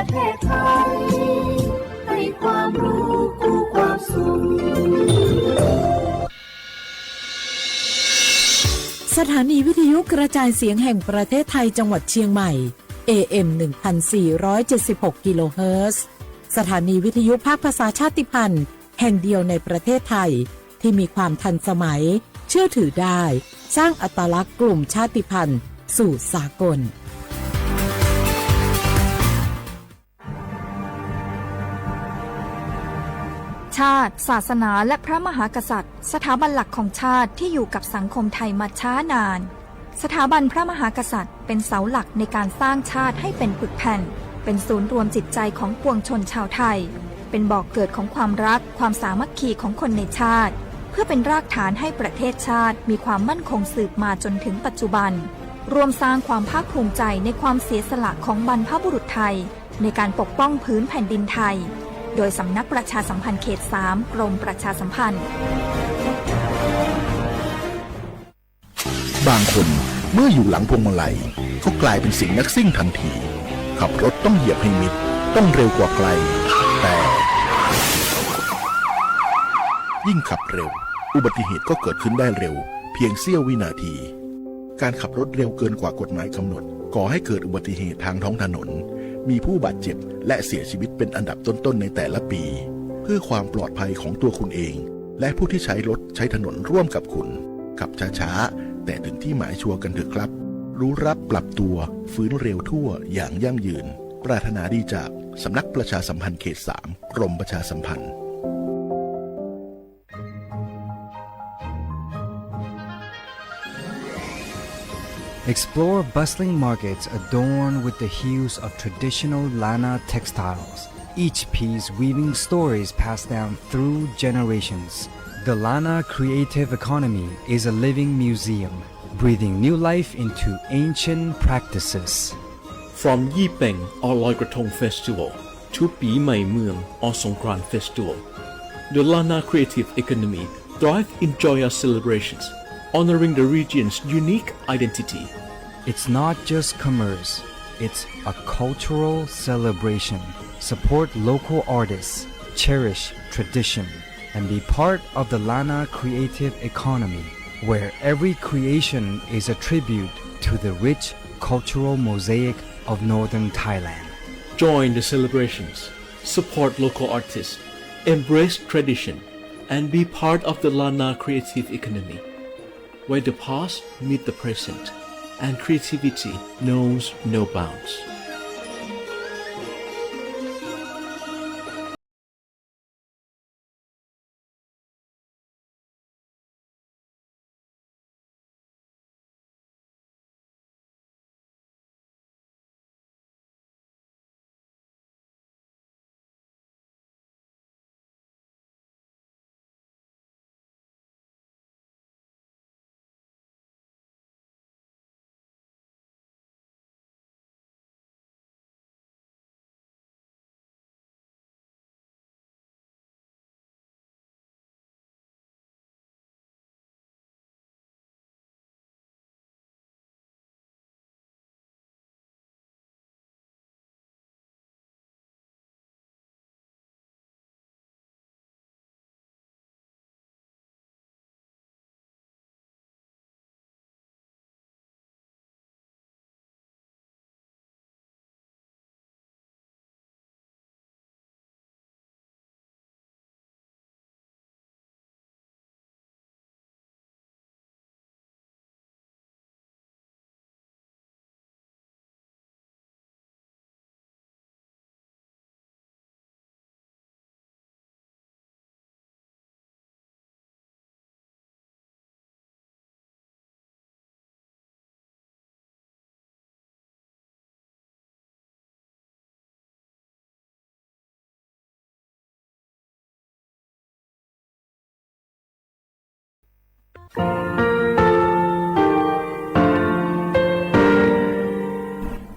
แพร่ไทย ให้ความรู้กู้ความสุข สถานีวิทยุกระจายเสียงแห่งประเทศไทยจังหวัดเชียงใหม่ เอ เอ็ม หนึ่งพันสี่ร้อยเจ็ดสิบหก กิโลเฮิรตซ์ สถานีวิทยุภาคภาษาชาติพันธุ์แห่งเดียวในประเทศไทย ที่มีความทันสมัย เชื่อถือได้ สร้างอัตลักษณ์กลุ่มชาติพันธุ์สู่สากล ชาติ ศาสนา และพระมหากษัตริย์ สถาบันหลักของชาติที่อยู่กับสังคมไทยมาช้านาน สถาบันพระมหากษัตริย์เป็นเสาหลักในการสร้างชาติให้เป็นปึกแผ่น เป็นศูนย์รวมจิตใจของปวงชนชาวไทย เป็นบ่อกเกิดของความรัก ความสามัคคีของคนในชาติ เพื่อเป็นรากฐานให้ประเทศชาติมีความมั่นคงสืบมาจนถึงปัจจุบัน ร่วมสร้างความภาคภูมิใจในความเสียสละของบรรพบุรุษไทย ในการปกป้องผืนแผ่นดินไทย โดยสำนักประชาสัมพันธ์เขตสาม กรมประชาสัมพันธ์ บางคนเมื่ออยู่หลังพวงมาลัยก็กลายเป็นสิงห์นักซิ่งทันที ขับรถต้องเหยียบให้มิด ต้องเร็วกว่าใคร แต่ ยิ่งขับเร็ว อุบัติเหตุก็เกิดขึ้นได้เร็ว เพียงเสี้ยววินาที การขับรถเร็วเกินกว่ากฎหมายกำหนด ก่อให้เกิดอุบัติเหตุทางท้องถนน มีผู้บาดเจ็บและเสียชีวิตเป็นอันดับต้นๆในแต่ละปี เพื่อความปลอดภัยของตัวคุณเอง และผู้ที่ใช้รถใช้ถนนร่วมกับคุณ ขับช้าๆ แต่ถึงที่หมายชัวร์กันเถอะครับ รู้รักปรับตัว ฟื้นเร็วทั่วอย่างยั่งยืน ปรารถนาดีจากสำนักประชาสัมพันธ์เขตสาม กรมประชาสัมพันธ์ Explore bustling markets adorned with the hues of traditional Lanna textiles, each piece weaving stories passed down through generations. The Lanna creative economy is a living museum, breathing new life into ancient practices. From ยี่เป็ง or Loy Krathong Festival to ปีใหม่เมือง or Songkran Festival, the Lanna creative economy thrives in joyous celebrations, honoring the region's unique identity. It's not just commerce, it's a cultural celebration. Support local artists, cherish tradition, and be part of the Lanna creative economy, where every creation is a tribute to the rich cultural mosaic of northern Thailand. Join the celebrations, support local artists, embrace tradition, and be part of the Lanna creative economy, where the past meet the present and creativity knows no bounds.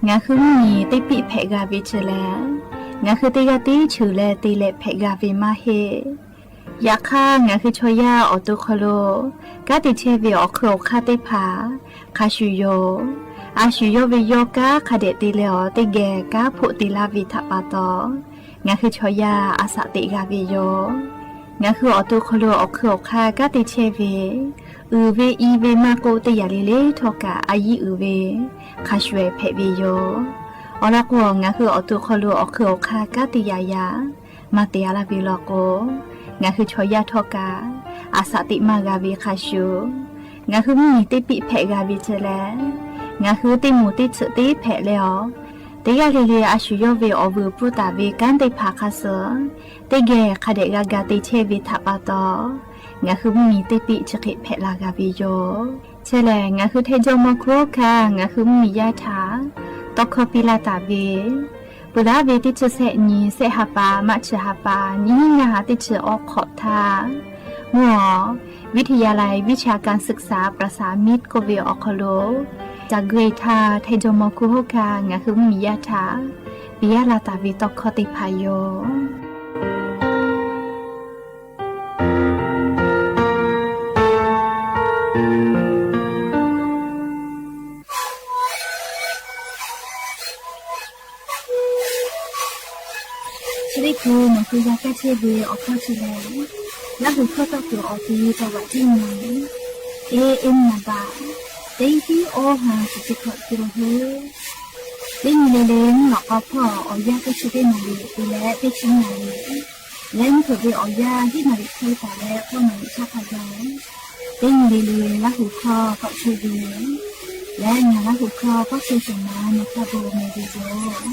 ငါခုမုၢ်နံၤ သ့ၣ်ပ့ၣ်ဖဲးဂၤဝံၤစၢၤလဲၣ်. ငါခုသ့ၣ်ဂၤတ့ၢ်ဆၢလၢ တ့လးဖဲးဂၤဝံၤမးဟ့ၣ်. ယခါ ငါခုဆီယၢ် အီးတိခီလိ ကါတံးထဲဝံၤ အီးခုအီးခါသ့ၣ်ဖး ခါဆူယိာ် A shu yawˇ ve yawˇ kanˉ hk'a dehꞈ te leh awˬ teˇ geh kanˉ hpoˆ te laˇ ve htaꞈ pa taw, ngaˬ hui chaw yaˇ a shaꞈ teꞈ g'a ve yoˬ. Ngaˬ hui awˬ to hk'aw lo awˬ hk'ui awˬ hk'aˇ kanˉ te chehˇ ve, uiˍ ve i ve maˇ k'oˆ, teˇ yanˇ le le htawˇ kaꞈ a yiˉ uiˍ ve hk'a shuˍ ehˍ hpehꞈ ve yoˬ. Awˬ lawn k'o, ngaˬ hui awˬ to hk'aw lo awˬ hk'ui awˬ hk'aˇ kanˉ te yaꞈ yaꞈ maˇ te a laˇ ve law k'o, ngaˬ hui chaw yaˇ htawˇ kaꞈ a shaꞈ teꞈ maˇ g'a ve hk'a shuˍ, ngaˬ hui mvuhˇmiˬ teˇ piˆ hpehꞈ g'a ve chi leh, ngaˬ hui teˇ moˍ teˇ tsuhꞈ teˇ hpehꞈ leh awˬ, teˇ g'aˇ le le a shu yawˇ ve awˬ vuiˬ pfuhˇ taˍ ve kanˉ teˇ hpaˍ hk'a suh teˇ geh hk'a dehꞈ g'a ga te chehˇ ve htaꞈ pa taw, ngaˬ hui mvuhˇmiˬ teˇ piˆ chi hk'e hpehꞈ la g'a ve yoˬ. Chi lehˬ, ngaˬ hui Htaiˇ jawˇmawˇ hkunˉ hawˉ hkanˇ ngaˬ hui mvuhˇmiˬ yaˇ htaꞈ tawˇ hkawˇ piˇ laˇ taˍ ve, peuˬ laˉ ve teˇ chi sehˆ nyi, sehˆ ha pa, March ha pa, nyiˇ hinˉ ngaˇ ha teˇ chi awˬ hk'awꞈ htaˇ, mvuhˇ awˬ วิทยาลัยวิชาการศึกษาประสามิตร k'oˆ ve awˬ hk'aw lo, caˬ gui htaˇ Htaiˇ jawˇmawˇ hkunˉ hawˉ hkanˇ ngaˬ hui mvuhˇmiˬ yaˇ htaꞈ piˇ laˇ taˍ ve tawˇ hkawˇ teˇ hpaˍ yoˬ. Chi teˇ hkui nawˬ hui g'a kaˇ chehˇ ve awˬ hkawˇ chi lehˬ, Laˇ huˍ hkawˇ tawˇ kuiˬ awˬ ti จังหวัดเชียงใหม่ A M นามบัตร teˇ hiˉ awˇ ha chi teˇ hkawꞈ te la hoˉ. Teˇ nyi le le mvuhˇ lawꞈ k'aw hpawˇ awˬ yanˇ teˇ chi teˇ naˍ riˍ te leh teˇ chi naˍ riˍ, leh mvuhˇ hpeuꞈ ve awˬ yanˇ hiˉ naˍ riˍ hk'e taˍ leh k'awˇ naˍ riˍ shaˉ hk'a gaˬ, teˇ nyi le le Laˇ huˍ hkawˇ k'awꞈ chehˇ ve yoˬ. Leh ngaˬ Laˇ huˍ hkawˇ k'awꞈ chehˇ shawˍ ma nawˬ htaꞈ bon meh ve yoˬ.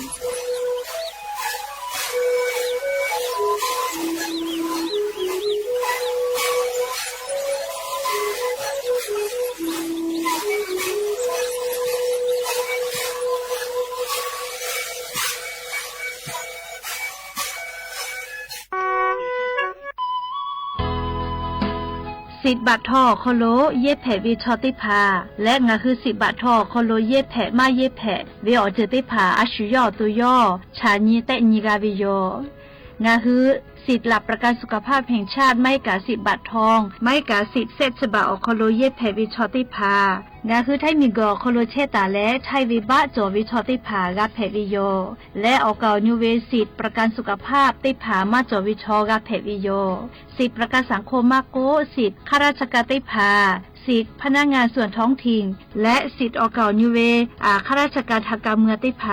Siꞈ baꞈ htaw awˬ hk'aw lo yehˇ hpehꞈ ve chaw teˇ hpaˍ leh ngaˬ hui siꞈ baꞈ htaw awˬ hk'aw lo yehˇ hpehꞈ maˇ yehˇ hpehꞈ ve awˬ ceuˬ teˇ hpaˍ a shu yawˇ awˬ to yawˇ chaꞈ nyi tehˆ nyi g'a ve yoˬ. Ngaˬ hui สิทธิ์หลักประกันสุขภาพแห่งชาติ maˇ heˆ kaꞈ siꞈ baꞈ htaw, maˇ heˆ kaꞈ siꞈ sehˆ chi baꞈ awˬ hk'aw lo yehˇ hpehꞈ ve chaw teˇ hpaˍ, ngaˬ hui Htaiˇ miˬguiˬ awˬ hk'aw lo chehˇ taˍ leh Htaiˇ ve baˆ cawˬ ve chaw teˇ hpaˍ g'a hpehꞈ ve yoˬ. Leh awˬ kaˍ awˬ nu ve siꞈ ประกันสุขภาพ teˇ hpaˍ maˇ cawˬ ve chaw g'a hpehꞈ ve yoˬ. Siꞈ ประกันสังคม maˇ k'oˆ, siꞈ ข้าราชการ teˇ hpaˍ, siꞈ พนักงานส่วนท้องถิ่น leh siꞈ awˬ kaˍ awˬ nu ve ข้าราชการทางการเมือง teˇ hpaˍ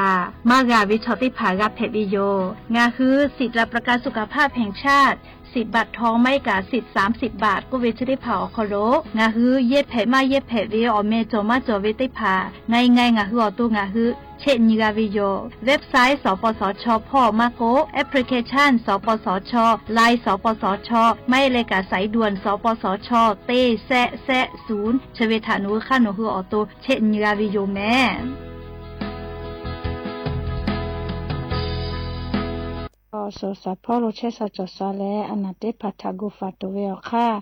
maˇ g'a ve chaw teˇ hpaˍ g'a hpehꞈ ve yoˬ. Ngaˬ hui สิทธิ์หลักประกันสุขภาพแห่งชาติ siꞈ baꞈ htaw maˇ heˆ kaꞈ siꞈ สามสิบ baꞈ k'oˆ ve chi teˇ hpaˍ awˬ hk'aw lo ngaˬ hui yehˇ hpehꞈ maˇ yehˇ hpehꞈ ve awˬ meh cawˬ maˇ cawˬ ve teˇ hpaˍ ngaˬ ngaˬ ngaˬ hui awˬ to ngaˬ hui chehˆ nyi g'a ve yoˬ. Website สปสช hpawˇ maˇ k'oˆ, application สปสช, Line สปสช, maˇ heˆ leh kaꞈ สายด่วน สปสช teˇ sehˆ sehˆ ศูนย์ chi ve htaꞈ nawˬ hui hk'aˇ nawˬ hui awˬ to chehˆ nyi g'a ve yoˬ mehˍ. Awˬ suhˍ shaˍ hpawˇ lo chehˇ sha cawˬ sha leh a naˍ teˇ hpaˍ htaꞈ gu faˍ tuˬ ve awˬ hk'aˇ,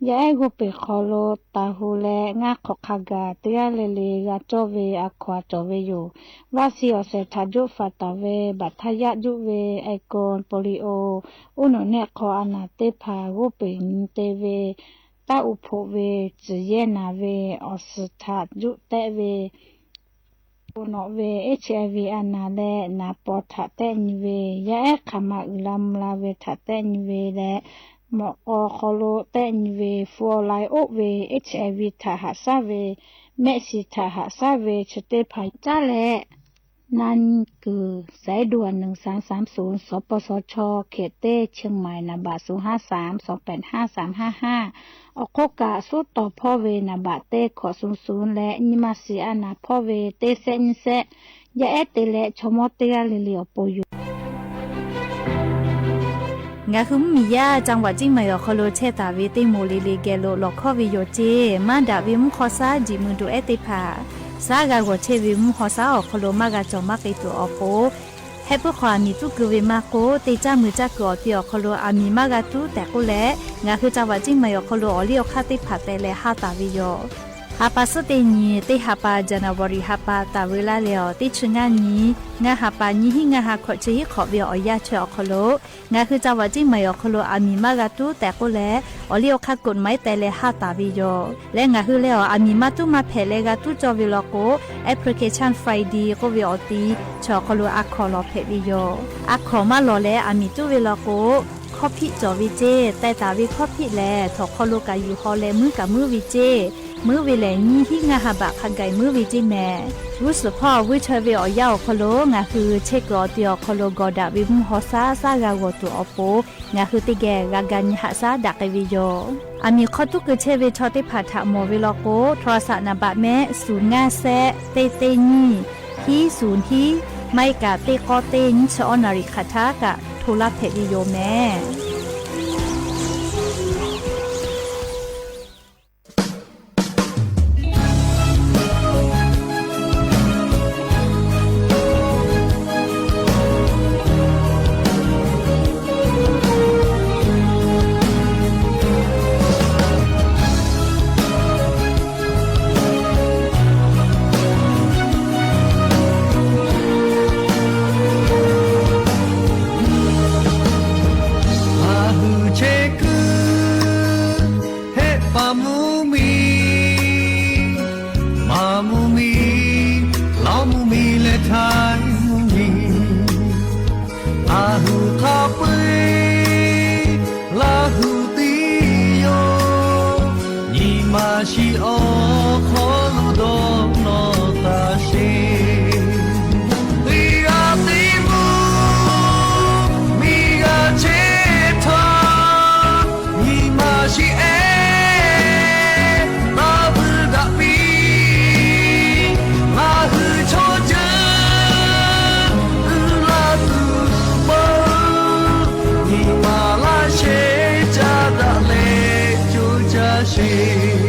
yaˇ ehˉ g'oˇ peˬ hk'aw lo taˍ hu leh ngaˇ hk'awꞈ hk'a gaˬ teˇ g'aˇ le le g'a cawˇ ve a hkaw a cawˬ ve yoˬ. Vaˆ siˍ awˬ shehˍ htaꞈ juˆ faˍ taˍ ve, baꞈ htaˇ yaˆ juˆ ve, ไอโฟน โปลิโอ, uˉ nawꞈ nehˆ hk'aw a naˍ teˇ hpaˍ g'oˇ peˬ nyi te ve, taˇ uˍ hpoꞈ ve, tcuhˬ yehˇ naˍ ve, awˬ suhˍ htaꞈ juˆ tehˆ ve, bon nawꞈ ve, HIV a naˍ leh naˍ paw htaꞈ tehˆ nyi ve, yaˇ ehˉ hk'aˬ ma uiˍ la mvuh la ve htaꞈ tehˆ nyi ve leh, mawꞈ k'aw hk'aw lo tehˆ nyi ve, fu awˬ lai oˆ ve, HIV htaꞈ haꞈ shaˉ ve, mehˆ shiˍ htaꞈ haꞈ shaˉ ve chi teˇ hpaˍ caˉ leh, na nyi kuiˬ สายด่วน หนึ่งสามสามศูนย์ สปสช เขตเต้ เชียงใหม่ นามบัตร ศูนย์ห้าสาม สองแปดห้า สามห้าห้า awˬ hk'oˆ kaꞈ suˉ tawˍ hpawˇ ve หนึ่งแปดเก้า ศูนย์ศูนย์ leh nyi ma shiˍ a naˍ hpawˇ ve เก้าแปดเก้า yaˇ ehˉ te leh chaw mawˇ teˇ g'aˇ le le awˬ pon yoˬ. Ngaˬ hui mvuhˇmiˬ yaˇ จังหวัดเชียงใหม่ awˬ hk'aw lo chehˇ taˍ ve teˇ moˍ le le geh lo lawˬ hkawˇ ve yoˬ ceˇ. Maˇ daꞈ ve mvuhˇ hk'aw shaˉ jiꞈ mui duˬ ehˉ teˇ hpaˍ, shaˉ g'a g'awˬ chehˇ ve mvuhˇ hk'aw shaˉ awˬ hk'aw lo maˇ g'a cawˬ maˇ k'ai tuˬ awˬ pon, heh puiˉ hk'aw aˬ miˍ tuˉ keu ve maˇ k'oˆ, teˇ caˇ mui caˇ kuiˬ awˬ ti awˬ hk'aw lo aˬ miˍ maˇ g'a tuˉ tehꞈ k'oˆ leh, ngaˬ hui จังหวัดเชียงใหม่ awˬ hk'aw lo awˬ liˇ awˬ hk'aˇ teˇ hpaˍ teh leh haˇ taˍ ve yoˬ. Ha pa suhˉ teˇ nyi, teˇ ha pa January ha pa taˍ veu laˇ leh awˬ teˇ chi ngaˇ nyi, ngaˇ ha pa nyiˇ hinˉ ngaˇ ha hkawꞈ chi hiˉ hk'awꞈ ve awˬ yanˇ chi awˬ hk'aw lo, ngaˬ hui ca vaꞈ ceˇ maiˬ awˬ hk'aw lo aˬ miˍ maˇ g'a tuˉ tehꞈ k'oˆ leh, awˬ liˇ awˬ hk'aˇ กฎหมาย teh leh haˆ taˍ ve yoˬ. Leh ngaˬ hui lehˬ awˬ aˬ miˍ maˇ tuˉ maˇ hpehꞈ leh g'a tuˉ cawˇ ve law k'o, Application Friday k'oˆ ve awˬ ti chi awˬ hk'aw lo a hkawˍ lawˬ hpehꞈ ve yoˬ. A hkawˍ maˇ lawˬ leh aˬ miˍ tuˉ ve law k'o, hkawˇ hpiˆ cawˬ ve ceˇ, teh taˍ ve hkawˇ hpiˆ lehˬ, htawnˍ hk'aw lo kaꞈ yuˬ haw leh muiˉ kaꞈ muiˉ ve ceˇ, muiˉ ve lehˬ nyiˇ hinˉ ngaˇ ha baꞈ hk'a gaˬ muiˉ ve ceˇ mehˍ. G'uˇ suhˍ hpawˇ vuiˇ chaweh ve awˬ yanˇ awˬ hk'aw lo ngaˬ hui chehˇ kuiˬ awˬ te awˬ hk'aw lo gawˬ daꞈ ve mvuhˇ haw saˉ saˉ g'a g'awˬ tuˬ awˬ pon, ngaˬ hui teˇ geh g'a ga nyi haꞈ shaˉ daꞈ k'ai ve yoˬ. Aˬ miˍ hk'aw tuˉ keu chehˇ ve chaw teˇ hpaˍ htaꞈ mawˬ ve law k'o, โทรศัพท์ naˍ baꞈ mehˆ ศูนย์ ngaˇ shehˆ เจ็ด teˇ nyiˇ ศูนย์ hiˉ ศูนย์ hiˉ maˇ heˆ kaꞈ teˇ k'awˇ teˇ nyiˇ chi awˇ naˍ riˍ hk'aˬ htaˇ kaꞈ hto laˇ hpehꞈ ve yoˬ mehˍ. Ngaˬ hui chehˇ kuiˬ hehˆ paˍ mvuhˇ miˬ, maˍ mvuhˇ miˬ, lawˇ mvuhˇ miˬ leh htaiˍ mvuhˇ miˬ, ngaˬ hui hk'a peu-eˬ Laˇ hu teˇ yawˇ nyi ma shiˍ awˬ hk'aw lo dawˇ nawˬ taˇ sheˍ. Teˇ g'aˇ teˇ mvuhˇ miˬ g'a chehˇ htaˇ, nyi ma shiˍ ehˉ taˇ vuiˇ daꞈ piˇ. Ngaˬ hui chaw ceuˬ uiˍ la tuˬ peuˬ, nyi ma laˇ sheh caˇ daꞈ leh coˇ caˇ sheˍ.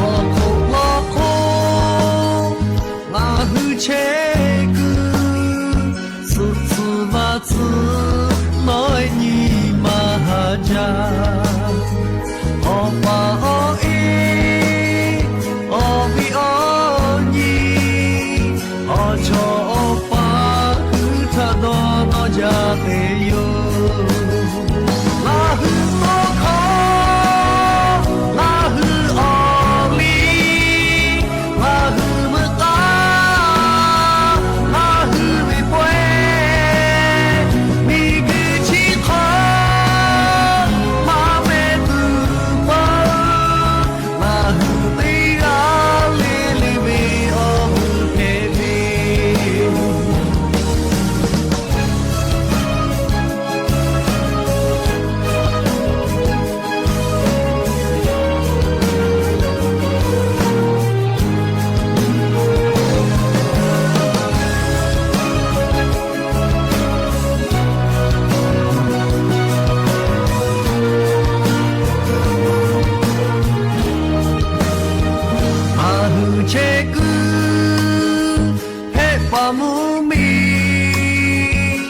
Hk'aw hk'oˆ law hk'oˆ ngaˬ hui chehˇ kuiˬ, suhˍ tcuh vaˇ tcuh nawˉ nyi ma haˍ jaˇ. Awˬ pa awˬ e, awˬ viˉ awˬ nyi, awˬ chawˇ awˬ paˍ hui htaꞈ dawˇ nawˬ jaˇ ve yoˬ. Ngaˬ hui tawˇ hkawˇ, ngaˬ hui awˬ liˇ, ngaˬ hui meuꞈ k'aˇ, ngaˬ hui ve pawehˇ, miˬguiˬ chi hk'aw maˇ meh tuˬ peuˬ, ngaˬ hui teˇ g'aˇ le le ve awˬ hui hpehꞈ ve Ngaˬ hui chehˇ kuiˬ hehˆ paˍ mvuhˇ miˬ,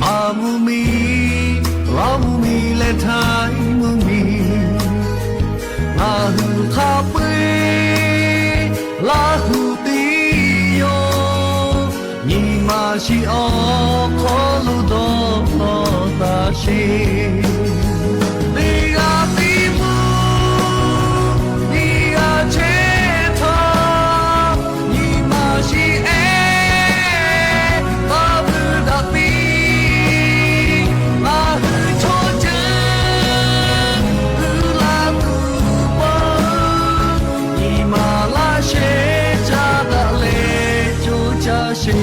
maˍ mvuhˇ miˬ, lawˇ mvuhˇ miˬ leh htaiˍ mvuhˇ miˬ, ngaˬ hui hk'a peu-eˬ Laˇ hu teˇ yawˇ nyi ma shiˍ awˬ hk'aw lo dawˇ nawˬ taˇ sheˍ. Teˇ g'aˇ teˇ mvuhˇ miˬ g'a chehˇ htaˇ, nyi ma shiˍ ehˉ taˇ vuiˇ daꞈ piˇ. Ngaˬ hui chaw ceuˬ uiˍ la tuˬ peuˬ, nyi ma laˇ sheh caˇ daꞈ leh coˇ caˇ sheˍ.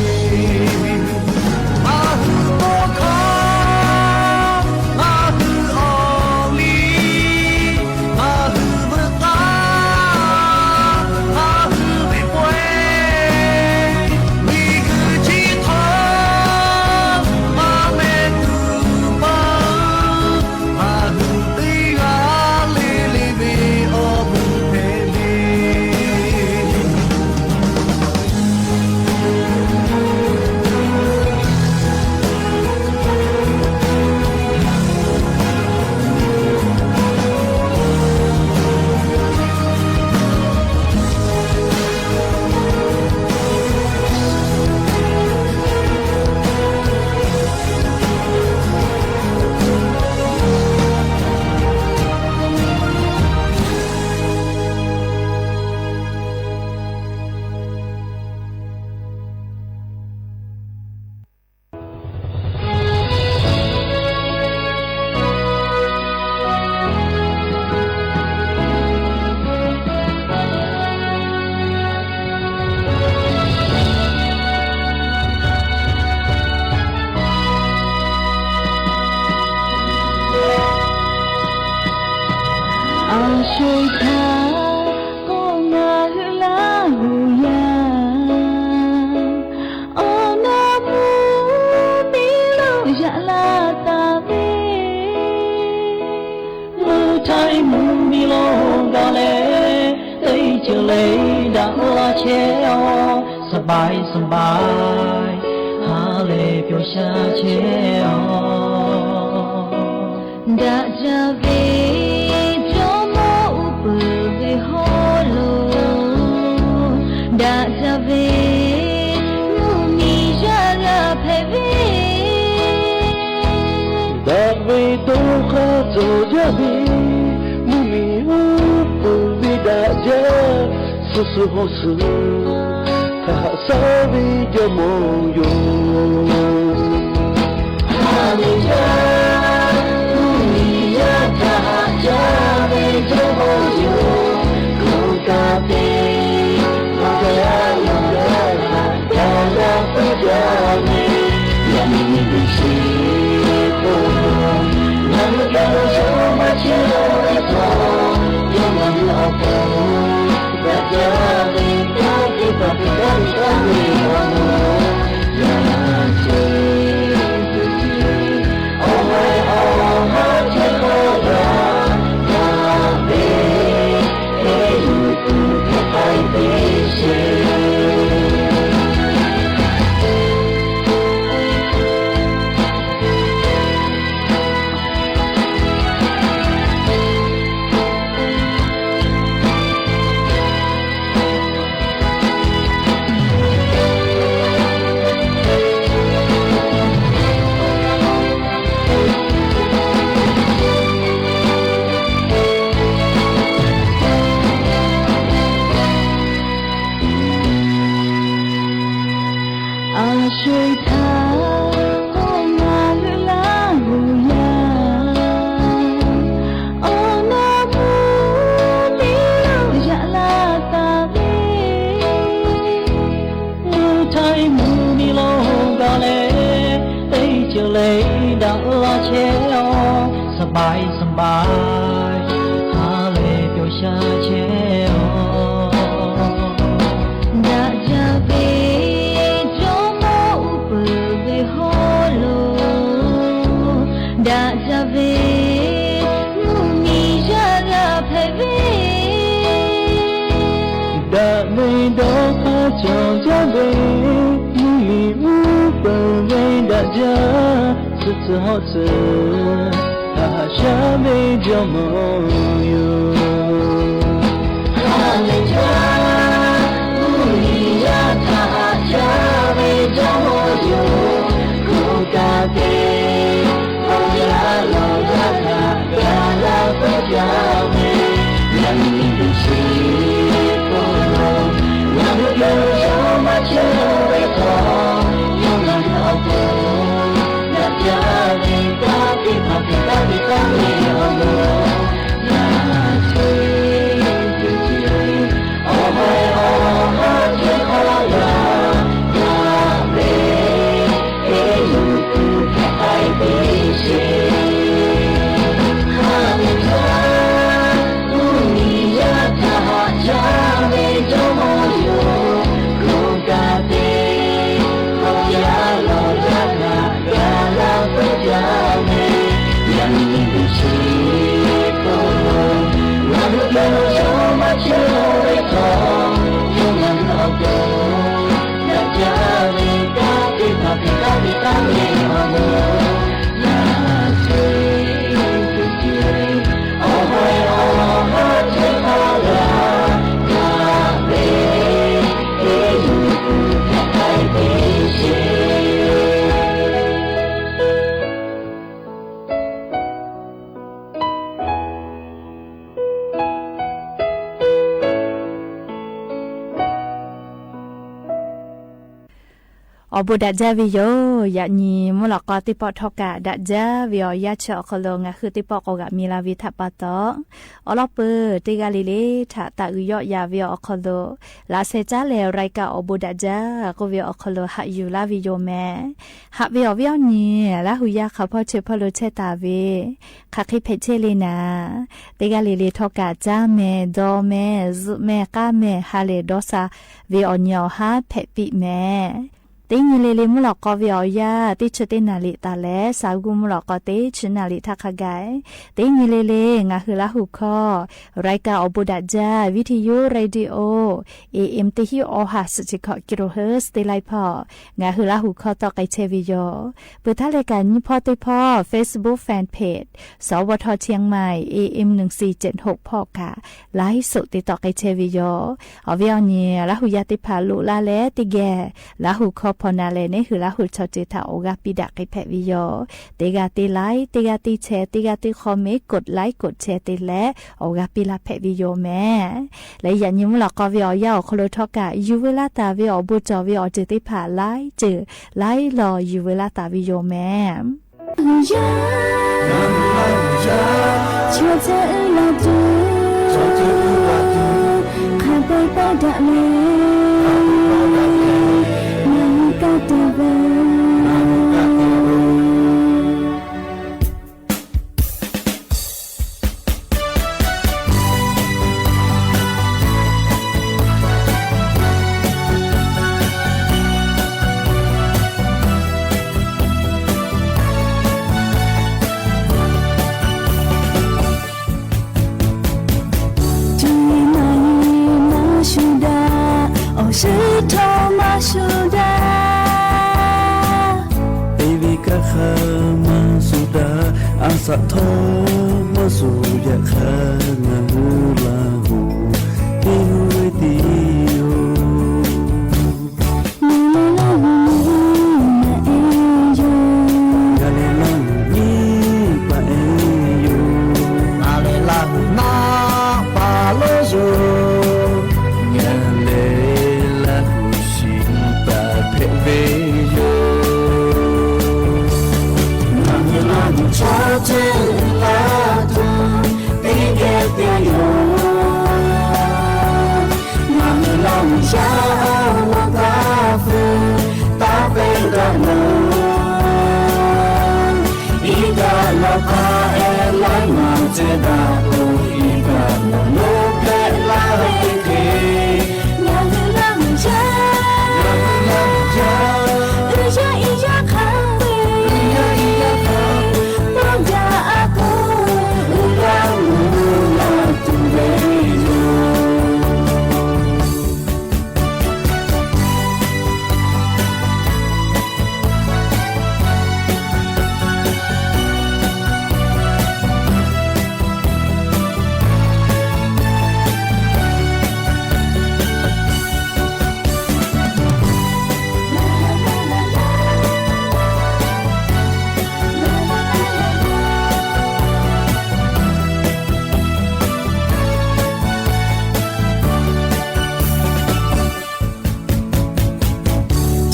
Ngaˬ hui tawˇ hkawˇ, ngaˬ Sho-eˬ htaˇ k'o ngaˬ hui Laˇ huˍ yaˇ, awˬ naˍ mvuhˇ miˬ lo yaꞈ la taˍ ve, mvuhˇ htaiˍ mvuhˇ miˬ lo gaˬ leh, teˇ ceuˬ le daꞈ la chehˇ-oˬ, สบาย สบาย ha lehˬ pyawˬ sha chehˇ-oˬ. Daꞈ jaˇ ve Jawˇmawˇ uˉ peunˍ ve hawˉ lo, daꞈ jaˇ ve mvuhˇ miˬ yaˇ g'a hpehꞈ ve, daꞈ ve dawˇ hk'aˇ cawˬ jaˇ ve mvuhˇ miˬ uˉ peunˍ ve daꞈ jaˇ, suh suh hawˉ suh htaꞈ haꞈ shaˉ ve Jawˇmawˇ yoˬ. Haꞈ ve jaˇ, mvuhˇ miˬ yaˇ htaꞈ haꞈ jaˇ ve Jawˇmawˇ yoˬ. Hk'oˆ kaꞈ te, hk'aw yaˇ yaˇ htaꞈ ga laˇ peuˬ jaˇ ve, yaꞈ nyi nyi ve sheˍ k'o, ngaˬ hui gaˬ lo yawˇ maˇ chehˇ ve htawˇ, yawˇ ngaˬ hui awˬ pon daꞈ jaˇ ve kanˉ teˇ hpaˍ hpehꞈ gaˇ ve kanˉ ve awˬ moˍ, yaꞈ nyi sheˍ ve awˬ ha awˬ ha chehˇ hk'aw yaˇ yaˇ ve, hk'e yuˬ tuˬ hpehꞈ k'ai ve sheˍ. A sho-eˬ htaˇ k'o ngaˬ hui Laˇ huˍ yaˇ, awˬ naˍ mvuhˇ miˬ lo yaꞈ la taˍ ve, mvuhˇ htaiˍ mvuhˇ miˬ lo gaˬ leh, teˇ ceuˬ le daꞈ la chehˇ-oˬ, สบาย สบาย ha lehˬ pyawˬ sha chehˇ-oˬ. Daꞈ jaˇ ve Jawˇmawˇ uˉ peunˍ ve hawˉ lo, daꞈ jaˇ ve mvuhˇ miˬ yaˇ g'a hpehꞈ ve, daꞈ ve dawˇ hk'aˇ cawˬ jaˇ ve, mvuhˇ miˬ uˉ peunˍ ve daꞈ jaˇ, suh tcuh hawˉ tcuh htaꞈ haꞈ shaˉ ve Jawˇmawˇ yoˬ. Haˍ lehˬ jaˇ, mvuhˇ miˬ yaˇ htaꞈ haꞈ shaˉ ve Jawˇmawˇ yoˬ. Hk'oˆ kaꞈ te, hk'aw yaˇ lawˬ yaˇ htaꞈ ga laˇ peuˬ jaˇ ve, yaꞈ nyi nyi ve sheˍ k'o, ngaˬ hui gaˬ lo yawˇ maˇ chehˇ ve htawˇ, yawˇ ngaˬ hui awˬ pon daꞈ jaˇ ve kanˉ teˇ hpaˍ hpehꞈ gaˇ ve kanˉ ve awˬ moˍ, yaꞈ nyi sheˍ ve awˬ ha awˬ ha chehˇ hk'aw yaˇ yaˇ ve, hk'e yuˬ tuˬ hpehꞈ k'ai ve sheˍ. Haˍ lehˬ jaˇ, mvuhˇ miˬ yaˇ htaꞈ haꞈ shaˉ ve Jawˇmawˇ yoˬ. Hk'oˆ kaꞈ te, hk'aw yaˇ lawˬ yaˇ htaꞈ ga laˇ peuˬ jaˇ ve, yaꞈ nyi nyi ve sheˍ k'o, ngaˬ hui gaˬ lo yawˇ maˇ chehˇ ve htawˇ, yawˇ ngaˬ hui awˬ pon daꞈ jaˇ ve kanˉ teˇ hpaˍ hpehꞈ gaˇ ve kanˉ ve awˬ moˍ, yaꞈ nyi sheˍ ve awˬ ha awˬ ha chehˇ hk'aw yaˇ yaˇ ve, hk'e yuˬ tuˬ hpehꞈ k'ai ve sheˍ. Awˬ bon daꞈ jaˇ ve yoˬ. Yaꞈ nyi mvuhˇ lawꞈ k'aw teˇ pawˆ htawˇ kaꞈ daꞈ jaˇ ve awˬ yanˇ chi awˬ hk'aw lo ngaˬ hui teˇ pawˆ k'awꞈ g'aꞈ mi la ve htaꞈ pa taw, awˬ lawn peuˬ teˇ g'aˇ le le htaꞈ taˍ uiˍ yawˆ ya ve awˬ hk'aw lo, laꞈ sheh caˉ leh รายการ awˬ bon daꞈ jaˇ k'oˆ ve awˬ hk'aw lo haꞈ yuˬ laˇ ve yoˬ mehˍ. Haꞈ ve awˬ viˉ awˬ nyi, Laˇ hu yaˇ hk'aˬ hpawˇ chi hpawˇ lo chehˇ taˍ ve, hk'aˬ hk'e hpehꞈ chehˇ le naˍ, teˇ g'aˇ le le htawˇ kaꞈ caˇ mehˍ, dawˇ mehˍ, zuhꞈ mehˍ, k'aˇ mehˍ, ha lehˬ dawˇ sha ve awˬ nyi awˬ haˉ hpehꞈ piˇ mehˍ. Teˇ nyi le le mvuhˇ lawꞈ k'aw ve awˬ yanˇ teˇ chi teˇ naˍ riˍ taˍ leh, shaˍ g'uˇ mvuhˇ lawꞈ k'aw teˇ chi naˍ riˍ htaˇ hk'a gaˬ, teˇ nyi le le ngaˬ hui Laˇ hu hkawˇ รายการ awˬ bon daꞈ jaˇ วิทยุ radio A M teˇ hinˉ awˬ ha suhˍ chi hkawꞈ กิโลเฮิรตซ์ teˇ laiˉ hpawˇ ngaˬ hui Laˇ hu hkawˇ tawˆ k'ai chehˇ ve yoˬ. Peuˬ htaˇ leh kaꞈ nyiˇ hpawˇ teˇ hpawˇ Facebook fanpage สวท เชียงใหม่ A M หนึ่งสี่เจ็ดหก hpawˇ kaꞈ ไลฟ์สด te tawˆ k'ai chehˇ ve yoˬ. Awˬ viˉ awˬ nyi, Laˇ hu yaˇ teˇ hpaˍ loꞈ laˇ leh teˇ geh Laˇ hu hkawˇ hpaw na leh, neˇ hui Laˇ hu chaw ceuˬ htaꞈ awˬ g'aˇ piˇ daꞈ k'ai hpehꞈ ve yoˬ. Teˇ g'aˇ teˇ ไลค์, teˇ g'aˇ teˇ แชร์, teˇ g'aˇ teˇ คอมเมนต์ กดไลค์ กดแชร์ te leh awˬ g'aˇ piˇ laˇ hpehꞈ ve yoˬ mehˍ. Leh yaꞈ nyi mvuhˇ lawꞈ k'aw ve awˬ yanˇ awˬ hk'aw lo htawˇ kaꞈ yuˬ veu laˇ taˍ ve awˬ bon cawˬ ve awˬ ceuˬ teˇ hpaˍ laiˉ ceuˬ laiˉ law yuˬ veu laˇ taˍ ve yoˬ mehˍ. Chaw ceuˬ uiˍ la tuˬ, hk'a peu-eˬ pawˆ daꞈ leh, ngaˬ hui kaˇ te ve, ngaˬ hui kaˇ te ve. Cuˇ yiˍ maˇ yiˍ maˇ shuˍ daꞈ, awˬ shuˍ htawˇ maˇ shuˍ daꞈ. Teˇ ve kaˇ hk'aˇ maˇ shuˍ daꞈ, a shaꞈ htawˇ maˇ shuˍ, yaꞈ hk'aˇ ngaˬ hui Laˇ hu teˇ g'uˇ ve tiˉ yoˬ. Ngaˬ lehˬ Laˇ hu nyi ma e yoˬ. Ngaˬ lehˬ Laˇ hu nyi ma e yoˬ. Ngaˬ lehˬ Laˇ hu naˉ pa lawˉ yoˬ. Ngaˬ lehˬ Laˇ hu shiˍ taˍ hpehꞈ ve yoˬ. Ngaˬ hui Laˇ hu chaw ceuˬ uiˍ la tuˬ teˇ geh te yoˬ. Ngaˬ hui Laˇ hu yaˇ awˬ lawn kaˇ hpu taˇ pehˇ daꞈ nawˬ. Iˉ kaˆ lawˬ hk'aˇ ehˉ laiˉ maˬ ceh daꞈ k'o, iˉ kaˆ lawˬ lonˉ hpehꞈ laˇ ve hk'e, ngaˬ hui Laˇ hu yaˇ, ngaˬ hui Laˇ hu yaˇ, uiˍ yaˇ iˉ yaˇ hk'a ve, uiˍ yaˇ iˉ yaˇ hk'a ve, pawˆ daꞈ a k'o, uiˍ la mvuh la tuˬ ve yoˬ.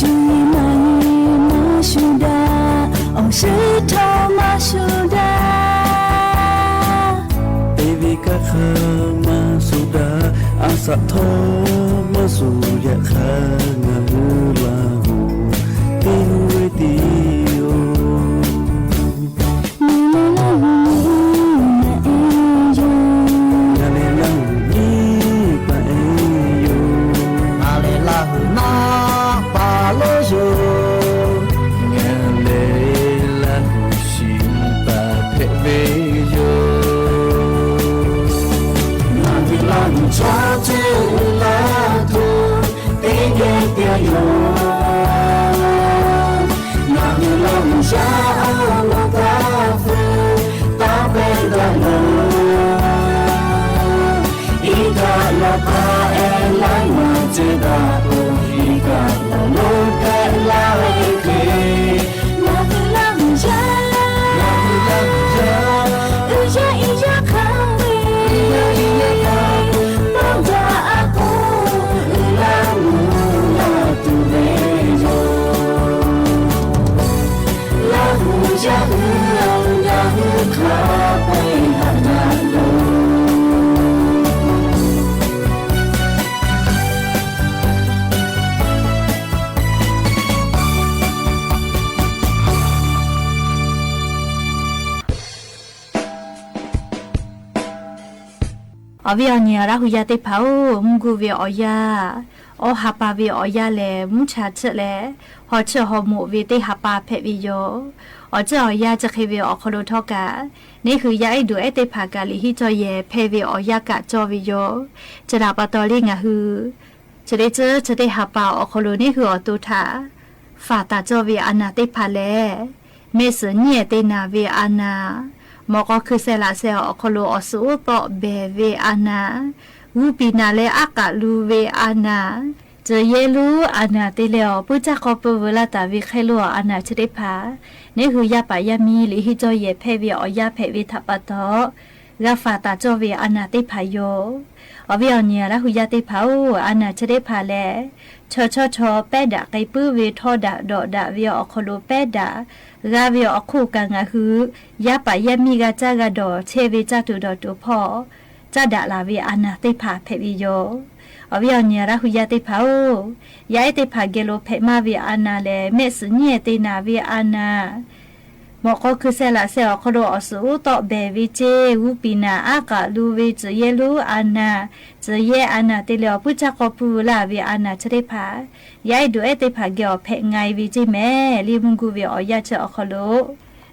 Cuˇ yiˍ maˇ yiˍ maˇ shuˍ daꞈ, awˬ shuˍ htawˇ maˇ shuˍ daꞈ. Teˇ ve kaˇ hk'aˇ maˇ shuˍ daꞈ, a shaꞈ htawˇ maˇ shuˍ, yaꞈ hk'aˇ ngaˬ hui Laˇ hu teˇ g'uˇ ve tiˉ yoˬ. Ngaˬ lehˬ Laˇ hu nyi ma e yoˬ. Ngaˬ lehˬ Laˇ hu nyi ma e yoˬ. Ngaˬ lehˬ Laˇ hu naˉ pa lawˉ yoˬ. Ngaˬ lehˬ Laˇ hu shiˍ taˍ hpehꞈ ve yoˬ. Ngaˬ hui Laˇ hu chaw ceuˬ uiˍ la tuˬ teˇ geh te yoˬ. Ngaˬ hui Laˇ hu yaˇ awˬ lawn kaˇ hpu taˇ pehˇ daꞈ nawˬ. Iˉ kaˆ lawˬ hk'aˇ ehˉ laiˉ maˬ ceh daꞈ k'o, iˉ kaˆ lawˬ lonˉ hpehꞈ laˇ ve hk'e, ngaˬ hui Laˇ hu yaˇ, ngaˬ hui Laˇ hu yaˇ, uiˍ yaˇ iˉ yaˇ hk'a ve, uiˍ yaˇ iˉ yaˇ hk'a ve, pawˆ daꞈ a k'o, uiˍ la mvuh la tuˬ ve yoˬ. Yaˇ hui ngaˬ hui hk'a peu-eˬ haꞈ daꞈ loˬ. Awˬ viˉ awˬ nyi Laˇ hu yaˇ teˇ hpaˍ-oˬ, mvuhˇ guˇ ve awˬ yanˇ, awˬ ha pa ve awˬ yanˇ lehˬ, mvuhˇ cha chiˆ leh haw chiˆ haw moꞈ ve teˇ ha pa hpehꞈ ve yoˬ. Awˬ ceuˬ awˬ yanˇ chi hk'e ve awˬ hk'aw lo htawˇ kaꞈ, neˇ hui yaˇ ehˉ duˬ ehˉ teˇ hpaˍ kaꞈ liꞈ henˇ cawˇ yehˬ hpehˇ ve awˬ yanˇ kaꞈ cawˇ ve yoˬ. Chi htaꞈ pa taw leh ngaˬ hui chi teˇ ceuˬ chi teˇ ha pa awˬ hk'aw lo neˇ hui awˬ to htaꞈ faˍ taˍ cawˇ ve a naˬ teˇ hpaˍ lehˬ, mehˆ suhˍ nyiˉ ehˍ te naˍ ve a naˬ, mawꞈ k'aw hkui sheh laꞈ sheh awˬ hk'aw lo awˬ suhˍ uˉ tawˆ behˬ ve a naˬ, g'uˇ piˍ naˍ leh aˉ k'aꞈ lu ve a naˬ, tcuh yehˇ lonˉ a naˬ te leh awˬ puiˉ caˇ k'aw pui veu laˇ taˍ ve hk'e lo awˬ a naˬ chi teˇ hpaˍ, neˇ hui yaˇ paˍ yaˇ miˇ liꞈ henˇ cawˇ yehˬ hpehˇ ve awˬ yanˇ hpehꞈ ve htaꞈ pa taw, g'a faˍ taˍ cawˇ ve a naˬ teˇ hpaˍ yoˬ. Awˬ viˉ awˬ nyi Laˇ hu yaˇ teˇ hpaˍ-oˬ, a naˬ chi teˇ hpaˍ lehˬ, chaw chawˇ chaw pehˉ daꞈ k'ai puiˉ ve htawˇ daꞈ dawꞈ daꞈ ve awˬ hk'aw lo pehˉ daꞈ g'a ve awˬ hk'oˆ kaꞈ ngaˬ hui yaˇ paˍ yaˇ miˇ g'a caˇ g'a dawˬ chehˇ ve caˇ tuˬ dawˬ tuˬ hpawˇ caˇ daꞈ laˬ ve a naˬ teˇ hpaˍ hpehꞈ ve yoˬ. Awˬ viˉ awˬ nyi Laˇ hu yaˇ teˇ hpaˍ-oˬ, yaˇ ehˉ teˇ hpaˍ geh lo hpehꞈ maˇ ve a naˬ lehˬ, mehˆ suhˍ nyiˉ ehˍ te naˍ ve a naˬ, mawꞈ k'aw hkui sheh laꞈ sheh awˬ hk'aw lo awˬ suhˍ uˉ tawˆ behˬ ve ceˇ, g'uˇ piˍ naˍ aˉ k'aꞈ lu ve tcuh yehˇ lonˉ a naˬ, tcuh yehˇ a naˬ te leh awˬ puiˉ caˇ k'aw pui veu laˇ ve a naˬ chi teˇ hpaˍ, yaˇ ehˉ duˬ ehˉ teˇ hpaˍ geh awˬ hpehꞈ nga e ve ceˇ mehˍ. Liˇ mvuhˇ guˇ ve awˬ yanˇ chi awˬ hk'aw lo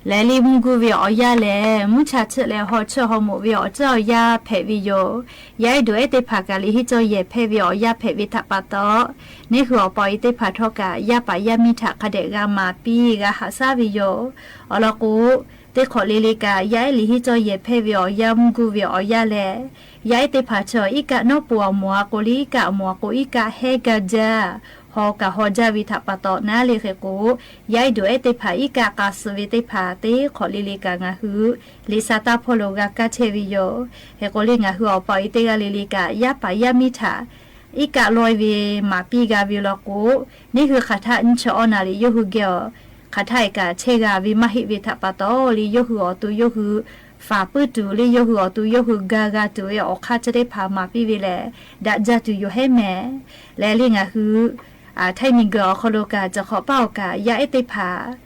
lehˬ, liˇ mvuhˇ guˇ ve awˬ yanˇ lehˬ, mvuhˇ cha chiˆ leh haw chiˆ haw moꞈ ve awˬ ceuˬ awˬ yanˇ hpehꞈ ve yoˬ. Yaˇ ehˉ duˬ ehˉ teˇ hpaˍ kaꞈ liꞈ henˇ cawˇ yehˬ hpehˇ ve awˬ yanˇ hpehꞈ ve htaꞈ pa taw, neˇ hui awˬ pa awˬ e teˇ hpaˍ htawˇ kaꞈ yaˇ paˍ yaˇ miˇ htaꞈ hk'a dehꞈ g'a maˍ piˇ g'a haꞈ shaˉ ve yoˬ. Awˬ lawn k'o, teˇ hk'awꞈ le le kaꞈ yaˇ ehˉ liꞈ henˇ cawˇ yehˬ hpehˇ ve awˬ yanˇ mvuhˇ guˇ ve awˬ yanˇ lehˬ, yaˇ ehˉ teˇ hpaˍ chi iˉ kaˆ nawˉ pon awˬ moˍ a k'o liˇ iˉ kaˆ awˬ moˍ a k'o iˉ kaˆ hehˉ gaˇ jaˇ, haw kaꞈ haw jaˇ ve htaꞈ pa taw naˉ le hk'e k'o, yaˇ ehˉ duˬ ehˉ teˇ hpaˍ iˉ kaˆ k'a suh ve teˇ hpaˍ teˇ hk'awꞈ le le kaꞈ ngaˬ hui liꞈ sha taˇ hpawˇ lo g'a kaˇ chehˇ ve yoˬ. Hk'e k'o le ngaˬ hui awˬ pa awˬ e teˇ g'aˇ le le kaꞈ yaˇ paˍ yaˇ miˇ htaꞈ iˉ kaˆ lawˇ e ve maˍ piˇ g'a ve law k'o, neˇ hui hk'aˬ htaˆ nyi chi awˬ naˍ riˍ yawˇ hui geh awˬ hk'aˬ htaˆ e kaꞈ chehˇ g'a ve maˇ heˆ ve htaꞈ pa taw le, yawˇ hui awˬ to yawˇ hui faˍ puiˉ tuˬ le, yawˇ hui awˬ to yawˇ hui ga g'a tuˬ ve awˬ hk'aˇ chi teˇ hpaˍ maˍ piˇ ve lehˬ, daꞈ jaˇ tuˬ yoˬ heˉ mehˍ. Lehˬ le ngaˬ hui Htaiˇ miˬguiˬ awˬ hk'aw lo kaꞈ cawˬ hk'awꞈ paˇ awˬ kaꞈ yaˇ ehˉ teˇ hpaˍ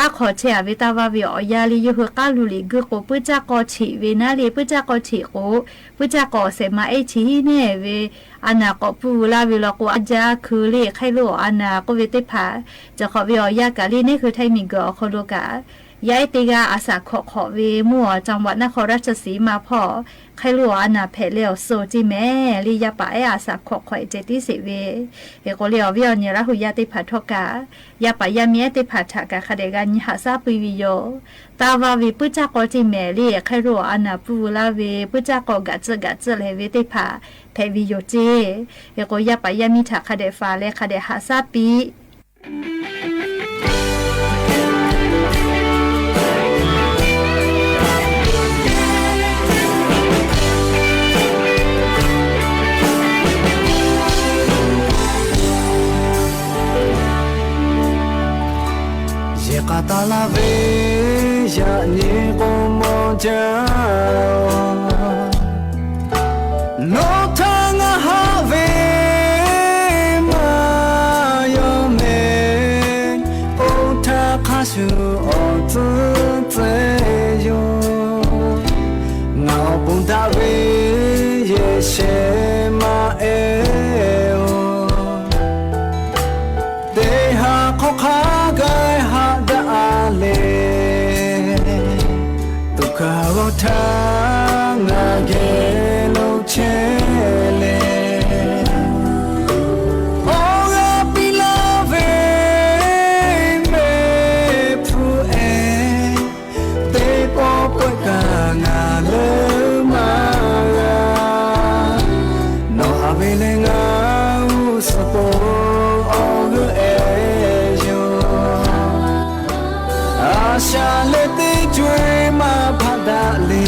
aˉ hk'aw chehˇ a ve taˇ vaˇ ve awˬ yanˇ le, yawˇ hui k'aˉ lu liꞈ guˇ k'o puiˉ caˇ k'aw cheꞈ ve naˉ le, puiˉ caˇ k'aw cheꞈ k'o puiˉ caˇ k'aw awˬ shehˍ ma ehˉ chi hiˉ neˉ ve a naˬ k'awꞈ pui veu laˇ ve law k'o, a jaˇ hkui le hk'e lo awˬ a naˬ k'oˆ ve teˇ hpaˍ cawˬ hk'awꞈ ve awˬ yanˇ kaꞈ le, neˇ hui Htaiˇ miˬguiˬ awˬ hk'aw lo kaꞈ yaˇ ehˉ teˇ g'aˇ a shaˍ hkawꞈ hk'awꞈ ve mvuhˇ awˬ จังหวัดนครราชสีมา hpawˇ hk'e lo awˬ a naˬ hpehꞈ leh awˬ suh ceˇ mehˍ le, yaˇ paˍ ehˉ a shaˍ hkawꞈ hk'awꞈ e ceh tiˉ sheˍ ve. Hk'e k'o le awˬ viˉ awˬ nyi Laˇ hu yaˇ teˇ hpaˍ htawˇ kaꞈ yaˇ paˍ yaˇ miˇ ehˉ teˇ hpaˍ htaꞈ kaꞈ hk'a dehꞈ g'a nyi haꞈ shaˉ piˇ ve yoˬ. Taˇ vaˇ ve puiˉ caˇ k'aw ceˇ mehˍ le, hk'e lo awˬ a naˬ pui veu laˇ ve puiˉ caˇ k'aw gaꞈ tcuhˆ gaꞈ tcuhˆ leh ve teˇ hpaˍ hpehꞈ ve yoˬ ceˇ. Hk'e k'o yaˇ paˍ yaˇ miˇ htaꞈ hk'a dehꞈ faˍ leh hk'a dehꞈ haꞈ shaˉ piˇ Yehˬ k'a taˍ laˇ ve yaꞈ nyi k'o mawˬ jaˇ, nawˬ htaꞈ ngaˬ haꞈ ve maˇ yaw mehˍ. Oˇ htaˇ hk'a shuˍ awˬ tcuhˉ tcuhˉ yoˬ, ngaˬ awˬ pon daꞈ ve yehˬ shehˍ ma ehˉ-oˬ, teˇ ha hk'awꞈ hk'a gaˬ haꞈ daꞈ a le. Tuꞈ hkaˇ g'awˇ htaˇ ngaˬ geh lo chehˇ leh, awˬ g'aˇ piˇ laˇ ve mehˆ hpfuhˇ ehˉ, teˇ pawˆ pawehˇ kaꞈ ngaˬ leuˉ maˇ g'a. Nawˬ haꞈ ve leh ngaˬ g'uˇ suhˍ pon awˬ g'euˆ ehˉ yoˬ. A shaꞈ leh teˇ co-e maˇ hpaˆ daꞈ le.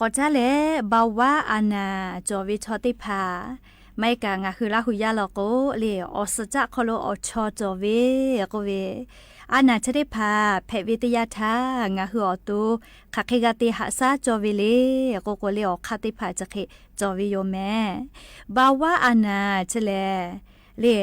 K'awꞈ caˉ leh เบาหวาน a naˬ cawˬ ve chaw teˇ hpaˍ, maˇ heˆ kaꞈ ngaˬ hui Laˇ hu yaˇ law k'o le, awˬ suhˍ caˆ hk'aw lo awˬ chaw cawˬ ve k'oˆ ve, a naˬ chi teˇ hpaˍ hpehꞈ ve teˇ yanˇ htaˇ ngaˬ hui awˬ to hk'aˬ hk'e g'a te haꞈ shaˉ cawˬ ve le k'oˆ k'o le, awˬ hk'aˇ teˇ hpaˍ chi hk'e cawˬ ve yoˬ mehˍ. เบาหวาน a naˬ chi lehˬ le,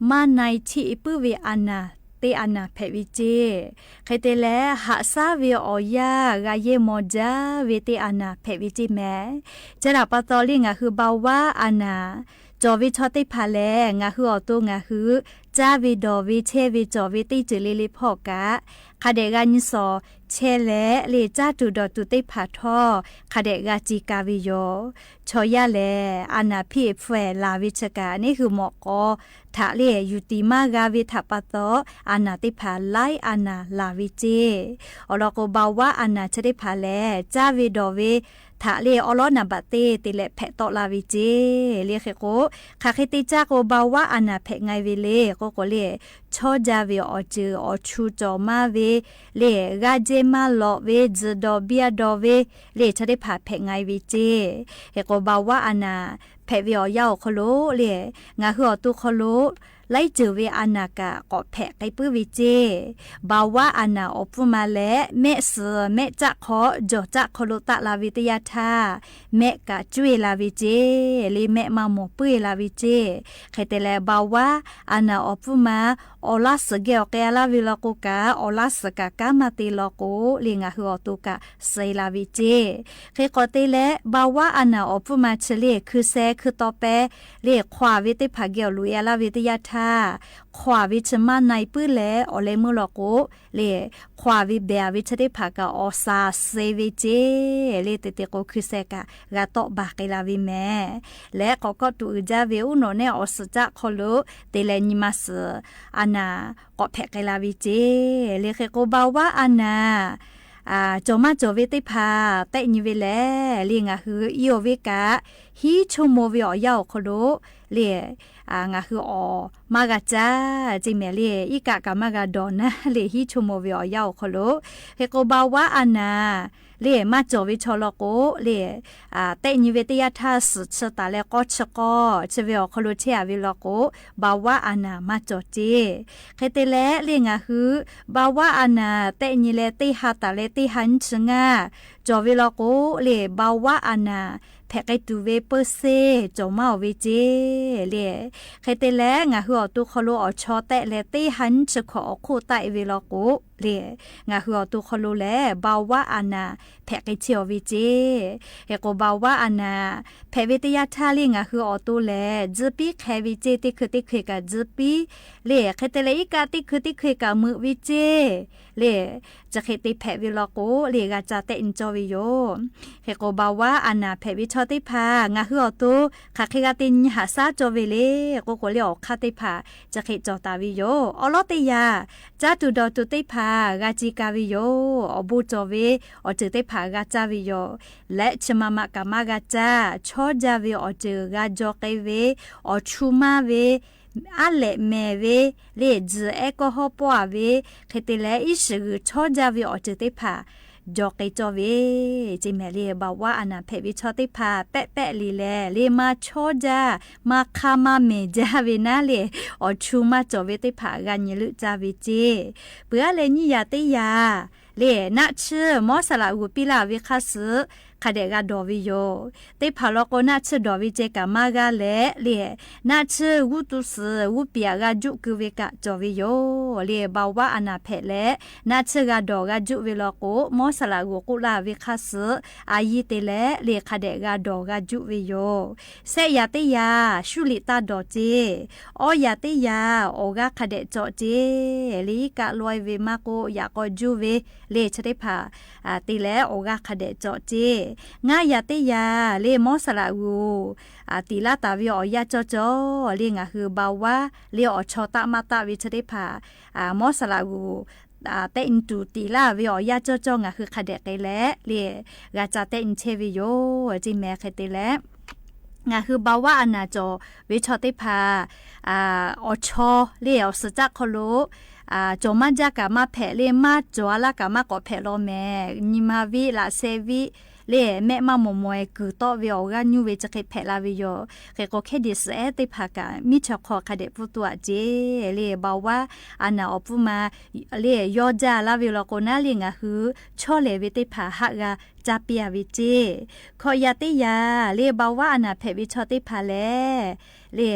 maˇ na-e htiˆ puiˉ ve a naˬ, teˇ a naˬ hpehꞈ ve ceˇ. Hk'e te leh haꞈ shaˉ ve awˬ yanˇ g'a yehˇ maw jaˇ ve teˇ a naˬ hpehꞈ ve ceˇ mehˍ. Chi htaꞈ pa taw le ngaˬ hui เบาหวาน a naˬ cawˬ ve chaw teˇ hpaˍ lehˬ, ngaˬ hui awˬ to ngaˬ hui caˇ ve dawˬ ve chehˇ ve cawˬ ve teˇ ceuˬ le le hpawˇ kaꞈ, hk'a dehꞈ g'a nyi shawˍ chehˇ leh le, caˇ tuˬ dawˬ tuˬ teˇ hpaˍ htawˇ hk'a dehꞈ g'a ce ka ve yoˬ. Chaw yaˇ lehˬ a naˬ hpiˇ hpfuhˇ-ehˍ laˬ ve chi kaꞈ, neˇ hui mawꞈ k'aw htaꞈ le yuˬ tiˍ maˇ g'a ve htaꞈ pa taw, a naˬ teˇ hpaˍ laiˉ a naˬ laˬ ve ceˇ. Awˬ lawn k'o เบาหวาน a naˬ chi teˇ hpaˍ lehˬ, caˇ ve dawˬ ve htaꞈ le awˉ lawˉ naˍ baꞈ teˇ te leh hpehꞈ tawˆ la ve ceˇ. Le hk'e k'o, hk'aˬ hk'e te caˇ k'o เบาหวาน a naˬ hpehꞈ nga ve le k'oˆ k'o le, chawˇ jaˇ ve awˬ ceuˬ awˬ chu cawˬ maˇ ve le, g'aˇ jehˇ maˇ lawꞈ ve, tzuhˬ dawˬ biˇ a dawˬ ve le, chi teˇ hpaˍ hpehꞈ nga ve ceˇ. Hk'e k'o เบาหวาน a naˬ hpehꞈ ve awˬ yanˇ awˬ hk'aw lo le, ngaˬ hui awˬ to hk'aw lo laiˉ ceuˬ ve a naˬ kaꞈ k'awꞈ hpehꞈ k'ai puiˉ ve ceˇ. เบาหวาน a naˬ awˬ pfuhˇ ma leh mehˆ suhˍ mehˆ caˆ hk'aw jawˬ caˆ hk'aw lo taˆ la ve teˇ yanˇ htaˇ, mehˆ kaꞈ cuˇ-e la ve ceˇ. Le mehˆ maˇ mawˬ puiˉ-e la ve ceˇ. Hk'e te leh เบาหวาน a naˬ awˬ pfuhˇ ma awˬ laˇ suhˍ geh awˬ k'ai-a laˇ ve law k'o kaꞈ, awˬ laˇ suhˍ kaꞈ kanˉ maˇ te law k'o le, ngaˬ hui awˬ to kaꞈ suh-e la ve ceˇ. Hk'e k'awꞈ te leh เบาหวาน a naˬ awˬ pfuhˇ ma chi le hkui sheh hkui taw peh le hk'awˍ ve teˇ hpaˍ geh awˬ loꞈ-e-a laˇ ve teˇ yanˇ htaˇ, hk'awˍ ve chi maˇ na-e puiˉ leh awˬ leh meuˇ law k'o le, hk'awˍ ve behˬ ve chi teˇ hpaˍ kaꞈ awˬ shaˍ suh-e ve ceˇ. Le te te k'o hkui sheh kaꞈ g'a tawˆ baˬ k'ai la ve mehˍ. Leh k'awꞈ kawˆ tuꞈ uiˍ jaˇ ve uˉ nawꞈ nehˆ awˬ suhˍ caˆ hk'aw lo te leh nyi ma suhˍ a naˬ k'awꞈ hpehꞈ k'ai la ve ceˇ. Le hk'e k'o เบาหวาน a naˬ cawˬ maˇ cawˬ ve teˇ hpaˍ tehˆ nyi ve lehˬ le, ngaˬ hui iˉ-oˬ ve kaꞈ hiˉ choˇ maw ve awˬ yanˇ awˬ hk'aw lo le, ngaˬ hui awˬ maˇ g'a caˇ ceˇ mehˍ le. Iˉ kaˆ kaꞈ maˇ g'a dawˬ naˉ le, hiˉ choˇ maw ve awˬ yanˇ awˬ hk'aw lo. Hk'e k'o เบาหวาน a naˬ le maˇ cawˬ ve chaw law k'o le, tehˆ nyi ve teˇ yanˇ htaˇ suhˍ chi taˍ leh k'awˇ chi k'awˇ chi ve awˬ hk'aw lo chehˇ-a ve law k'o, เบาหวาน a naˬ maˇ cawˬ ceˇ. Hk'e te leh le ngaˬ hui เบาหวาน a naˬ tehˆ nyi leh teˇ ha taˍ leh teˇ ha nyiˇ chi ngaˇ cawˬ ve law k'o le, เบาหวาน a naˬ hpehꞈ k'ai tuˬ ve เปอร์เซ็นต์ cawˬ maˇ-oˬ ve ceˇ le. Hk'e te leh ngaˬ hui awˬ to hk'aw lo awˬ chaw tehˆ leh teˇ ha nyiˇ chi hkawꞈ awˬ hk'oˆ taˆ-e ve law k'o le, ngaˬ hui awˬ to hk'aw lo lehˬ เบาหวาน a naˬ hpehꞈ k'ai chehˇ-aw ve ceˇ. Hk'e k'o เบาหวาน a naˬ hpehꞈ ve teˇ yanˇ htaˇ le ngaˬ hui awˬ to lehˬ tzuhˇ piˉ hk'e ve ceˇ, teˇ hkui teˇ hkui kaꞈ tzuhˇ piˉ le, hk'e te leh iˉ kaˆ teˇ hkui teˇ hkui kaꞈ meuꞈ ve ceˇ le. Chi hk'e te hpehꞈ ve law k'o le, g'a ca tehˆ nyi cawˇ ve yoˬ. Hk'e k'o เบาหวาน a naˬ hpehꞈ ve chaw teˇ hpaˍ ngaˬ hui awˬ to hk'aˬ hk'e g'a te nyi haꞈ shaˉ cawˇ ve le k'oˆ k'o le, awˬ hk'aˇ teˇ hpaˍ chi hk'e cawˬ taˍ ve yoˬ. Awˉ lawˉ teˇ yanˇ, caˇ tuˬ dawˬ tuˬ teˇ hpaˍ g'a ce ka ve yoˬ. Awˬ bon cawˬ ve awˬ ceuˬ teˇ hpaˍ g'a caˇ ve yoˬ. Leh chi ma ma kaꞈ maˇ g'a caˇ, chawˇ jaˇ ve awˬ ceuˬ g'a jaw k'ai ve, awˬ chu maˇ ve, aˉ lehꞈ mehˍ ve le, tzuhˬ ehˉ kawˇ hawˉ pawˆ-a ve, hk'e te leh iˉ shiˍ g'uiˬ chawˇ jaˇ ve awˬ ceuˬ teˇ hpaˍ jaw k'ai cawˇ ve ceˇ mehˍ le. เบาหวาน a naˬ hpehꞈ ve chaw teˇ hpaˍ pehˆ pehˆ le lehˬ le, maˇ chawˇ jaˇ, maˇ hk'aˇ maˇ mehˍ jaˇ ve naˉ le, awˬ chu maˇ cawˬ ve teˇ hpaˍ g'a nyi leuˆ caˇ ve ceˇ. Peuˬ aˉ leh nyiˇ yaꞈ teˇ yaꞈ le, naˆ tsuhˇ mawˇ saˍ laꞈ g'uˬ piˇ laˇ ve hk'aˇ suh hk'a dehꞈ g'a dawˬ ve yoˬ. Teˇ hpaˍ law k'o naˆ tsuhˇ dawˬ ve ceh kaꞈ maˇ g'aˇ leh le, naˆ tsuhˇ g'uˇ tu suhˍ g'uˇ piˍ-aꞈ g'a juˆ keu ve kaꞈ cawˬ ve yoˬ le. เบาหวาน a naˬ hpehꞈ leh naˆ tsuhˇ g'a dawˬ g'a juˆ ve law k'o, mawˇ saˍ laꞈ g'uˬ k'oˆ laˇ ve hk'aˇ suh a yiˇ te leh le hk'a dehꞈ g'a dawˬ g'a juˆ ve yoˬ. Shehˆ yaꞈ teˇ yaꞈ shuˉ liꞈ taˇ dawˬ ceˇ. Awˇ yaꞈ teˇ yaꞈ awˬ g'aˇ hk'a dehꞈ cawꞈ ceˇ le. Iˉ kaˆ lawehˇ ve maˇ k'oˆ, yaꞈ k'aw juˇ ve le, chi teˇ hpaˍ te leh awˬ g'aˇ hk'a dehꞈ cawꞈ ceˇ. Ngaˇ yaꞈ teˇ yaꞈ le, mawˇ saˍ laꞈ g'uˬ tiˍ laˇ taˍ ve awˬ yanˇ cawˇ cawˇ le, ngaˬ hui เบาหวาน le awˬ chaw taˆ maˇ taˆ ve chi teˇ hpaˍ mawˇ saˍ laꞈ g'uˬ tehˆ nyi tuˬ tiˍ laˇ ve awˬ yanˇ cawˇ cawˇ ngaˬ hui hk'a dehꞈ k'ai leh le, g'a ca tehˆ nyi chehˇ ve yoˬ ceˇ mehˍ. Hk'e te leh ngaˬ hui เบาหวาน a naˬ cawˬ ve chaw teˇ hpaˍ awˬ chaw le awˬ suhˍ caˆ hk'aw lo cawˬ maˇ jaˇ kaꞈ maˇ hpehꞈ le, maˇ cawˬ-a laˇ kaꞈ maˇ k'awꞈ hpehꞈ law mehˍ. Nyi ma viˆ laꞈ sheh viˆ le mehˆ maˇ mawˬ mawˬ-e kuiˬ tawˆ ve awˬ g'aˇ nyuˇ ve chi hk'e hpehꞈ la ve yoˬ. Hk'e k'o, hkehˉ deꞈ suhˍ ehˉ teˇ hpaˍ kaꞈ miˉ chaw hk'aw hk'a dehꞈ pfuhˇ tuˬ aꞈ ceˇ le. เบาหวาน a naˬ awˬ pfuhˇ ma le yawˇ jaˇ laˇ ve law k'o naˉ le, ngaˬ hui chawˇ lehˬ ve teˇ hpaˍ haˆ g'a caˇ piˇ-a ve ceˇ. Hkawꞈ yaꞈ teˇ yaꞈ le เบาหวาน a naˬ hpehꞈ ve chaw teˇ hpaˍ lehˬ le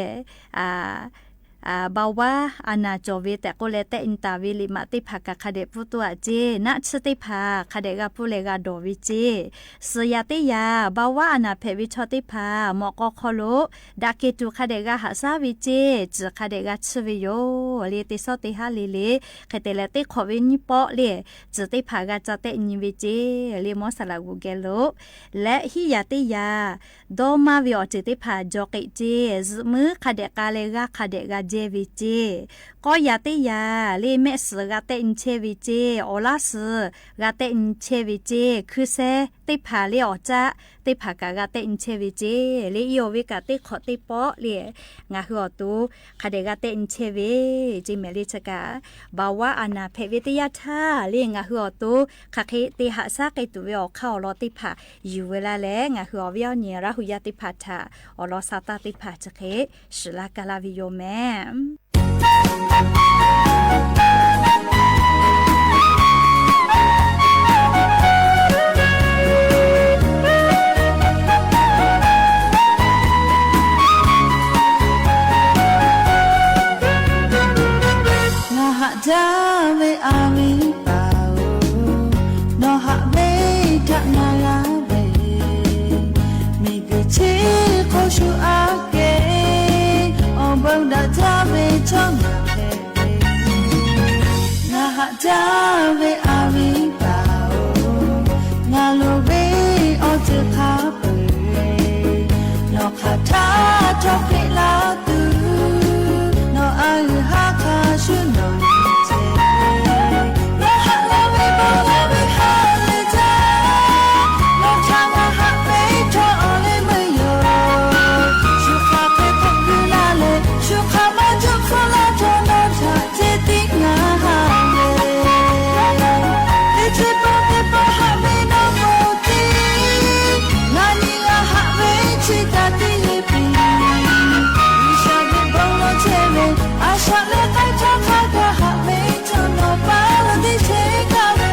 เบาหวาน a naˬ cawˬ ve tehꞈ k'oˆ leh tehˆ nyi taˍ ve liꞈ maꞈ teˇ hpaˍ kaꞈ hk'a dehꞈ pfuhˇ tuˬ aꞈ ceˇ. Naˆ tsuhˇ teˇ hpaˍ hk'a dehꞈ g'a pfuhˇ leh g'a dawˬ ve ceˇ. Suhˍ yaꞈ teˇ yaꞈ เบาหวาน a naˬ hpehꞈ ve chaw teˇ hpaˍ mawꞈ k'aw hk'aw lo daꞈ kehˬ tuˬ hk'a dehꞈ g'a haꞈ shaˉ ve ceˇ. Tcuhˍ hk'a dehꞈ g'a chiˇ ve yoˬ le. Teˇ sawˉ teˇ haˉ le le, hk'e te leh teˇ hk'awꞈ ve nyiˇ pawˆ le tcuhˍ teˇ hpaˍ g'a ca tehˆ nyi ve ceˇ le. Mawˇ saˍ laꞈ g'uˬ geh lo leh hiˉ yaꞈ teˇ yaꞈ dawˇ maˇ ve awˬ ceuˬ teˇ hpaˍ jaw k'eꞈ ceˇ. Zuhꞈ muiˉ hk'a dehꞈ k'a leh g'aˇ hk'a dehꞈ g'a jehˇ ve ceˇ. K'awˇ yaꞈ teˇ yaꞈ le mehˆ suhˍ g'a tehˆ nyi chehˇ ve ceˇ. Awˬ laˇ suhˍ g'a tehˆ nyi chehˇ ve ceˇ. Hkui sheh teˇ hpaˍ le awˬ caˆ teˇ hpaˍ kaꞈ g'a tehˆ nyi chehˇ ve ceˇ le. Iˉ awˬ ve kaꞈ teˇ hk'awꞈ teˇ pawˆ le ngaˬ hui awˬ to hk'a dehꞈ g'a tehˆ nyi chehˇ ve ceˇ mehˍ le. Chi kaꞈ เบาหวาน a naˬ hpehꞈ ve teˇ yanˇ htaˇ le ngaˬ hui awˬ to hk'aˬ hk'e te haꞈ shaˉ k'ai tuˬ ve awˬ hk'aˇ awˬ lawn teˇ hpaˍ yuˬ ve laˇ leh, ngaˬ hui awˬ viˉ awˬ nyi Laˇ hu yaˇ teˇ hpaˍ htaꞈ awˬ lawn sha taˇ teˇ hpaˍ chi hk'e shiˍ laˇ ka laˇ ve yoˬ mehˍ. Ngaˬ haꞈ jaˇ ve a viˉ paˍ-oˬ, nawˬ haꞈ ve htaꞈ ngaˬ g'a ve, miˬguiˬ chi hk'oˆ shu aꞈ kehˬ, awˬ bon daꞈ jaˇ ve chaw ngaˬ hpehꞈ ve. Ngaˬ haꞈ jaˇ ve a viˉ paˍ-oˬ, ngaˬ loˍ ve awˬ ceuˬ hk'a peu-eˬ, nawˬ hk'aˬ htaˇ htawˇ hpeꞈ la tuˬ, nawˬ a g'uiˬ haˉ hk'a shuˍ nawˬ ceh. Ngaˬ haꞈ la ve bon la ve ha lehˬ jaˇ, nawˬ htaꞈ ngaˬ haꞈ ve htawˇ awˬ leh meuˇ yoˬ. Shu hk'a hk'e k'oˆ gu la leh, shu hk'a maˇ cawˇ hpfuhˇ la htawˇ nawˬ htaꞈ ceh tiˉ ngaˬ haꞈ ve. Teˇ ceuˬ pawˆ teˇ pawˆ haꞈ ve nawˬ k'oˆ tiˉ, ngaˬ nyi ngaˬ haꞈ ve chi htaꞈ tiˉ le piˇ. G'uiˬsha ve bon lawˬ chehˇ ve, a shaꞈ leh k'ai htaˇ hk'a gaˬ haꞈ ve chaw nawˬ paˍ lo teˇ chehˇ kaˇ ve.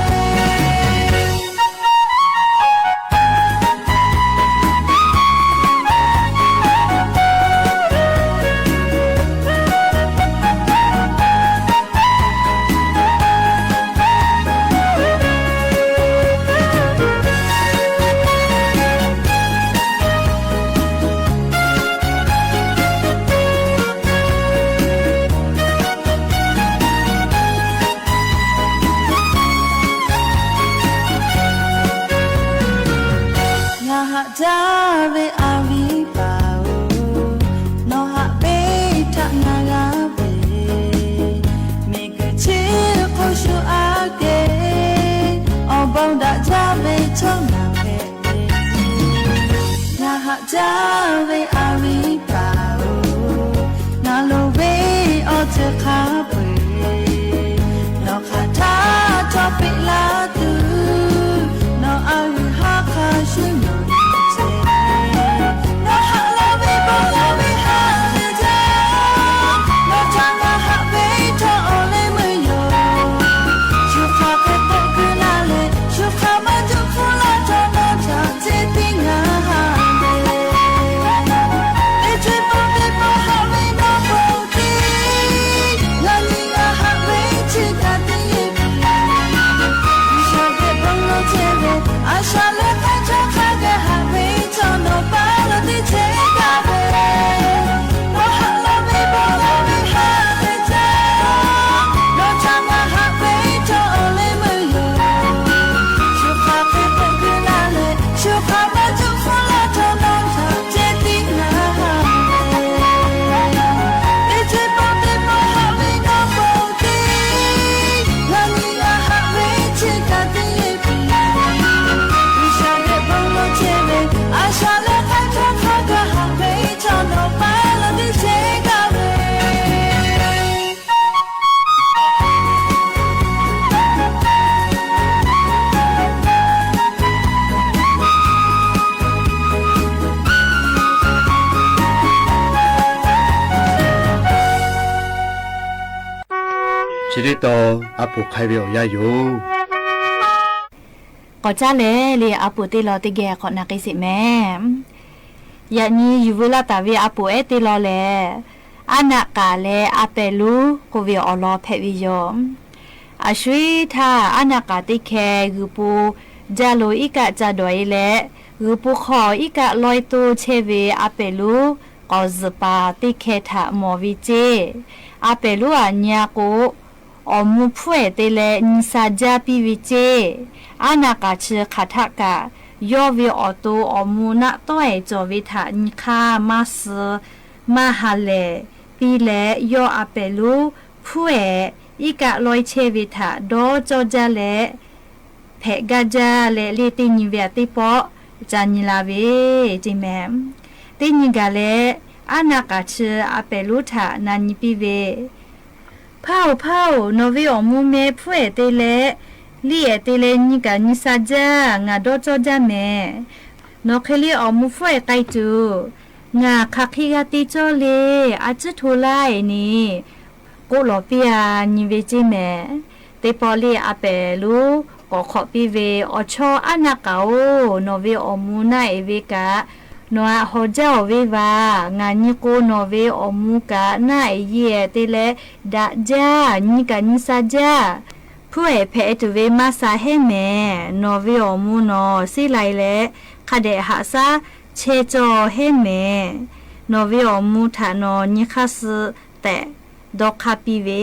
Ngaˬ haꞈ jaˇ ve a viˉ paˍ-oˬ, nawˬ haꞈ ve htaꞈ ngaˬ g'a ve, miˬguiˬ chi hk'oˆ shu aꞈ kehˬ, awˬ bon daꞈ jaˇ ve chaw ngaˬ hpehꞈ ve. Ngaˬ haꞈ jaˇ ve a viˉ paˍ-oˬ, ngaˬ loˍ ve awˬ ceuˬ hk'a peu-eˬ, nawˬ hk'aˬ htaˇ htawˇ hpeꞈ la tuˬ, nawˬ a g'uiˬ haˉ hk'a shuˍ nawˬ ceh. Nawˬ haꞈ la ve bon la ve ha lehˬ jaˇ, nawˬ htaꞈ ngaˬ haꞈ ve htawˇ awˬ leh meuˇ yoˬ. Shu hk'a hk'e k'oˆ gu la leh, shu hk'a maˇ cawˇ hpfuhˇ la htawˇ nawˬ htaꞈ ceh tiˉ ngaˬ haꞈ ve. Chi teˇ taw, a poˍ hk'ai ve awˬ yanˇ yoˬ. K'awꞈ caˇ leh le, a poˍ teˇ lawn teˇ geh k'awꞈ na k'ai sheˍ mehˍ. Yaꞈ nyi yuˬ veu laˇ taˍ ve a poˍ ehˉ teˇ lawn lehˬ, Aˉ naˆ k'aˍ leh a pehˍ lonˉ k'oˆ ve awˬ lawn hpehꞈ ve yoˬ. A shu iˉ htaˇ, aˉ naˆ k'aˍ teˇ hkeh g'uiˬ po jaˇ lo iˉ kaˆ ca dawˬ e leh, g'uiˬ po hk'aw iˉ kaˆ lawehˇ toˇ chehˇ ve a pehˍ lonˉ k'awꞈ zuhꞈ paˍ teˇ hkeh htaꞈ mawˬ ve ceˇ. A pehˍ lonˉ aꞈ nyi a k'o, awˬ mvuh hpfuhˇ ehˍ te leh nyi sha jaˇ piˇ ve ceˇ. Aˉ naˆ k'aˍ chi hk'aˬ htaˆ kaꞈ, yawˇ ve awˬ to awˬ mvuh naˆ tawˉ ehˍ cawˬ ve htaꞈ nyi hk'aˇ maˇ suh maˇ ha lehˬ piˇ leh, yawˇ a pehˍ lonˉ hpfuhˇ ehˍ iˉ kaˆ lawehˇ chehˇ ve htaꞈ dawˇ cawˇ jaˇ leh, hpehꞈ gaˇ jaˇ leh le, teˇ nyi ve aꞈ teˇ pawˆ ca nyi la ve ceˇ mehˍ. Teˇ nyi gaˬ leh, aˉ naˆ k'aˍ chi a pehˍ lonˉ htaꞈ na nyi piˇ ve, Hpaˇ-oˬ, hpaˇ-oˬ, nawˬ ve awˬ mvuh meh hpfuhˇ ehˍ te leh liˇ ehˍ te leh nyi kaꞈ nyi sha jaˇ, ngaˬ dawˇ cawˇ jaˇ mehˍ. Nawˬ hk'e le awˬ mvuh hpfuhˇ ehˍ k'ai tuˬ, ngaˬ hk'aˬ hk'e g'a te cawˇ le. A ciˉ hto laˇ eˬ neˬ k'oˆ lawˬ piˇ a nyi ve ceˇ mehˍ. Teˇ pawˆ le a pehˍ lonˉ k'awꞈ hk'awꞈ piˇ ve, Awˬ chawˇ aˉ naˆ k'aˍ-oˬ, nawˬ ve awˬ mvuh naˆ eˬ ve kaꞈ nawˬ aꞈ hawˍ jaˇ-oˬ ve vaˬ. Ngaˬ nyi k'o, nawˬ ve awˬ mvuh kaꞈ naˆ eˬ yeˬ ehˍ te leh daꞈ jaˇ, nyi kaꞈ nyi sha jaˇ. Hpfuhˇ ehˍ hpehꞈ tuˬ ve maˇ sha hehˉ mehˍ. Nawˬ ve awˬ mvuh nawˬ seˉ lai leh hk'a dehꞈ haꞈ shaˉ chehˇ cawˇ hehˉ mehˍ. Nawˬ ve awˬ mvuh htaꞈ nawˬ nyi hk'aˇ suh tehꞈ dawˇ hk'aˇ piˇ ve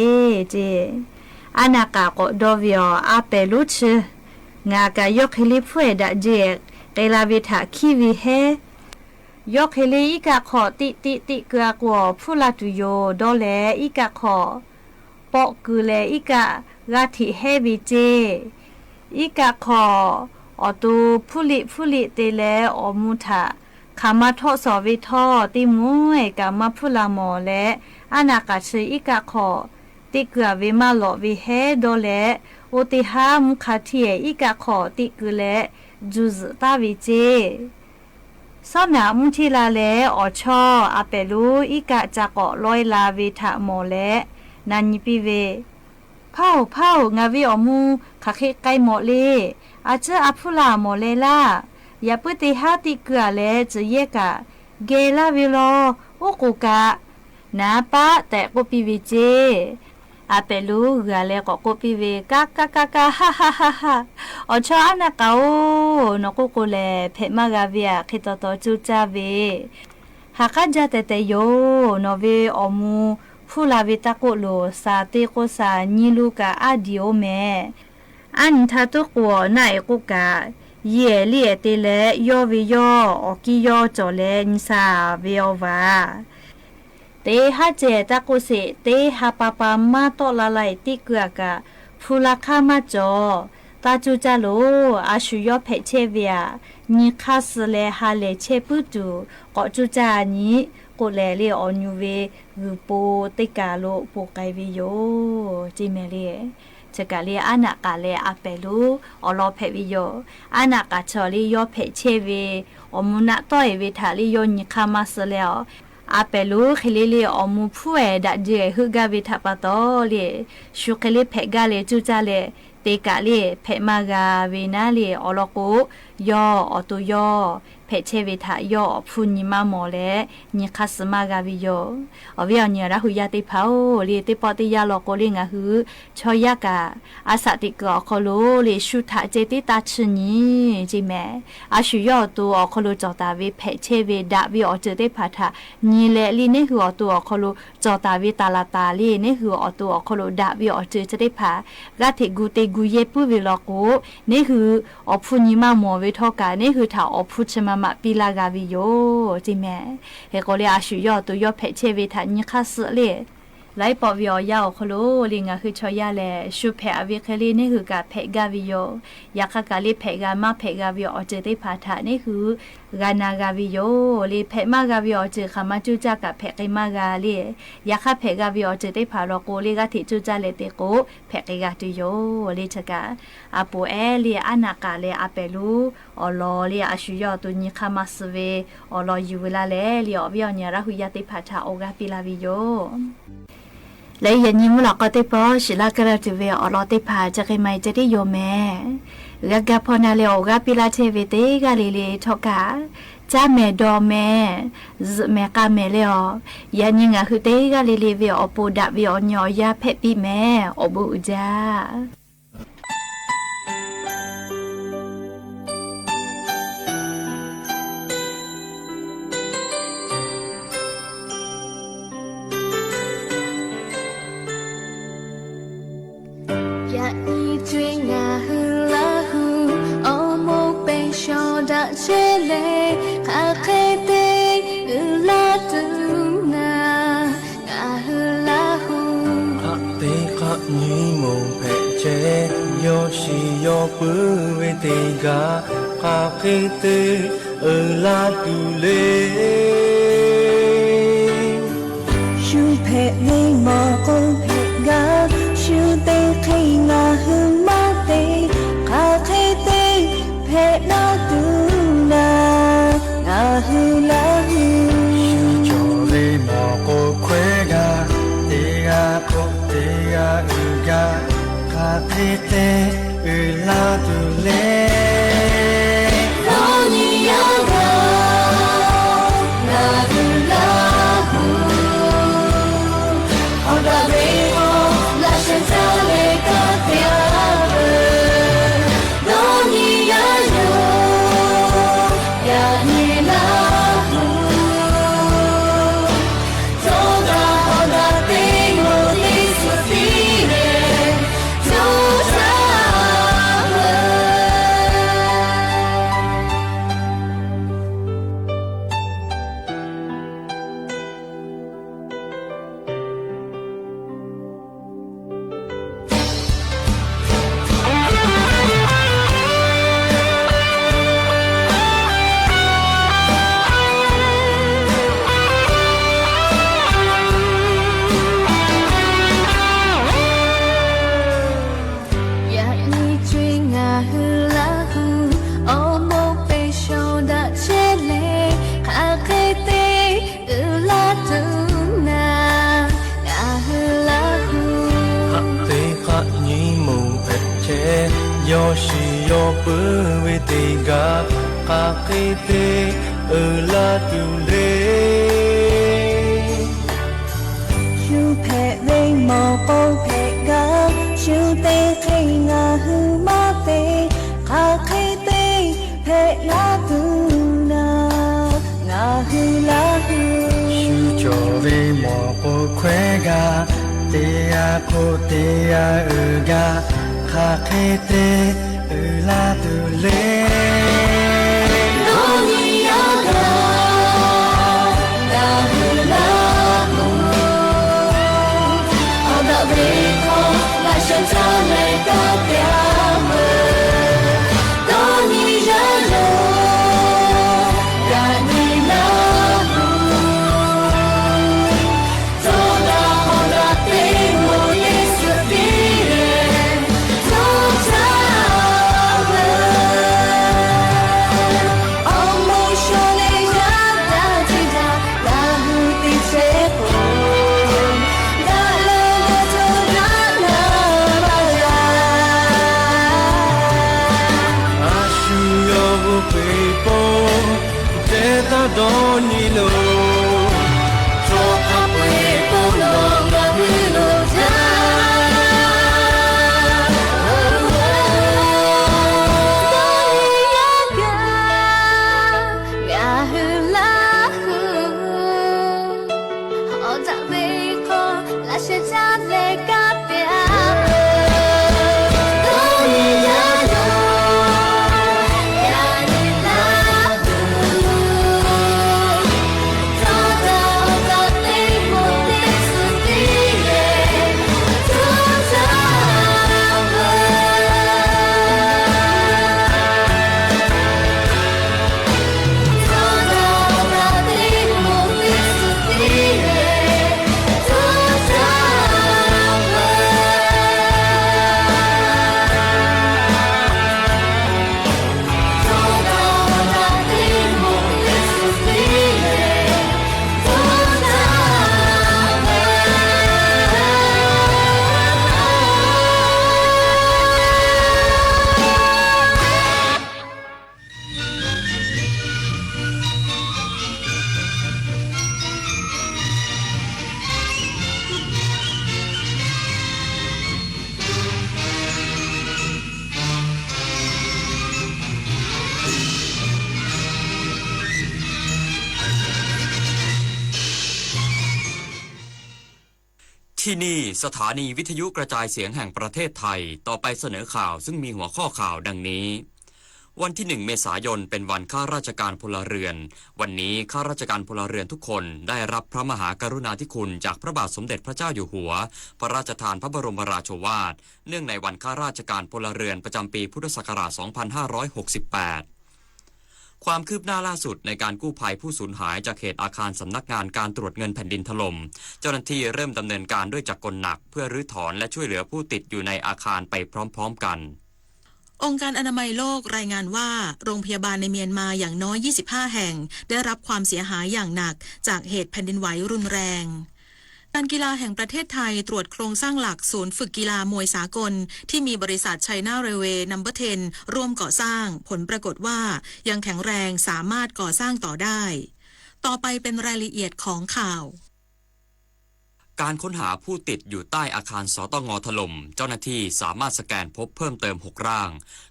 ceˇ. Aˉ naˆ k'aˍ k'awꞈ dawˇ ve, Awˬ a pehˍ lonˉ chi, ngaˬ kaꞈ yawˇ hk'e le hpfuhˇ ehˍ daꞈ jeˬ k'ai la ve htaꞈ hkiˉ ve hehˉ. Yawˇ hk'e le iˉ kaˆ hk'aw teˆ teˆ teˆ keu a k'o, awˬ hpfuhˇ la tuˬ yoˬ dawˇ leh, iˉ kaˆ hk'aw pawˆ keu leh iˉ kaˆ g'aˇ hteꞈ hehˉ ve ceˇ. Iˉ kaˆ hk'aw awˬ to hpfuhˇ liˆ hpfuhˇ liˆ te leh awˬ mvuh htaꞈ hk'aˬ ma htawˆ shawˍ ve htawˇ, teˇ mvuhˇ ehˍ kaꞈ maˇ hpfuhˇ la mawˬ leh, aˉ naˆ k'aˍ chi iˉ kaˆ hk'aw teˆ keu a ve maˇ lawꞈ ve hehˉ dawˇ leh, oˇ teˇ haˉ mvuhˇ hk'a htiˇ ehˍ iˉ kaˆ hk'aw teˆ keu leh juˇ zuhꞈ taˍ ve ceˇ. Sawˉ naꞈ mvuhˇ hteˇ la leh, awˬ chawˇ a pehˍ lonˉ iˉ kaˆ ca k'awꞈ lawehˇ la ve htaꞈ mawˬ leh na nyi piˇ ve, Hpaˇ-oˬ, hpaˇ-oˬ, ngaˬ ve awˬ mvuh hk'aˬ hk'e k'ai mawˬ le. A ciˉ a hpfuhˇ la mawˬ leh laˇ. Yaꞈ puiˉ teˇ haˉ teˆ keu a leh tcuh yehˇ kaꞈ geh laˇ ve law. Oˉ k'oˍ kaꞈ naˍ paˆ tehꞈ k'oˆ piˇ ve ceˇ. A pehˍ lonˉ g'a leh k'awꞈ k'oˆ piˇ ve, Kaˇ kaˇ kaˇ kaˇ, haˆ haˆ haˆ haˆ. Awˬ chawˇ aˉ naˆ k'aˍ-oˬ, nawˬ k'oˆ k'o lehˬ hpehꞈ maˇ g'a ve aꞈ hk'e taw taw coˇ caˇ ve, ha k'aˉ jaˇ tehꞈ tehꞈ yoˬ. Nawˬ ve awˬ mvuh hpfuhˇ la ve taˇ k'oˆ loˬ, shaˍ te k'o shaˍ nyi lo kaꞈ aˉ diˍ oˇ mehˍ. Aˉ nyi htaˇ tuˉ k'o, naˆ eˬ k'oˆ kaꞈ, yeˬ ehˍ liˇ ehˍ te leh yawˇ ve yawˇ awˬ kiˇ yawˇ cawˬ leh nyi sha ve awˬ vaˬ. Teˇ haˉ ceh taˇ k'oˆ sheˍ, teˇ ha pa pa maˇ tawˆ la la eˬ teˇ keu a kaꞈ hpu la hk'aˇ maˇ cawˬ. Taˇ coˇ caˇ loˬ. A shu yawˇ hpehꞈ chehˇ ve aꞈ, nyi hk'aˇ suh leh ha lehˬ chehˇ puiˉ tuˬ k'awꞈ coˇ caˇ nyi k'oˆ leh le, awˬ nyu ve g'uiˬ po teˇ kaˬ lo po k'ai ve yoˬ ceˇ mehˍ le. Chi kaꞈ le, aˉ naˆ k'aˍ leh a pehˍ lonˉ awˬ lawn hpehꞈ ve yoˬ. Aˉ naˆ k'aˍ chi le yawˇ hpehꞈ chehˇ ve awˬ mvuh naˆ tawˆ eˬ ve htaꞈ le yawˇ nyi hk'aˇ maˇ suh leh, a pehˍ lonˉ hk'e le le awˬ mvuh hpfuhˇ ehˍ daꞈ jeˬ heuˆ gaˇ ve htaꞈ pa taw le, shu hk'e le hpehꞈ gaˇ leh coˇ caˇ leh te kaꞈ le hpehꞈ maˇ g'a ve naˉ le, awˬ lawn k'o, yawˇ awˬ to yawˇ hpehꞈ chehˇ ve htaꞈ yawˇ awˬ hpfuhˇ nyi maˇ mawˬ leh nyi hk'aˇ suh maˇ g'a ve yoˬ. Awˬ viˉ awˬ nyi Laˇ hu yaˇ teˇ hpaˍ-oˬ le, teˇ pawˆ teˇ yanˇ law k'o le, ngaˬ hui chaw yaˇ kaꞈ a shaꞈ teꞈ kuiˬ awˬ hk'aw lo le shu htaꞈ ceh tiˉ taˇ chiˇ nyi ceˇ mehˍ. A shu yawˇ awˬ to awˬ hk'aw lo cawˬ taˍ ve hpehꞈ chehˇ ve daꞈ ve awˬ ceuˬ teˇ hpaˍ htaꞈ nyi leh le, neˇ hui awˬ to awˬ hk'aw lo cawˬ taˍ ve taˍ laˍ taˍ le, neˇ hui awˬ to awˬ hk'aw lo daꞈ ve awˬ ceuˬ chi teˇ hpaˍ g'aˇ hteꞈ gu te gu yehˇ puiˉ ve law k'o, neˇ hui awˬ hpfuhˇ nyi maˇ mawˬ ve htawˇ kaꞈ, neˇ hui htaꞈ awˬ hpfuhˇ chi ma maꞈ piˇ laˇ g'a ve yoˬ ceˇ mehˍ. Hk'e k'o le, a shu yawˇ awˬ to yawˇ hpehꞈ chehˇ ve htaꞈ nyi hk'aˇ suh le, laiˉ pawˆ ve awˬ yanˇ awˬ hk'aw lo le, ngaˬ hui chaw yaˇ lehˬ shu hpehꞈ a ve hk'e le neˇ hui kaꞈ hpehꞈ gaˇ ve yoˬ. Yaꞈ hk'aˇ kaꞈ le, hpehꞈ g'a maˇ hpehꞈ g'a ve awˬ ceuˬ teˇ hpaˍ htaꞈ neˇ hui g'a na g'a ve yoˬ le. Hpehꞈ maˇ g'a ve awˬ ceuˬ hk'aˬ ma coˇ caˇ kaꞈ hpehꞈ k'ai maˇ g'a le. Yaꞈ hk'aˇ hpehꞈ g'a ve awˬ ceuˬ teˇ hpaˍ law k'o le, g'aˇ hteꞈ coˇ caˇ leh te k'o hpehꞈ k'ai g'a tuˬ yoˬ le. Chi kaꞈ a poˍ ehˉ le, aˉ naˆ k'aˍ leh a pehˍ lonˉ awˬ lawn le, a shu yawˇ awˬ to nyi hk'aˇ maˇ suh ve awˬ lawn yuˬ ve laˇ leh le, awˬ viˉ awˬ nyi Laˇ hu yaˇ teˇ hpaˍ htaꞈ awˬ g'aˇ piˇ laˇ ve yoˬ. Leh yaꞈ nyi mvuhˇ lawꞈ k'aw teˇ pawˆ shiˍ laˇ kaˇ laˇ tuˬ ve awˬ lawn teˇ hpaˍ chi hk'e maˇ heˆ, ca tiˉ yawˇ mehˍ. G'a ga hpaw na leh awˬ g'aˇ piˇ laˇ chehˇ ve teˇ g'aˇ le le htawˇ kaꞈ, caˇ mehˍ dawˬ mehˍ, zuhꞈ mehˍ k'a mehˍ leh awˬ, yaꞈ nyi ngaˬ hui teˇ g'aˇ le le ve awˬ pon daꞈ ve awˬ nyi awˬ yanˇ hpehꞈ piˇ mehˍ. Awˬ bon uiˍ jaˇ. Yaꞈ nyi co-e ngaˬ hui Laˇ huˍ awˬ moˍ pehˬ shawˍ daꞈ chehˇ leh, hk'aˬ hk'e te uiˍ la tuˬ naˍ, ngaˬ hui Laˇ huˍ. Hk'aˬ te hk'aˬ nyi moˍ hpehꞈ chehˇ, yawˇ shiˍ yawˇ puiˉ ve teˇ g'aˇ, hk'aˬ hk'e te uiˍ la tuˬ le. Shu hpehꞈ ve mawˬ k'o hpehꞈ gaˇ, shu te hk'e ngaˬ hui maˇ te, hk'aˬ hk'e te hpehꞈ la tuˬ naˍ, ngaˬ hui Laˇ huˍ. Shu cawˬ ve mawˬ k'o hkawehˇ gaˇ, teˇ g'aˇ hk'oˆ teˇ g'aˇ uiˍ gaˇ, hk'aˬ hk'e te uiˍ la tuˬ le. Dawˇ nyi yaˇ gaˬ, ngaˬ hui Laˇ huˍ. Awˬ daꞈ ve k'o, laꞈ sheh caˇ leh kaˇ te-a ve. Dawˇ nyi yaˇ yoˬ, yaꞈ nyi Laˇ huˍ. Tawˇ daꞈ awˬ daꞈ teˇ moˍ teˇ suhˍ tiˉ leh, co caˇ ve. Yaꞈ nyi co-e ngaˬ hui Laˇ huˍ awˬ moˍ pehˬ shawˍ daꞈ chehˇ leh, hk'aˬ hk'e te uiˍ la tuˬ naˍ, ngaˬ hui Laˇ huˍ. Hk'aˬ te hk'aˬ nyi moˍ hpehꞈ chehˇ, yawˇ shiˍ yawˇ puiˉ ve teˇ g'aˇ, hk'aˬ hk'e te uiˍ la tuˬ le. Shu hpehꞈ ve mawˬ k'o hpehꞈ gaˇ, shu te hk'e ngaˬ hui maˇ te, hk'aˬ hk'e te hpehꞈ la tuˬ naˍ, ngaˬ hui Laˇ huˍ. Shu cawˬ ve mawˬ k'o hkawehˇ gaˇ, teˇ g'aˇ hk'oˆ teˇ g'aˇ uiˍ gaˇ, hk'aˬ hk'e te uiˍ la tuˬ le. Dawˇ nyi yaˇ gaˬ, ngaˬ hui Laˇ huˍ. Awˬ daꞈ ve k'o, laꞈ sheh caˇ leh kaˇ te-a ve. Dawˇ nyi yaˇ yoˬ, yaꞈ nyi Laˇ huˍ. Tawˇ daꞈ awˬ daꞈ teˇ moˍ teˇ suhˍ tiˉ leh, co caˇ ve. Awˬ moˍ shawˍ leh yaˇ daꞈ teˇ daꞈ, Laˇ huˍ teˇ chehˇ k'o, daꞈ leh g'a cawˬ daꞈ la maˇ g'a. A shu yawˇ g'oˇ peˬ pon, jehˇ taˇ dawˇ nyi loˬ. Chaw hk'a peu-eˬ pon nawˬ ngaˬ hui loˍ jaˇ. Dawˇ nyi yaˇ gaˬ, ngaˬ hui Laˇ huˍ. Awˬ daꞈ ve k'o, laꞈ sheh caˇ leh kaˇ te-a. Dawˇ nyi yaˇ yoˬ, yaꞈ nyi Laˇ huˍ. Tawˇ daꞈ awˬ daꞈ teˇ moˍ teˇ suhˍ tiˉ leh, co caˇ ve. Tawˇ daꞈ awˬ daꞈ teˇ moˍ teˇ suhˍ tiˉ leh, ที่นี่สถานีวิทยุกระจายเสียงแห่งประเทศไทย ต่อไปเสนอข่าวซึ่งมีหัวข้อข่าวดังนี้ วันที่หนึ่งเมษายนเป็นวันข้าราชการพลเรือน วันนี้ข้าราชการพลเรือนทุกคนได้รับพระมหากรุณาธิคุณจากพระบาทสมเด็จพระเจ้าอยู่หัว พระราชทานพระบรมราโชวาท เนื่องในวันข้าราชการพลเรือนประจำปีพุทธศักราช สองพันห้าร้อยหกสิบแปด ความคืบหน้าล่าสุดในการกู้ภัยผู้สูญหายจากเหตุอาคารสำนักงานการตรวจเงินแผ่นดินถล่ม เจ้าหน้าที่เริ่มดำเนินการด้วยจักรกลหนักเพื่อรื้อถอนและช่วยเหลือผู้ติดอยู่ในอาคารไปพร้อมๆกัน องค์การอนามัยโลกรายงานว่า โรงพยาบาลในเมียนมาอย่างน้อย ยี่สิบห้า แห่ง ได้รับความเสียหายอย่างหนักจากเหตุแผ่นดินไหวรุนแรง การกีฬาแห่งประเทศไทยตรวจโครงสร้างหลักศูนย์ฝึกกีฬามวยสากล ที่มีบริษัท China Railway Number Ten ร่วมก่อสร้าง ผลปรากฏว่ายังแข็งแรงสามารถก่อสร้างต่อได้ ต่อไปเป็นรายละเอียดของข่าว การค้นหาผู้ติดอยู่ใต้อาคาร สตง ถล่ม เจ้าหน้าที่สามารถสแกนพบเพิ่มเติม หก ร่าง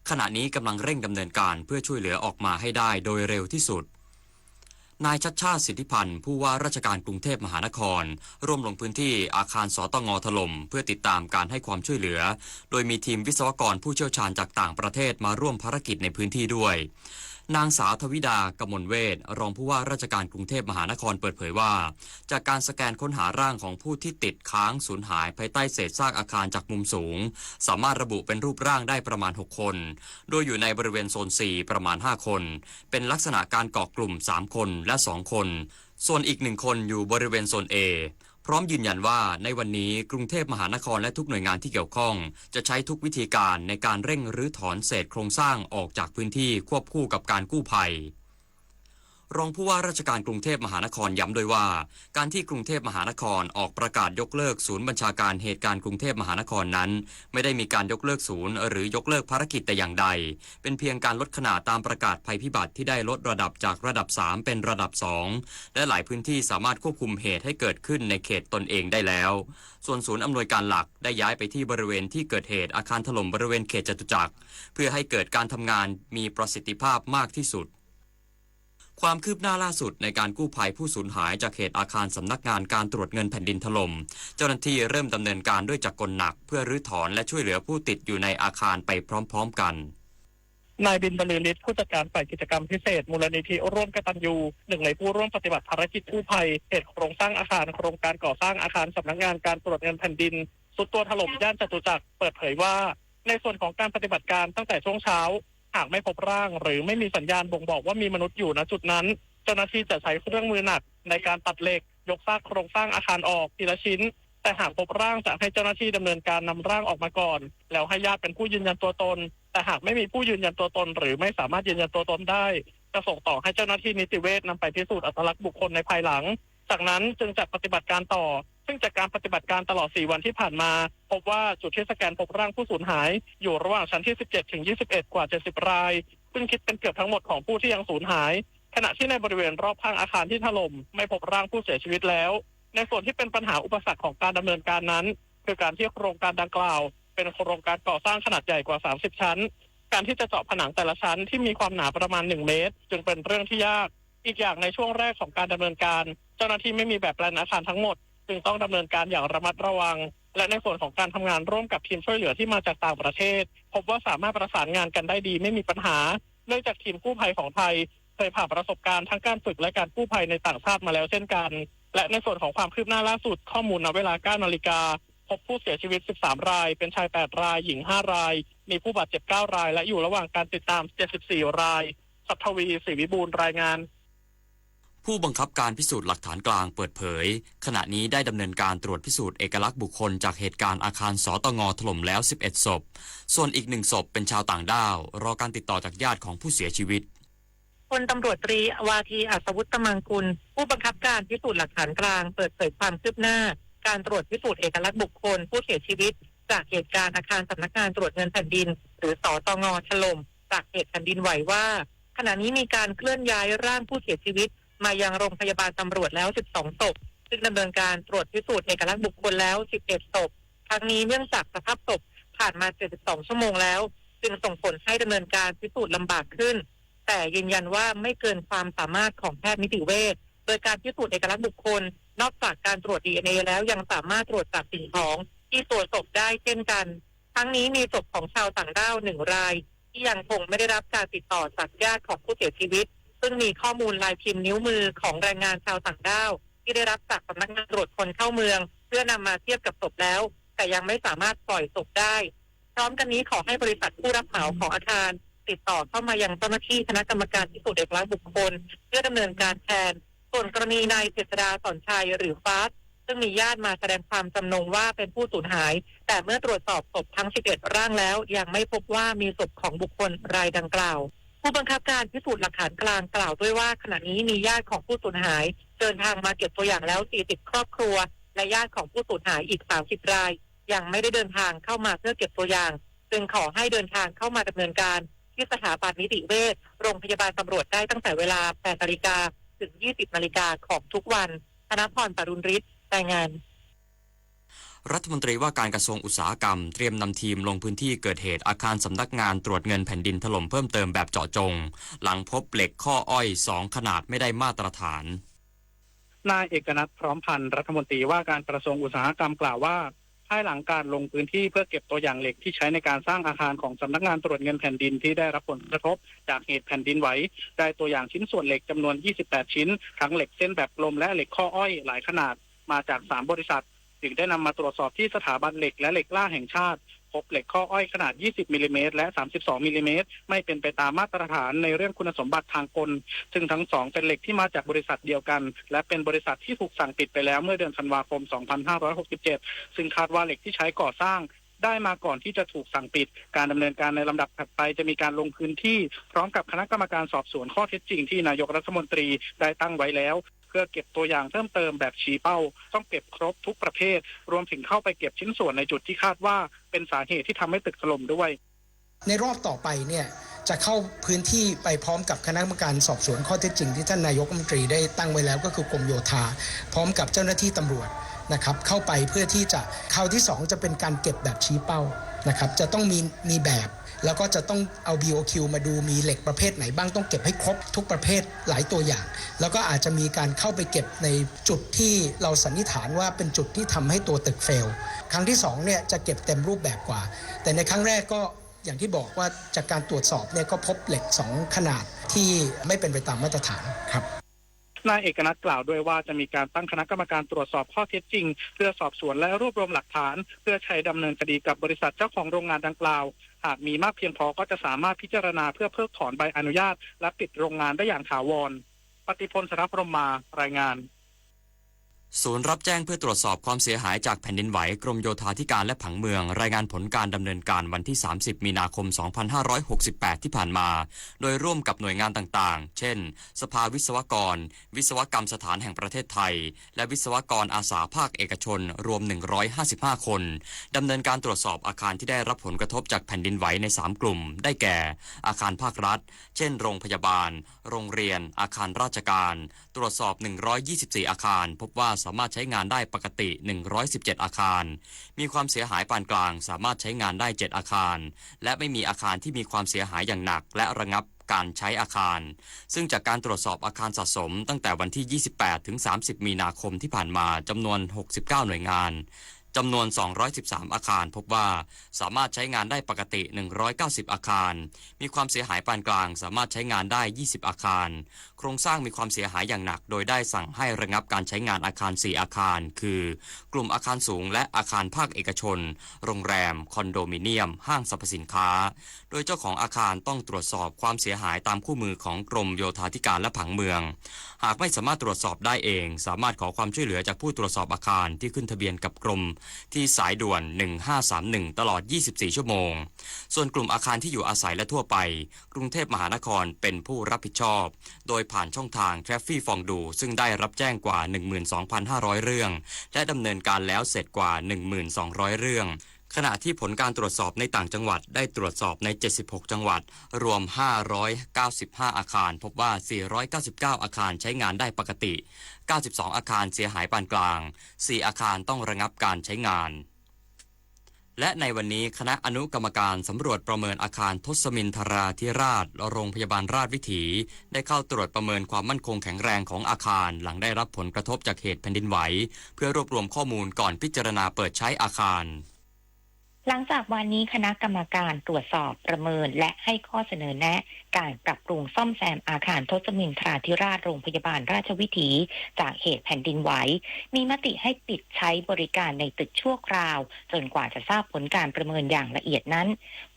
ขณะนี้กำลังเร่งดำเนินการเพื่อช่วยเหลือออกมาให้ได้โดยเร็วที่สุด นายชัชชาติ สิทธิพันธ์ ผู้ว่าราชการกรุงเทพมหานคร ร่วมลงพื้นที่อาคาร สตง ถล่ม เพื่อติดตามการให้ความช่วยเหลือ โดยมีทีมวิศวกรผู้เชี่ยวชาญจากต่างประเทศมาร่วมภารกิจในพื้นที่ด้วย นางสาวทวิดา กมลเวช รองผู้ว่าราชการกรุงเทพมหานครเปิดเผยว่า จากการสแกนค้นหาร่างของผู้ที่ติดค้างสูญหายภายใต้เศษซากอาคารจากมุมสูง สามารถระบุเป็นรูปร่างได้ประมาณ หก คน โดยอยู่ในบริเวณโซน C ประมาณ ห้า คน เป็นลักษณะการเกาะกลุ่ม สาม คน และ สอง คน ส่วนอีก หนึ่ง คนอยู่บริเวณโซน A พร้อมยืนยันว่าในวันนี้กรุงเทพมหานครและทุกหน่วยงานที่เกี่ยวข้อง จะใช้ทุกวิธีการในการเร่งรื้อถอนเศษโครงสร้างออกจากพื้นที่ควบคู่กับการกู้ภัย รองผู้ว่าราชการกรุงเทพมหานครย้ำด้วยว่า การที่กรุงเทพมหานครออกประกาศยกเลิกศูนย์บัญชาการเหตุการณ์กรุงเทพมหานครนั้น ไม่ได้มีการยกเลิกศูนย์หรือยกเลิกภารกิจแต่อย่างใด เป็นเพียงการลดขนาดตามประกาศภัยพิบัติที่ได้ลดระดับจากระดับ สาม เป็นระดับ สอง และหลายพื้นที่สามารถควบคุมเหตุให้เกิดขึ้นในเขตตนเองได้แล้ว ส่วนศูนย์อำนวยการหลักได้ย้ายไปที่บริเวณที่เกิดเหตุอาคารถล่มบริเวณเขตจตุจักร เพื่อให้เกิดการทำงานมีประสิทธิภาพมากที่สุด ความคืบหน้าล่าสุดในการกู้ภัยผู้สูญหายจากเหตุอาคารสำนักงานการตรวจเงินแผ่นดินถล่ม เจ้าหน้าที่เริ่มดำเนินการด้วยจักรกลหนักเพื่อรื้อถอนและช่วยเหลือผู้ติดอยู่ในอาคารไปพร้อมๆกัน นายบินบรรลือฤทธิ์ ผู้จัดการฝ่ายกิจกรรมพิเศษ มูลนิธิร่วมกตัญญู หนึ่งในผู้ร่วมปฏิบัติภารกิจกู้ภัยเหตุโครงสร้างอาคารโครงการก่อสร้างอาคารสำนักงานการตรวจเงินแผ่นดินทรุดตัวถล่มย่านจตุจักร เปิดเผยว่า ในส่วนของการปฏิบัติการตั้งแต่ช่วงเช้า หากไม่พบร่างหรือไม่มีสัญญาณบ่งบอกว่ามีมนุษย์อยู่ ณ จุดนั้น เจ้าหน้าที่จะใช้เครื่องมือหนักในการตัดเหล็ก ยกซากโครงสร้างอาคารออกทีละชิ้น แต่หากพบร่างจะให้เจ้าหน้าที่ดำเนินการนำร่างออกมาก่อน แล้วให้ญาติเป็นผู้ยืนยันตัวตน แต่หากไม่มีผู้ยืนยันตัวตน หรือไม่สามารถยืนยันตัวตนได้ จะส่งต่อให้เจ้าหน้าที่นิติเวชนำไปพิสูจน์อัตลักษณ์บุคคลในภายหลัง จากนั้นจึงจะปฏิบัติการต่อ ซึ่งจากการปฏิบัติการตลอด สี่ วันที่ผ่านมา พบว่าจุดที่สแกนพบร่างผู้สูญหาย อยู่ระหว่างชั้นที่ สิบเจ็ด ถึง ยี่สิบเอ็ด กว่า เจ็ดสิบ ราย ซึ่งคิดเป็นเกือบทั้งหมดของผู้ที่ยังสูญหาย ขณะที่ในบริเวณรอบข้างอาคารที่ถล่ม ไม่พบร่างผู้เสียชีวิตแล้ว ในส่วนที่เป็นปัญหาอุปสรรคของการดำเนินการนั้น คือการที่โครงการดังกล่าว เป็นโครงการก่อสร้างขนาดใหญ่กว่า สามสิบ ชั้น การที่จะเจาะผนังแต่ละชั้นที่มีความหนาประมาณ หนึ่ง เมตร จึงเป็นเรื่องที่ยาก อีกอย่างในช่วงแรกของการดำเนินการ เจ้าหน้าที่ไม่มีแบบแปลนอาคารทั้งหมด จึงต้องดำเนินการอย่างระมัดระวัง และในส่วนของการทำงานร่วมกับทีมช่วยเหลือที่มาจากต่างประเทศ พบว่าสามารถประสานงานกันได้ดีไม่มีปัญหา เนื่องจากทีมกู้ภัยของไทย เคยผ่านประสบการณ์ทั้งการฝึกและการกู้ภัยในต่างชาติมาแล้วเช่นกัน และในส่วนของความคืบหน้าล่าสุด ข้อมูลณเวลา เก้า นาฬิกา พบผู้เสียชีวิต สิบสาม ราย เป็นชาย แปด ราย หญิง ห้า ราย มีผู้บาดเจ็บ เก้า ราย และอยู่ระหว่างการติดตาม เจ็ดสิบสี่ ราย ศักดิ์ทวี ศรีวิบูลย์ รายงาน ผู้บังคับการพิสูจน์หลักฐานกลางเปิดเผย ขณะนี้ได้ดำเนินการตรวจพิสูจน์เอกลักษณ์บุคคลจากเหตุการณ์อาคาร สตง ถล่มแล้ว สิบเอ็ด ศพ ส่วนอีก หนึ่ง ศพเป็นชาวต่างด้าว รอการติดต่อจากญาติของผู้เสียชีวิต พลตำรวจตรี วาที อัศวุธมังกุล ผู้บังคับการพิสูจน์หลักฐานกลาง เปิดเผยความคืบหน้า การตรวจพิสูจน์เอกลักษณ์บุคคลผู้เสียชีวิต จากเหตุการณ์อาคารสำนักงานตรวจเงินแผ่นดิน หรือ สตง ถล่ม จากเหตุแผ่นดินไหวว่า ขณะนี้มีการเคลื่อนย้ายร่างผู้เสียชีวิต มายังโรงพยาบาลตำรวจแล้ว สิบสอง ศพ ซึ่งดำเนินการตรวจพิสูจน์เอกลักษณ์บุคคลแล้ว สิบเอ็ด ศพ ทั้งนี้เนื่องจากสภาพศพผ่านมา เจ็ดสิบสอง ชั่วโมงแล้ว จึงส่งผลให้ดำเนินการพิสูจน์ลำบากขึ้น แต่ยืนยันว่าไม่เกินความสามารถของแพทย์นิติเวช โดยการพิสูจน์เอกลักษณ์บุคคล นอกจากการตรวจ ดีเอ็นเอ แล้วยังสามารถตรวจจับสิ่งของที่ตัวศพได้เช่นกัน ทั้งนี้มีศพของชาวต่างด้าวหนึ่งรายที่ยังคงไม่ได้รับการติดต่อจากญาติของผู้เสียชีวิต ซึ่งมีข้อมูลลายพิมพ์นิ้วมือของแรงงานชาวต่างด้าวที่ได้รับจากสำนักงานตรวจคนเข้าเมือง เพื่อนำมาเทียบกับศพแล้ว แต่ยังไม่สามารถปล่อยศพได้ พร้อมกันนี้ขอให้บริษัทผู้รับเหมาของอาคารติดต่อเข้ามายังเจ้าหน้าที่คณะกรรมการพิสูจน์เอกลักษณ์บุคคล เพื่อดำเนินการแทน ส่วนกรณีนายเจษฎา สอนชัย หรือฟาส ซึ่งมีญาติมาแสดงความจำนงว่าเป็นผู้สูญหาย แต่เมื่อตรวจสอบศพทั้งสิบเอ็ดร่างแล้ว ยังไม่พบว่ามีศพของบุคคลรายดังกล่าว ผู้บังคับการพิสูจน์หลักฐานกลางกล่าวด้วยว่า ขณะนี้มีญาติของผู้สูญหายเดินทางมาเก็บตัวอย่างแล้วสี่สิบครอบครัว และญาติของผู้สูญหายอีกสามสิบราย ยังไม่ได้เดินทางเข้ามาเพื่อเก็บตัวอย่าง จึงขอให้เดินทางเข้ามาดำเนินการที่สถาบันนิติเวชโรงพยาบาลตำรวจได้ตั้งแต่เวลาแปดนาฬิกาถึงยี่สิบนาฬิกาของทุกวัน ธนพร ปรุณฤทธิ์ รายงาน รัฐมนตรีว่าการกระทรวงอุตสาหกรรมเตรียมนำทีมลงพื้นที่เกิดเหตุอาคารสำนักงานตรวจเงินแผ่นดินถล่มเพิ่มเติมแบบเจาะจง หลังพบเหล็กข้ออ้อยสองขนาดไม่ได้มาตรฐาน นายเอกนัท พร้อมพันธ์ รัฐมนตรีว่าการกระทรวงอุตสาหกรรมกล่าวว่า ภายหลังการลงพื้นที่เพื่อเก็บตัวอย่างเหล็กที่ใช้ในการสร้างอาคารของสำนักงานตรวจเงินแผ่นดินที่ได้รับผลกระทบจากเหตุแผ่นดินไหว ได้ตัวอย่างชิ้นส่วนเหล็กจำนวนยี่สิบแปดชิ้น ทั้งเหล็กเส้นแบบกลมและเหล็กข้ออ้อยหลายขนาด มาจากสามบริษัท จึงได้นำมาตรวจสอบที่สถาบันเหล็กและเหล็กล่าแห่งชาติ พบเหล็กข้ออ้อยขนาดยี่สิบมิลลิเมตรและสามสิบสองมิลลิเมตร ไม่เป็นไปตามมาตรฐานในเรื่องคุณสมบัติทางกล ซึ่งทั้งสองเป็นเหล็กที่มาจากบริษัทเดียวกัน และเป็นบริษัทที่ถูกสั่งปิดไปแล้วเมื่อเดือนธันวาคมสองพันห้าร้อยหกสิบเจ็ด ซึ่งคาดว่าเหล็กที่ใช้ก่อสร้างได้มาก่อนที่จะถูกสั่งปิด การดำเนินการในลำดับถัดไปจะมีการลงพื้นที่พร้อมกับคณะกรรมการสอบสวนข้อเท็จจริงที่นายกรัฐมนตรีได้ตั้งไว้แล้ว เพื่อเก็บตัวอย่างเพิ่มเติมแบบชี้เป้า ต้องเก็บครบทุกประเภท รวมถึงเข้าไปเก็บชิ้นส่วนในจุดที่คาดว่าเป็นสาเหตุที่ทำให้ตึกถล่มด้วย ในรอบต่อไปเนี่ยจะเข้าพื้นที่ไปพร้อมกับคณะกรรมการสอบสวนข้อเท็จจริงที่ท่านนายกรัฐมนตรีได้ตั้งไว้แล้ว ก็คือกรมโยธา พร้อมกับเจ้าหน้าที่ตำรวจนะครับ เข้าไปเพื่อที่จะ คราวที่สองจะเป็นการเก็บแบบชี้เป้านะครับ จะต้องมีมีแบบ แล้วก็จะต้องเอา บี โอ คิว มาดูมีเหล็กประเภทไหนบ้าง ต้องเก็บให้ครบทุกประเภทหลายตัวอย่าง แล้วก็อาจจะมีการเข้าไปเก็บในจุดที่เราสันนิษฐานว่าเป็นจุดที่ทำให้ตัวตึก fail ครั้งที่สองเนี่ยจะเก็บเต็มรูปแบบกว่า แต่ในครั้งแรกก็อย่างที่บอกว่าจากการตรวจสอบเนี่ยก็พบเหล็กสองขนาดที่ไม่เป็นไปตามมาตรฐานครับ นายเอกนัทกล่าวด้วยว่าจะมีการตั้งคณะกรรมการตรวจสอบข้อเท็จจริง เพื่อสอบสวนและรวบรวมหลักฐาน เพื่อใช้ดำเนินคดีกับบริษัทเจ้าของโรงงานดังกล่าว หากมีมากเพียงพอก็จะสามารถพิจารณาเพื่อเพิกถอนใบอนุญาต และปิดโรงงานได้อย่างถาวร ปฏิพล สรพรหมมา รายงาน ศูนย์รับแจ้งเพื่อตรวจสอบความเสียหายจากแผ่นดินไหว กรมโยธาธิการและผังเมือง รายงานผลการดำเนินการวันที่สามสิบมีนาคมสองพันห้าร้อยหกสิบแปดที่ผ่านมา โดยร่วมกับหน่วยงานต่างๆ เช่น สภาวิศวกร วิศวกรรมสถานแห่งประเทศไทย และวิศวกรอาสาภาคเอกชน รวมหนึ่งร้อยห้าสิบห้าคน ดำเนินการตรวจสอบอาคารที่ได้รับผลกระทบจากแผ่นดินไหวในสามกลุ่ม ได้แก่ อาคารภาครัฐ เช่น โรงพยาบาล โรงเรียน อาคารราชการ ตรวจสอบหนึ่งร้อยยี่สิบสี่อาคาร พบว่าสามารถใช้งานได้ปกติหนึ่งร้อยสิบเจ็ดอาคาร มีความเสียหายปานกลาง สามารถใช้งานได้เจ็ดอาคาร และไม่มีอาคารที่มีความเสียหายอย่างหนัก และระงับการใช้อาคาร ซึ่งจากการตรวจสอบอาคารสะสมตั้งแต่วันที่ยี่สิบแปดถึงสามสิบมีนาคมที่ผ่านมา จำนวนหกสิบเก้าหน่วยงาน จำนวนสองร้อยสิบสามอาคาร พบว่าสามารถใช้งานได้ปกติหนึ่งร้อยเก้าสิบอาคาร มีความเสียหายปานกลาง สามารถใช้งานได้ยี่สิบอาคาร โครงสร้างมีความเสียหายอย่างหนัก โดยได้สั่งให้ระงับการใช้งานอาคารสี่อาคาร คือ กลุ่มอาคารสูงและอาคารภาคเอกชน โรงแรม คอนโดมิเนียม ห้างสรรพสินค้า โดยเจ้าของอาคารต้องตรวจสอบความเสียหายตามคู่มือของกรมโยธาธิการและผังเมือง หากไม่สามารถตรวจสอบได้เอง สามารถขอความช่วยเหลือจากผู้ตรวจสอบอาคารที่ขึ้นทะเบียนกับกรมที่สายด่วนหนึ่งห้าสามหนึ่ง ตลอดยี่สิบสี่ชั่วโมง ส่วนกลุ่มอาคารที่อยู่อาศัยและทั่วไป กรุงเทพมหานครเป็นผู้รับผิดชอบ โดยผ่านช่องทาง Traffic Fondue ซึ่งได้รับแจ้งกว่าหนึ่งหมื่นสองพันห้าร้อยเรื่อง และดำเนินการแล้วเสร็จกว่าหนึ่งหมื่นสองร้อยเรื่อง ขณะที่ผลการตรวจสอบในต่างจังหวัดได้ตรวจสอบในเจ็ดสิบหกจังหวัด รวมห้าร้อยเก้าสิบห้าอาคาร พบว่าสี่ร้อยเก้าสิบเก้าอาคารใช้งานได้ปกติ เก้าสิบสองอาคารเสียหายปานกลาง สี่อาคารต้องระงับการใช้งาน และในวันนี้คณะอนุกรรมการสำรวจประเมินอาคารทศมินทราธิราชโรงพยาบาลราชวิถี ได้เข้าตรวจประเมินความมั่นคงแข็งแรงของอาคาร หลังได้รับผลกระทบจากเหตุแผ่นดินไหว เพื่อรวบรวมข้อมูลก่อนพิจารณาเปิดใช้อาคาร หลังจากวันนี้คณะกรรมการตรวจสอบประเมินและให้ข้อเสนอแนะการปรับปรุงซ่อมแซมอาคารทศมินทราธิราชโรงพยาบาลราชวิถี จากเหตุแผ่นดินไหว มีมติให้ปิดใช้บริการในตึกชั่วคราว จนกว่าจะทราบผลการประเมินอย่างละเอียดนั้น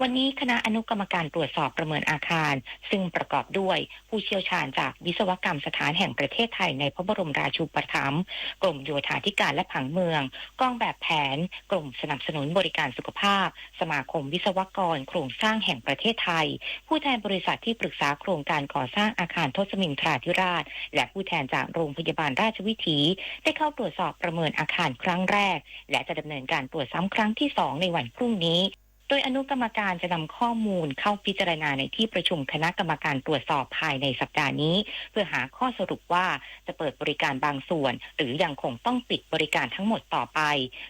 วันนี้คณะอนุกรรมการตรวจสอบประเมินอาคาร ซึ่งประกอบด้วยผู้เชี่ยวชาญจากวิศวกรรมสถานแห่งประเทศไทยในพระบรมราชูปถัมภ์ กรมโยธาธิการและผังเมือง กองแบบแผน กรมสนับสนุนบริการสุขภาพ สมาคมวิศวกรโครงสร้างแห่งประเทศไทย ผู้แทนบริษัทที่ปรึกษาโครงการก่อสร้างอาคารทศมินทราธิราช และผู้แทนจากโรงพยาบาลราชวิถี ได้เข้าตรวจสอบประเมินอาคารครั้งแรก และจะดำเนินการตรวจซ้ำครั้งที่สองในวันพรุ่งนี้ โดยอนุกรรมการจะนำข้อมูลเข้าพิจารณาในที่ประชุมคณะกรรมการตรวจสอบภายในสัปดาห์นี้ เพื่อหาข้อสรุปว่าจะเปิดบริการบางส่วน หรือยังคงต้องปิดบริการทั้งหมดต่อไป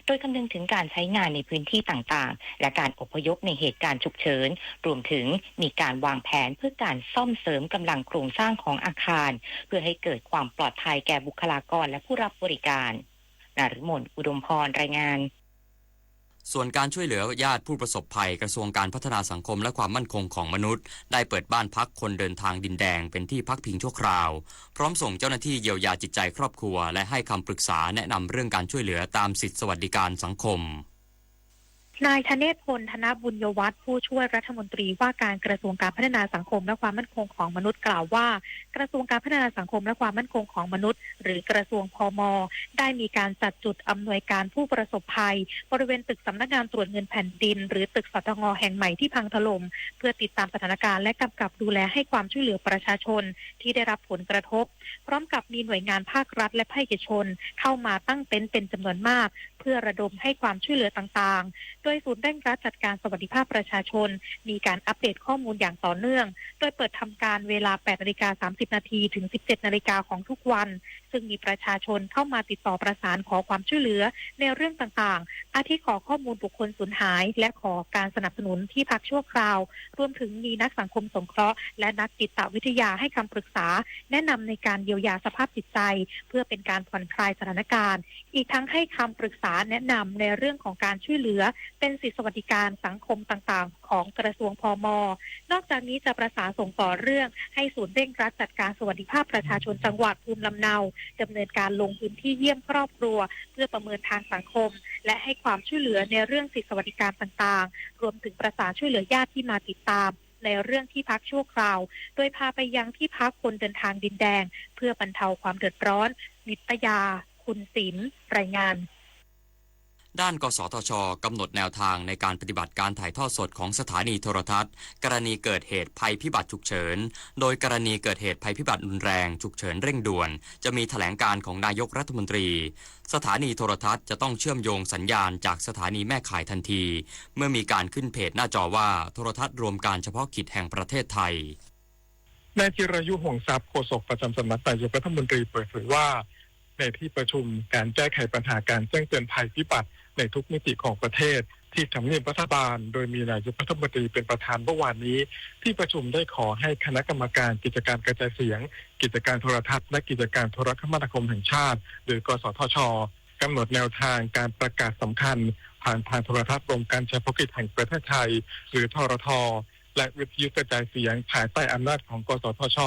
โดยคำนึงถึงการใช้งานในพื้นที่ต่างๆ และการอพยพในเหตุการณ์ฉุกเฉิน รวมถึงมีการวางแผนเพื่อการซ่อมเสริมกำลังโครงสร้างของอาคาร เพื่อให้เกิดความปลอดภัยแก่บุคลากรและผู้รับบริการ นฤมล อุดมพร รายงาน ส่วนการช่วยเหลือญาติผู้ประสบภัย กระทรวงการพัฒนาสังคมและความมั่นคงของมนุษย์ ได้เปิดบ้านพักคนเดินทางดินแดงเป็นที่พักพิงชั่วคราว พร้อมส่งเจ้าหน้าที่เยียวยาจิตใจครอบครัว และให้คำปรึกษาแนะนำเรื่องการช่วยเหลือตามสิทธิสวัสดิการสังคม นายธเนศพล ธนบุญยวัฒน์ ผู้ช่วยรัฐมนตรีว่าการกระทรวงการพัฒนาสังคมและความมั่นคงของมนุษย์กล่าวว่า กระทรวงการพัฒนาสังคมและความมั่นคงของมนุษย์ หรือกระทรวงพม ได้มีการจัดจุดอำนวยการผู้ประสบภัย บริเวณตึกสำนักงานตรวจเงินแผ่นดิน หรือตึก สตง แห่งใหม่ที่พังถล่ม เพื่อติดตามสถานการณ์และกำกับดูแลให้ความช่วยเหลือประชาชนที่ได้รับผลกระทบ พร้อมกับมีหน่วยงานภาครัฐและภาคเอกชนเข้ามาตั้งเต็นท์เป็นจำนวนมาก เพื่อระดมให้ความช่วยเหลือต่างๆ โดยศูนย์เร่งรัดจัดการสวัสดิภาพประชาชน มีการอัปเดตข้อมูลอย่างต่อเนื่อง โดยเปิดทำการเวลา แปดนาฬิกาสามสิบนาที ถึง สิบเจ็ดนาฬิกาของทุกวัน ซึ่งมีประชาชนเข้ามาติดต่อประสานขอความช่วยเหลือในเรื่องต่างๆ อาทิขอข้อมูลบุคคลสูญหาย และขอการสนับสนุนที่พักชั่วคราว รวมถึงมีนักสังคมสงเคราะห์ และนักจิตวิทยาให้คำปรึกษา แนะนำในการเยียวยาสภาพจิตใจ เพื่อเป็นการผ่อนคลายสถานการณ์ อีกทั้งให้คำปรึกษาแนะนำในเรื่องของการช่วยเหลือ เป็นสิทธิสวัสดิการสังคมต่างๆ ของกระทรวงพม นอกจากนี้จะประสานส่งต่อเรื่องให้ศูนย์เร่งรัดจัดการสวัสดิภาพประชาชนจังหวัดภูมิลำเนา ดำเนินการลงพื้นที่เยี่ยมครอบครัว เพื่อประเมินทางสังคม และให้ความช่วยเหลือในเรื่องสิทธิสวัสดิการต่างๆ รวมถึงประสานช่วยเหลือญาติที่มาติดตาม ในเรื่องที่พักชั่วคราว โดยพาไปยังที่พักคนเดินทางดินแดง เพื่อบรรเทาความเดือดร้อน นิตยา คุณศิลป์ รายงาน ด้าน กสทช กำหนดแนวทางในการปฏิบัติการถ่ายทอดสดของสถานีโทรทัศน์ กรณีเกิดเหตุภัยพิบัติฉุกเฉิน โดยกรณีเกิดเหตุภัยพิบัติรุนแรง ฉุกเฉินเร่งด่วน จะมีแถลงการณ์ของนายกรัฐมนตรี สถานีโทรทัศน์จะต้องเชื่อมโยงสัญญาณจากสถานีแม่ข่ายทันที เมื่อมีการขึ้นเพจหน้าจอว่า โทรทัศน์รวมการเฉพาะกิจแห่งประเทศไทย นายจิรายุ ห่วงทรัพย์ โฆษกประจำสำนักนายกรัฐมนตรีเปิดเผยว่า ในที่ประชุมการแก้ไขปัญหาการแจ้งเตือนภัยพิบัติในทุกมิติของประเทศ ที่ทำเนียบรัฐบาล โดยมีนายกรัฐมนตรีเป็นประธานเมื่อวานนี้ ที่ประชุมได้ขอให้คณะกรรมการกิจการกระจายเสียง กิจการโทรทัศน์ และกิจการโทรคมนาคมแห่งชาติ หรือ กสทช กำหนดแนวทางการประกาศสำคัญ ผ่านทางโทรทัศน์รวมการเฉพาะกิจแห่งประเทศไทย หรือ ทรท และวิทยุกระจายเสียง ภายใต้อำนาจของ กสทช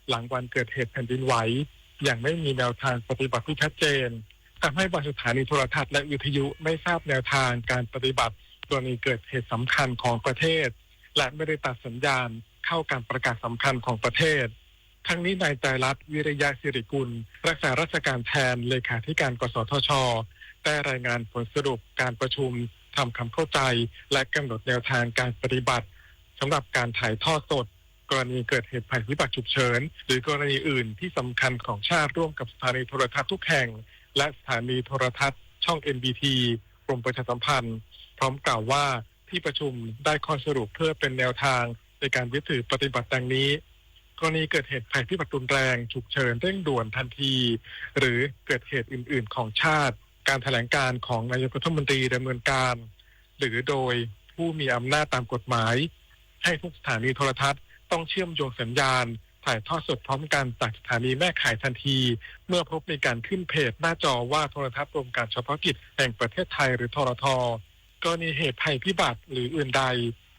หลังวันเกิดเหตุแผ่นดินไหว อย่างไม่มีแนวทางปฏิบัติที่ชัดเจน ทำให้บางสถานีโทรทัศน์และวิทยุไม่ทราบแนวทางการปฏิบัติกรณีเกิดเหตุสำคัญของประเทศ และไม่ได้ตัดสัญญาณเข้าการประกาศสำคัญของประเทศ ทั้งนี้นายไตรรัตน์ วิริยะสิริกุล รักษาราชการแทนเลขาธิการ กสทช ได้รายงานผลสรุปการประชุมทำความเข้าใจ และกำหนดแนวทางการปฏิบัติสำหรับการถ่ายทอดสด กรณีเกิดเหตุภัยพิบัติฉุกเฉิน หรือกรณีอื่นที่สำคัญของชาติร่วมกับสถานีโทรทัศน์ทุกแห่ง และสถานีโทรทัศน์ช่อง เอ็นบีที กรมประชาสัมพันธ์ พร้อมกล่าวว่าที่ประชุมได้ข้อสรุปเพื่อเป็นแนวทางในการยึดถือปฏิบัติดังนี้ กรณีเกิดเหตุภัยพิบัติรุนแรง ฉุกเฉินเร่งด่วนทันที หรือเกิดเหตุอื่นๆของชาติ การแถลงการของนายกรัฐมนตรีดำเนินการ หรือโดยผู้มีอำนาจตามกฎหมาย ให้ทุกสถานีโทรทัศน์ต้องเชื่อมโยงสัญญาณ ถ่ายทอดสดพร้อมกันจากสถานีแม่ข่ายทันที เมื่อพบมีการขึ้นเพจหน้าจอว่าโทรทัศน์รวมการเฉพาะกิจแห่งประเทศไทย หรือ ทรท กรณีเหตุภัยพิบัติหรืออื่นใด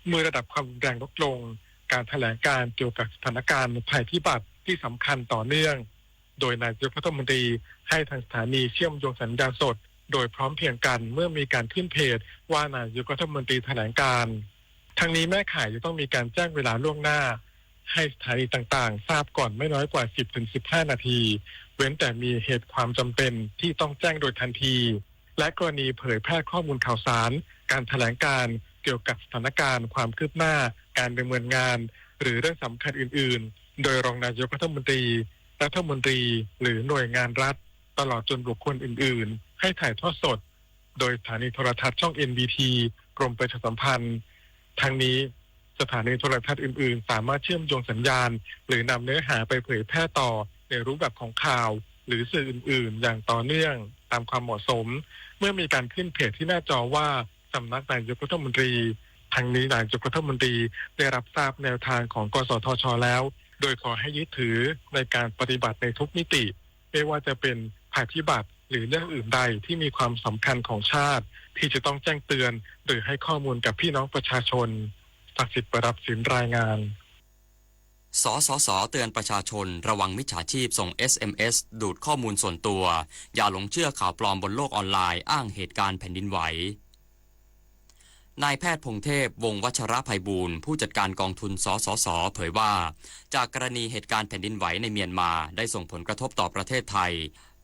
เมื่อระดับความรุนแรงลดลง การแถลงการเกี่ยวกับสถานการณ์ภัยพิบัติที่สำคัญต่อเนื่อง โดยนายกรัฐมนตรีให้ทางสถานีเชื่อมโยงสัญญาณสด โดยพร้อมเพรียงกันเมื่อมีการขึ้นเพจว่านายกรัฐมนตรีแถลงการณ์ ทั้งนี้แม่ข่ายจะต้องมีการแจ้งเวลาล่วงหน้า ให้สถานีต่างๆ ทราบก่อนไม่น้อยกว่า สิบถึงสิบห้า นาที เว้นแต่มีเหตุความจำเป็นที่ต้องแจ้งโดยทันที และกรณีเผยแพร่ข้อมูลข่าวสาร การแถลงการเกี่ยวกับสถานการณ์ความคืบหน้า การดำเนินงาน หรือเรื่องสำคัญอื่นๆ โดยรองนายกรัฐมนตรี รัฐมนตรี หรือหน่วยงานรัฐ ตลอดจนบุคคลอื่นๆ ให้ถ่ายทอดสด โดยสถานีโทรทัศน์ช่อง เอ็น บี ที กรมประชาสัมพันธ์ ทั้งนี้สถานีโทรทัศน์อื่นๆ สามารถเชื่อมโยงสัญญาณ หรือนำเนื้อหาไปเผยแพร่ต่อในรูปแบบของข่าว หรือสื่ออื่นๆ อย่างต่อเนื่องตามความเหมาะสม เมื่อมีการขึ้นเพจที่หน้าจอว่าสำนักนายกรัฐมนตรี ทั้งนี้นายกรัฐมนตรีได้รับทราบแนวทางของ กสทช แล้ว โดยขอให้ยึดถือในการปฏิบัติในทุกมิติ ไม่ว่าจะเป็นภัยพิบัติหรือเรื่องอื่นใดที่มีความสำคัญของชาติ ที่จะต้องแจ้งเตือนหรือให้ข้อมูลกับพี่น้องประชาชน ศักดิ์สิทธิ์ ประดับศิลป์ รายงาน สสส เตือนประชาชนระวังมิจฉาชีพส่ง เอสเอ็มเอส ดูดข้อมูลส่วนตัว อย่าหลงเชื่อข่าวปลอมบนโลกออนไลน์อ้างเหตุการณ์แผ่นดินไหว นายแพทย์พงเทพ วงศ์วัชรภัยบูลย์ ผู้จัดการกองทุน สสส เผยว่า จากกรณีเหตุการณ์แผ่นดินไหวในเมียนมาได้ส่งผลกระทบต่อประเทศไทย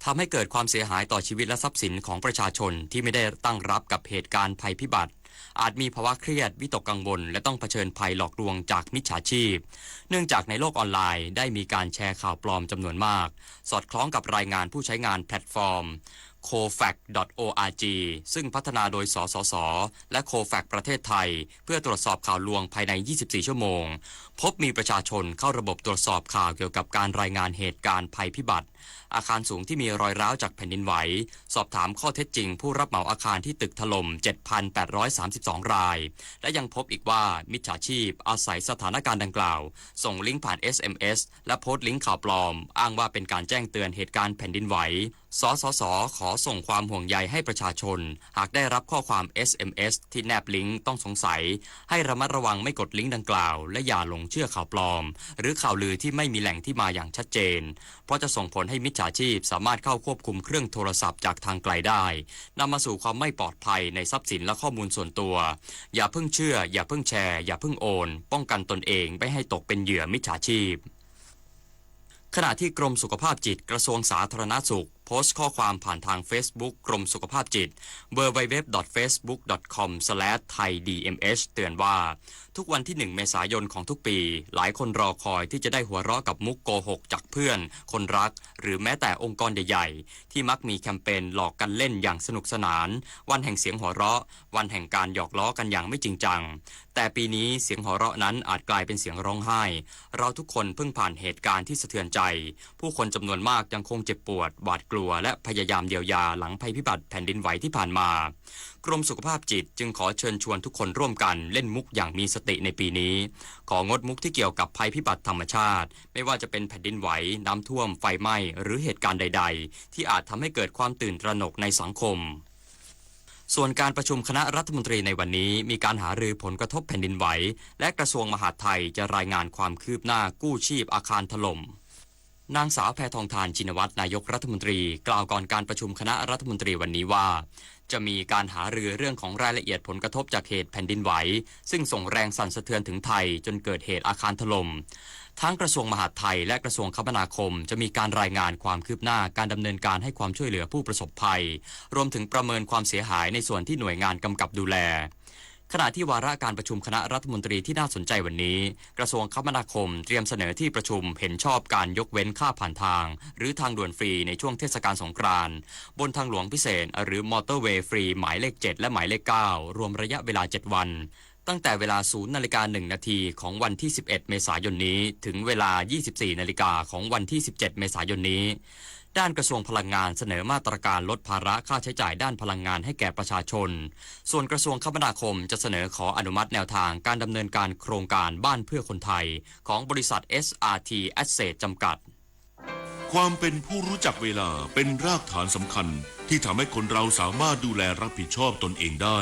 ทำให้เกิดความเสียหายต่อชีวิตและทรัพย์สินของประชาชนที่ไม่ได้ตั้งรับกับเหตุการณ์ภัยพิบัติ อาจมีภาวะเครียด วิตกกังวล และต้องเผชิญภัยหลอกลวงจากมิจฉาชีพ เนื่องจากในโลกออนไลน์ได้มีการแชร์ข่าวปลอมจำนวนมาก สอดคล้องกับรายงานผู้ใช้งานแพลตฟอร์ม โคแฟก ดอท โออาร์จี ซึ่งพัฒนาโดย สสส และ โคแฟก ประเทศไทย เพื่อตรวจสอบข่าวลวงภายใน ยี่สิบสี่ ชั่วโมง พบมีประชาชนเข้าระบบตรวจสอบข่าวเกี่ยวกับการรายงานเหตุการณ์ภัยพิบัติ อาคารสูงที่มีรอยร้าวจากแผ่นดินไหว สอบถามข้อเท็จจริงผู้รับเหมาอาคารที่ตึกถล่ม เจ็ดพันแปดร้อยสามสิบสอง ราย และยังพบอีกว่ามิจฉาชีพอาศัยสถานการณ์ดังกล่าว ส่งลิงก์ผ่าน เอสเอ็มเอส และโพสต์ลิงก์ข่าวปลอม อ้างว่าเป็นการแจ้งเตือนเหตุการณ์แผ่นดินไหว สสส ขอส่งความห่วงใยให้ประชาชน หากได้รับข้อความ เอสเอ็มเอส ที่แนบลิงก์ต้องสงสัย ให้ระมัดระวังไม่กดลิงก์ดังกล่าว และอย่าหลงเชื่อข่าวปลอม หรือข่าวลือที่ไม่มีแหล่งที่มาอย่างชัดเจน เพราะจะส่งผลให้มิจฉาชีพสามารถเข้าควบคุมเครื่องโทรศัพท์จากทางไกลได้ นำมาสู่ความไม่ปลอดภัยในทรัพย์สินและข้อมูลส่วนตัว อย่าเพิ่งเชื่อ อย่าเพิ่งแชร์ อย่าเพิ่งโอน ป้องกันตนเองไม่ให้ตกเป็นเหยื่อมิจฉาชีพ ขณะที่กรมสุขภาพจิต กระทรวงสาธารณสุข โพสต์ข้อความผ่านทาง Facebook กรมสุขภาพจิต ดับเบิลยู ดับเบิลยู ดับเบิลยู ดอท เฟซบุ๊ก ดอท คอม สแลช ไทย ดี เอ็ม เอช เตือนว่า ทุกวันที่ หนึ่ง เมษายนของทุกปี หลายคนรอคอยที่จะได้หัวเราะกับมุกโกหกจากเพื่อน คนรัก หรือแม้แต่องค์กรใหญ่ๆ ที่มักมีแคมเปญหลอกกันเล่นอย่างสนุกสนาน วันแห่งเสียงหัวเราะ วันแห่งการหยอกล้อกันอย่างไม่จริงจัง แต่ปีนี้เสียงหัวเราะนั้นอาจกลายเป็นเสียงร้องไห้ เราทุกคนเพิ่งผ่านเหตุการณ์ที่สะเทือนใจ ผู้คนจำนวนมากยังคงเจ็บปวด หวาดกลัว และพยายามเยียวยาหลังภัยพิบัติแผ่นดินไหวที่ผ่านมา กรมสุขภาพจิตจึงขอเชิญชวนทุกคนร่วมกันเล่นมุกอย่างมีสติในปีนี้ ของดมุกที่เกี่ยวกับภัยพิบัติธรรมชาติ ไม่ว่าจะเป็นแผ่นดินไหว น้ำท่วม ไฟไหม้ หรือเหตุการณ์ใดๆ ที่อาจทำให้เกิดความตื่นตระหนกในสังคม ส่วนการประชุมคณะรัฐมนตรีในวันนี้ มีการหารือผลกระทบแผ่นดินไหว และกระทรวงมหาดไทยจะรายงานความคืบหน้ากู้ชีพอาคารถล่ม นางสาวแพทองธาร ชินวัตร นายกรัฐมนตรี กล่าวก่อนการประชุมคณะรัฐมนตรีวันนี้ว่า จะมีการหารือเรื่องของรายละเอียดผลกระทบจากเหตุแผ่นดินไหว ซึ่งส่งแรงสั่นสะเทือนถึงไทยจนเกิดเหตุอาคารถล่ม ทั้งกระทรวงมหาดไทยและกระทรวงคมนาคม จะมีการรายงานความคืบหน้าการดำเนินการให้ความช่วยเหลือผู้ประสบภัย รวมถึงประเมินความเสียหายในส่วนที่หน่วยงานกำกับดูแล ขณะที่วาระการประชุมคณะรัฐมนตรีที่น่าสนใจวันนี้ กระทรวงคมนาคมเตรียมเสนอที่ประชุมเห็นชอบการยกเว้นค่าผ่านทาง หรือทางด่วนฟรีในช่วงเทศกาลสงกรานต์ บนทางหลวงพิเศษ หรือมอเตอร์เวย์ฟรีหมายเลข เจ็ด และหมายเลข เก้า รวมระยะเวลา เจ็ด วัน ตั้งแต่เวลา ศูนย์ นาฬิกา หนึ่ง นาทีของวันที่ สิบเอ็ด เมษายนนี้ ถึงเวลา ยี่สิบสี่ นาฬิกาของวันที่ สิบเจ็ด เมษายนนี้ ด้านกระทรวงพลังงานเสนอมาตรการลดภาระค่าใช้จ่ายด้านพลังงานให้แก่ประชาชน ส่วนกระทรวงคมนาคมจะเสนอขออนุมัติแนวทางการดำเนินการโครงการบ้านเพื่อคนไทย ของบริษัท เอสอาร์ที Asset จำกัด ความเป็นผู้รู้จักเวลาเป็นรากฐานสำคัญที่ทำให้คนเราสามารถดูแลรับผิดชอบตนเองได้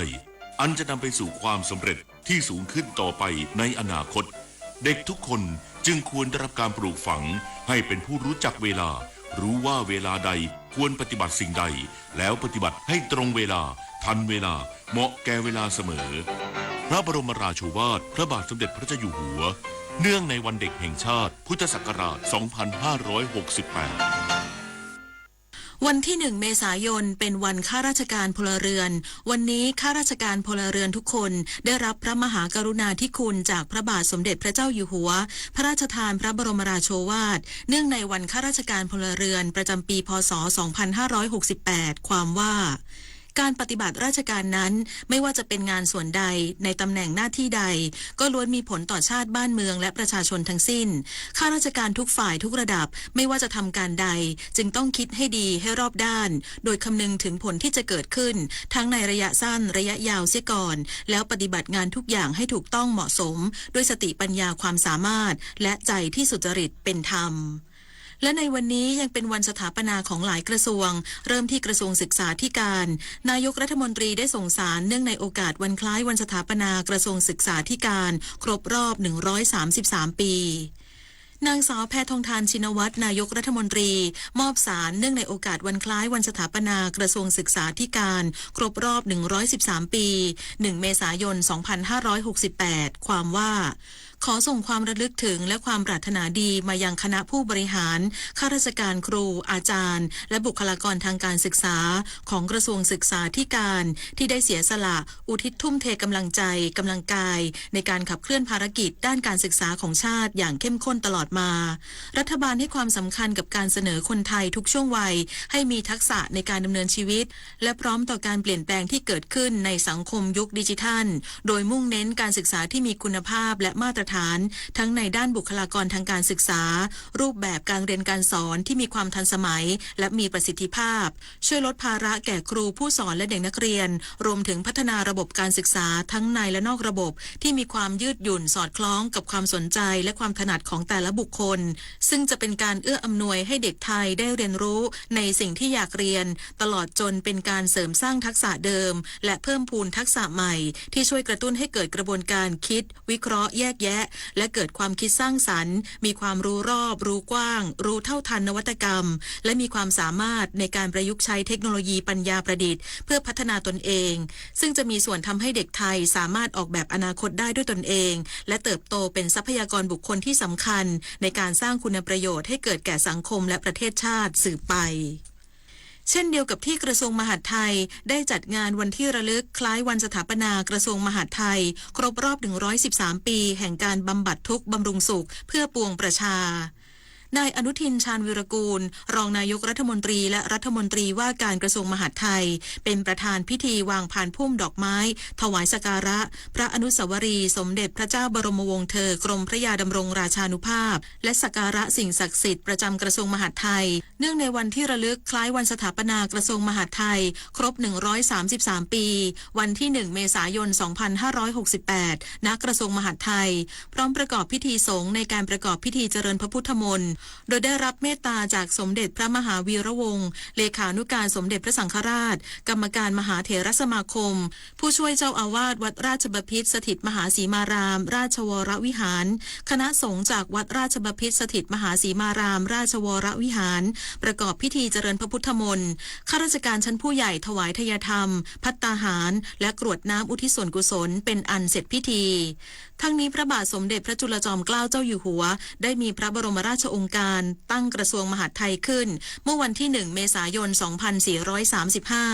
อันจะนำไปสู่ความสำเร็จที่สูงขึ้นต่อไปในอนาคต เด็กทุกคนจึงควรได้รับการปลูกฝังให้เป็นผู้รู้จักเวลา รู้ว่าเวลาใดควรปฏิบัติสิ่งใด แล้วปฏิบัติให้ตรงเวลา ทันเวลา เหมาะแก่เวลาเสมอ พระบรมราโชวาทพระบาทสมเด็จพระเจ้าอยู่หัว เนื่องในวันเด็กแห่งชาติ พุทธศักราช สองพันห้าร้อยหกสิบแปด วันที่หนึ่งเมษายนเป็นวันข้าราชการพลเรือน วันนี้ข้าราชการพลเรือนทุกคนได้รับพระมหากรุณาธิคุณจากพระบาทสมเด็จพระเจ้าอยู่หัว พระราชทานพระบรมราโชวาท เนื่องในวันข้าราชการพลเรือนประจำปี พ.ศ. สองพันห้าร้อยหกสิบแปด ความว่า การปฏิบัติราชการนั้น ไม่ว่าจะเป็นงานส่วนใด ในตำแหน่งหน้าที่ใด ก็ล้วนมีผลต่อชาติบ้านเมืองและประชาชนทั้งสิ้น ข้าราชการทุกฝ่ายทุกระดับ ไม่ว่าจะทำการใด จึงต้องคิดให้ดีให้รอบด้าน โดยคำนึงถึงผลที่จะเกิดขึ้น ทั้งในระยะสั้นระยะยาวเสียก่อน แล้วปฏิบัติงานทุกอย่างให้ถูกต้องเหมาะสม ด้วยสติปัญญาความสามารถ และใจที่สุจริตเป็นธรรม และในวันนี้ยังเป็นวันสถาปนาของหลายกระทรวง เริ่มที่กระทรวงศึกษาธิการ นายกรัฐมนตรีได้ส่งสารเนื่องในโอกาสวันคล้ายวันสถาปนากระทรวงศึกษาธิการ ครบรอบ หนึ่งร้อยสามสิบสาม ปี นางสาวแพทองธาร ชินวัตร นายกรัฐมนตรี มอบสารเนื่องในโอกาสวันคล้ายวันสถาปนากระทรวงศึกษาธิการ ครบรอบ หนึ่งร้อยสิบสาม ปี หนึ่ง เมษายน สองพันห้าร้อยหกสิบแปด ความว่า ขอส่งความระลึกถึงและความปรารถนาดีมายังคณะผู้บริหาร ข้าราชการครู อาจารย์ และบุคลากรทางการศึกษา ของกระทรวงศึกษาธิการ ที่ได้เสียสละ อุทิศทุ่มเทกำลังใจ กำลังกาย ในการขับเคลื่อนภารกิจด้านการศึกษาของชาติอย่างเข้มข้นตลอดมา รัฐบาลให้ความสำคัญกับการเสนอคนไทยทุกช่วงวัย ให้มีทักษะในการดำเนินชีวิต และพร้อมต่อการเปลี่ยนแปลงที่เกิดขึ้นในสังคมยุคดิจิทัล โดยมุ่งเน้นการศึกษาที่มีคุณภาพและมาตรฐาน ทั้งในด้านบุคลากรทางการศึกษา รูปแบบการเรียนการสอนที่มีความทันสมัย และมีประสิทธิภาพ ช่วยลดภาระแก่ครูผู้สอนและเด็กนักเรียน รวมถึงพัฒนาระบบการศึกษาทั้งในและนอกระบบ ที่มีความยืดหยุ่นสอดคล้องกับความสนใจและความถนัดของแต่ละบุคคล ซึ่งจะเป็นการเอื้ออำนวยให้เด็กไทยได้เรียนรู้ในสิ่งที่อยากเรียน ตลอดจนเป็นการเสริมสร้างทักษะเดิม และเพิ่มพูนทักษะใหม่ ที่ช่วยกระตุ้นให้เกิดกระบวนการคิด วิเคราะห์ แยกแยะ และเกิดความคิดสร้างสรรค์ มีความรู้รอบ รู้กว้าง รู้เท่าทันนวัตกรรม และมีความสามารถในการประยุกต์ใช้เทคโนโลยีปัญญาประดิษฐ์ เพื่อพัฒนาตนเอง ซึ่งจะมีส่วนทำให้เด็กไทยสามารถออกแบบอนาคตได้ด้วยตนเอง และเติบโตเป็นทรัพยากรบุคคลที่สำคัญ ในการสร้างคุณประโยชน์ให้เกิดแก่สังคมและประเทศชาติสืบไป เช่นเดียวกับที่กระทรวงมหาดไทย ได้จัดงานวันที่ระลึกคล้ายวันสถาปนากระทรวงมหาดไทย ครบรอบ หนึ่งร้อยสิบสาม ปี แห่งการบำบัดทุกข์บำรุงสุข เพื่อปวงประชา นายอนุทิน ชาญวีรกูล รองนายกรัฐมนตรีและรัฐมนตรีว่าการกระทรวงมหาดไทย เป็นประธานพิธีวางพานพุ่มดอกไม้ ถวายสักการะ พระอนุสาวรีย์สมเด็จพระเจ้าบรมวงศ์เธอ กรมพระยาดำรงราชานุภาพ และสักการะสิ่งศักดิ์สิทธิ์ประจำกระทรวงมหาดไทย เนื่องในวันที่ระลึกคล้ายวันสถาปนากระทรวงมหาดไทย ครบ หนึ่งร้อยสามสิบสาม ปี วันที่ หนึ่ง เมษายน สองพันห้าร้อยหกสิบแปด ณ กระทรวงมหาดไทย พร้อมประกอบพิธีสงฆ์ในการประกอบพิธีเจริญพระพุทธมนต์ โดยได้รับเมตตาจากสมเด็จพระมหาวีระวงศ์ เลขานุการสมเด็จพระสังฆราช กรรมการมหาเถรสมาคม ผู้ช่วยเจ้าอาวาสวัดราชบพิตรสถิตมหาสีมาราม ราชวรวิหาร คณะสงฆ์จากวัดราชบพิตรสถิตมหาสีมาราม ราชวรวิหาร ประกอบพิธีเจริญพระพุทธมนต์ ข้าราชการชั้นผู้ใหญ่ถวายทายธรรม ภัตตาหาร และกรวดน้ำอุทิศส่วนกุศล เป็นอันเสร็จพิธี ทั้งนี้พระบาทสมเด็จพระจุลจอมเกล้าเจ้าอยู่หัว ได้มีพระบรมราชโองการตั้งกระทรวงมหาดไทยขึ้น เมื่อวันที่ หนึ่ง เมษายน สองพันสี่ร้อยสามสิบห้า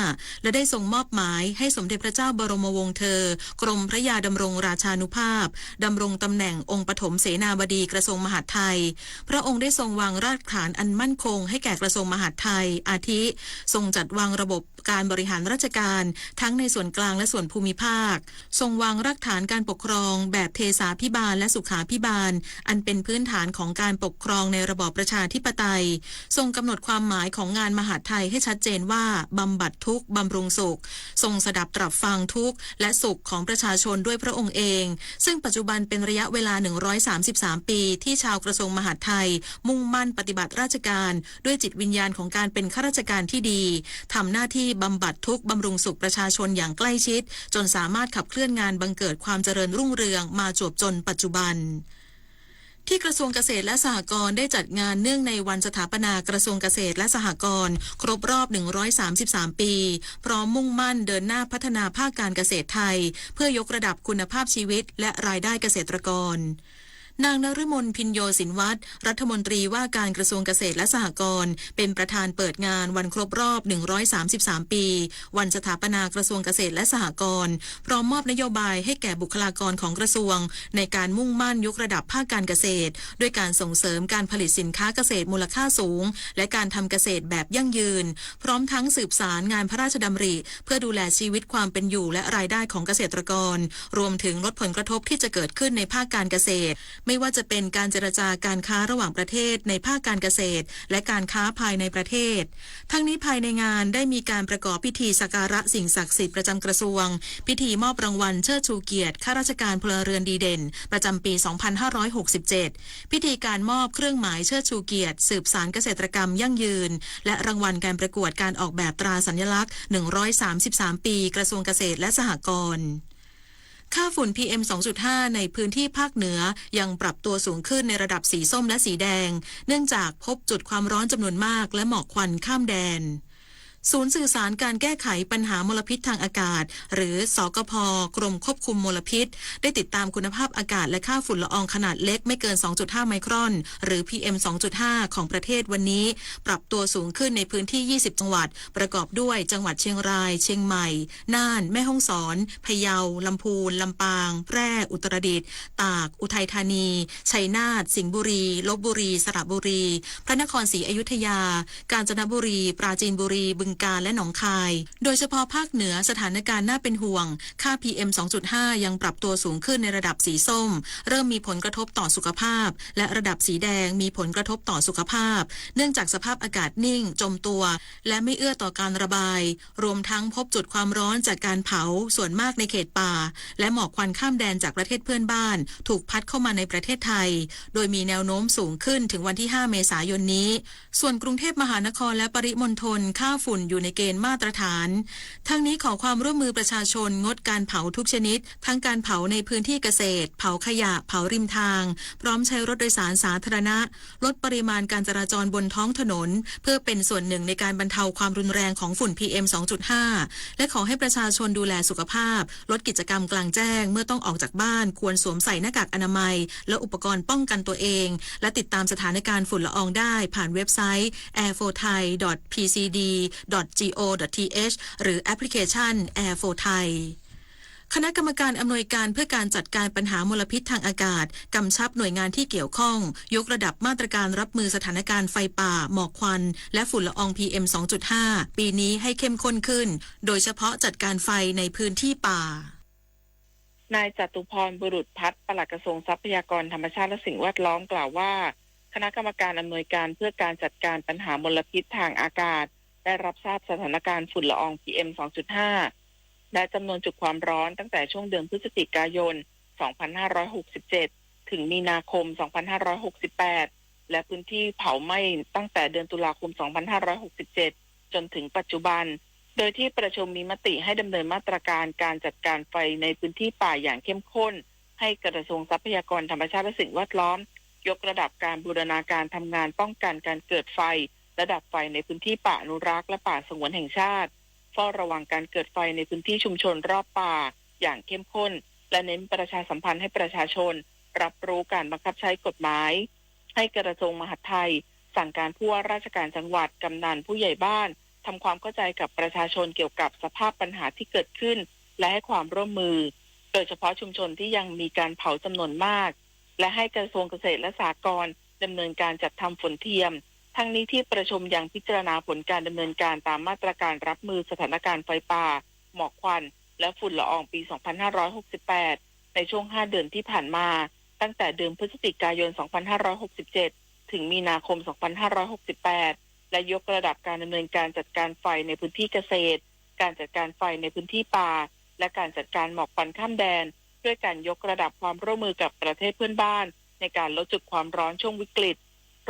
และได้ทรงมอบหมายให้สมเด็จพระเจ้าบรมวงศ์เธอ กรมพระยาดำรงราชานุภาพ ดำรงตำแหน่งองค์ปฐมเสนาบดีกระทรวงมหาดไทย พระองค์ได้ทรงวางรากฐานอันมั่นคงให้แก่กระทรวงมหาดไทย อาทิ ทรงจัดวางระบบ การบริหารราชการทั้งในส่วนกลางและส่วนภูมิภาค ทรงวางรากฐานการปกครองแบบเทสาภิบาลและสุขาภิบาล อันเป็นพื้นฐานของการปกครองในระบอบประชาธิปไตย ทรงกำหนดความหมายของงานมหาดไทยให้ชัดเจนว่า บำบัดทุกข์บำรุงสุข ทรงสดับตรับฟังทุกข์และสุขของประชาชนด้วยพระองค์เอง ซึ่งปัจจุบันเป็นระยะเวลา หนึ่งร้อยสามสิบสาม ปี ที่ชาวกระทรวงมหาดไทย มุ่งมั่นปฏิบัติราชการด้วยจิตวิญญาณของการเป็นข้าราชการที่ดี ทำหน้าที่บำบัดทุกข์บำรุงสุขประชาชนอย่างใกล้ชิด จนสามารถขับเคลื่อนงานบังเกิดความเจริญรุ่งเรืองมาจวบจนปัจจุบัน ที่กระทรวงเกษตรและสหกรณ์ได้จัดงานเนื่องในวันสถาปนากระทรวงเกษตรและสหกรณ์ครบรอบ หนึ่งร้อยสามสิบสาม ปี พร้อมมุ่งมั่นเดินหน้าพัฒนาภาคการเกษตรไทย เพื่อยกระดับคุณภาพชีวิตและรายได้เกษตรกร นางนฤมล พิญโยศินวัฒน์ รัฐมนตรีว่าการกระทรวงเกษตรและสหกรณ์ เป็นประธานเปิดงานวันครบรอบ หนึ่งร้อยสามสิบสาม ปี วันสถาปนากระทรวงเกษตรและสหกรณ์ พร้อมมอบนโยบายให้แก่บุคลากรของกระทรวง ในการมุ่งมั่นยกระดับภาคการเกษตร ด้วยการส่งเสริมการผลิตสินค้าเกษตรมูลค่าสูง และการทำเกษตรแบบยั่งยืน พร้อมทั้งสืบสานงานพระราชดำริ เพื่อดูแลชีวิตความเป็นอยู่และรายได้ของเกษตรกร รวมถึงลดผลกระทบที่จะเกิดขึ้นในภาคการเกษตร ไม่ว่าจะเป็นการเจรจาการค้าระหว่างประเทศในภาคการเกษตร และการค้าภายในประเทศ ทั้งนี้ภายในงานได้มีการประกอบพิธีสักการะสิ่งศักดิ์สิทธิ์ประจำกระทรวง พิธีมอบรางวัลเชิดชูเกียรติข้าราชการพลเรือนดีเด่นประจำปี สองพันห้าร้อยหกสิบเจ็ด พิธีการมอบเครื่องหมายเชิดชูเกียรติสืบสานเกษตรกรรมยั่งยืน และรางวัลการประกวดการออกแบบตราสัญลักษณ์ หนึ่งร้อยสามสิบสาม ปีกระทรวงเกษตรและสหกรณ์ ค่าฝุ่น พีเอ็ม สองจุดห้า ในพื้นที่ภาคเหนือยังปรับตัวสูงขึ้นในระดับสีส้มและสีแดง เนื่องจากพบจุดความร้อนจำนวนมากและหมอกควันข้ามแดน ศูนย์สื่อสารการแก้ไขปัญหามลพิษทางอากาศ หรือ สกพ กรมควบคุมมลพิษ ได้ติดตามคุณภาพอากาศและค่าฝุ่นละอองขนาดเล็กไม่เกิน สองจุดห้า ไมครอน หรือ พีเอ็ม สองจุดห้า ของประเทศวันนี้ ปรับตัวสูงขึ้นในพื้นที่ ยี่สิบ จังหวัด ประกอบด้วยจังหวัดเชียงราย เชียงใหม่ น่าน แม่ฮ่องสอน พะเยา ลำพูน ลำปาง แพร่ อุตรดิตถ์ ตาก อุทัยธานี ชัยนาท สิงห์บุรี ลพบุรี สระบุรี พระนครศรีอยุธยา กาญจนบุรี ปราจีนบุรี บึงกาฬ และหนองคาย โดยเฉพาะภาคเหนือสถานการณ์น่าเป็นห่วง ค่า พีเอ็ม สองจุดห้า ยังปรับตัวสูงขึ้นในระดับสีส้ม เริ่มมีผลกระทบต่อสุขภาพ และระดับสีแดงมีผลกระทบต่อสุขภาพ เนื่องจากสภาพอากาศนิ่ง จมตัว และไม่เอื้อต่อการระบาย รวมทั้งพบจุดความร้อนจากการเผาส่วนมากในเขตป่า และหมอกควันข้ามแดนจากประเทศเพื่อนบ้าน ถูกพัดเข้ามาในประเทศไทย โดยมีแนวโน้มสูงขึ้นถึงวันที่ ห้า เมษายนนี้ ส่วนกรุงเทพมหานครและปริมณฑล ค่าฝุ่นอยู่ในเกณฑ์มาตรฐาน ทั้งนี้ขอความร่วมมือประชาชนงดการเผาทุกชนิด ทั้งการเผาในพื้นที่เกษตร เผาขยะ เผาริมทาง พร้อมใช้รถโดยสารสาธารณะ ลดปริมาณการจราจรบนท้องถนน เพื่อเป็นส่วนหนึ่งในการบรรเทาความรุนแรงของฝุ่น พีเอ็ม สองจุดห้า และขอให้ประชาชนดูแลสุขภาพ ลดกิจกรรมกลางแจ้ง เมื่อต้องออกจากบ้าน ควรสวมใส่หน้ากากอนามัย และอุปกรณ์ป้องกันตัวเอง และติดตามสถานการณ์ฝุ่นละอองได้ผ่านเว็บไซต์ airfothai.pcd.go.th หรือแอปพลิเคชัน Air for Thai คณะกรรมการอำนวยการเพื่อการจัดการปัญหามลพิษทางอากาศ กำชับหน่วยงานที่เกี่ยวข้อง ยกระดับมาตรการรับมือสถานการณ์ไฟป่า หมอกควัน และฝุ่นละออง พีเอ็ม สองจุดห้า ปีนี้ให้เข้มข้นขึ้น โดยเฉพาะจัดการไฟในพื้นที่ป่า นายจตุพร บุรุษพัฒน์ ปลัดกระทรวงทรัพยากรธรรมชาติและสิ่งแวดล้อมกล่าวว่า คณะกรรมการอำนวยการเพื่อการจัดการปัญหามลพิษทางอากาศ ได้รับทราบสถานการณ์ฝุ่นละออง พีเอ็ม สองจุดห้า และจำนวนจุดความร้อนตั้งแต่ช่วงเดือนพฤศจิกายน สองพันห้าร้อยหกสิบเจ็ด ถึงมีนาคม สองพันห้าร้อยหกสิบแปด และพื้นที่เผาไหม้ตั้งแต่เดือนตุลาคม สองพันห้าร้อยหกสิบเจ็ด จนถึงปัจจุบัน โดยที่ประชุมมีมติให้ดำเนินมาตรการการจัดการไฟในพื้นที่ป่าอย่างเข้มข้น ให้กระทรวงทรัพยากรธรรมชาติและสิ่งแวดล้อม ยกระดับการบูรณาการทำงานป้องกันการเกิดไฟ และดับไฟในพื้นที่ป่าอนุรักษ์และป่าสงวนแห่งชาติ เฝ้าระวังการเกิดไฟในพื้นที่ชุมชนรอบป่าอย่างเข้มข้น และเน้นประชาสัมพันธ์ให้ประชาชน รับรู้การบังคับใช้กฎหมาย ให้กระทรวงมหาดไทย สั่งการผู้ว่าราชการจังหวัด กำนัล ผู้ใหญ่บ้าน ทำความเข้าใจกับประชาชนเกี่ยวกับสภาพปัญหาที่เกิดขึ้น และให้ความร่วมมือ โดยเฉพาะชุมชนที่ยังมีการเผาจำนวนมาก และให้กระทรวงเกษตรและสหกรณ์ดำเนินการจัดทำฝนเทียม ทั้งนี้ที่ประชุมยังพิจารณาผลการดำเนินการตามมาตรการรับมือสถานการณ์ไฟป่า หมอกควัน และฝุ่นละอองปี สองพันห้าร้อยหกสิบแปด ในช่วง ห้า เดือนที่ผ่านมา ตั้งแต่เดือนพฤศจิกายน สองพันห้าร้อยหกสิบเจ็ด ถึงมีนาคม สองพันห้าร้อยหกสิบแปด และยกระดับการดำเนินการจัดการไฟในพื้นที่เกษตร การจัดการไฟในพื้นที่ป่า และการจัดการหมอกควันข้ามแดน ด้วยการยกระดับความร่วมมือกับประเทศเพื่อนบ้านในการลดจุดความร้อนช่วงวิกฤต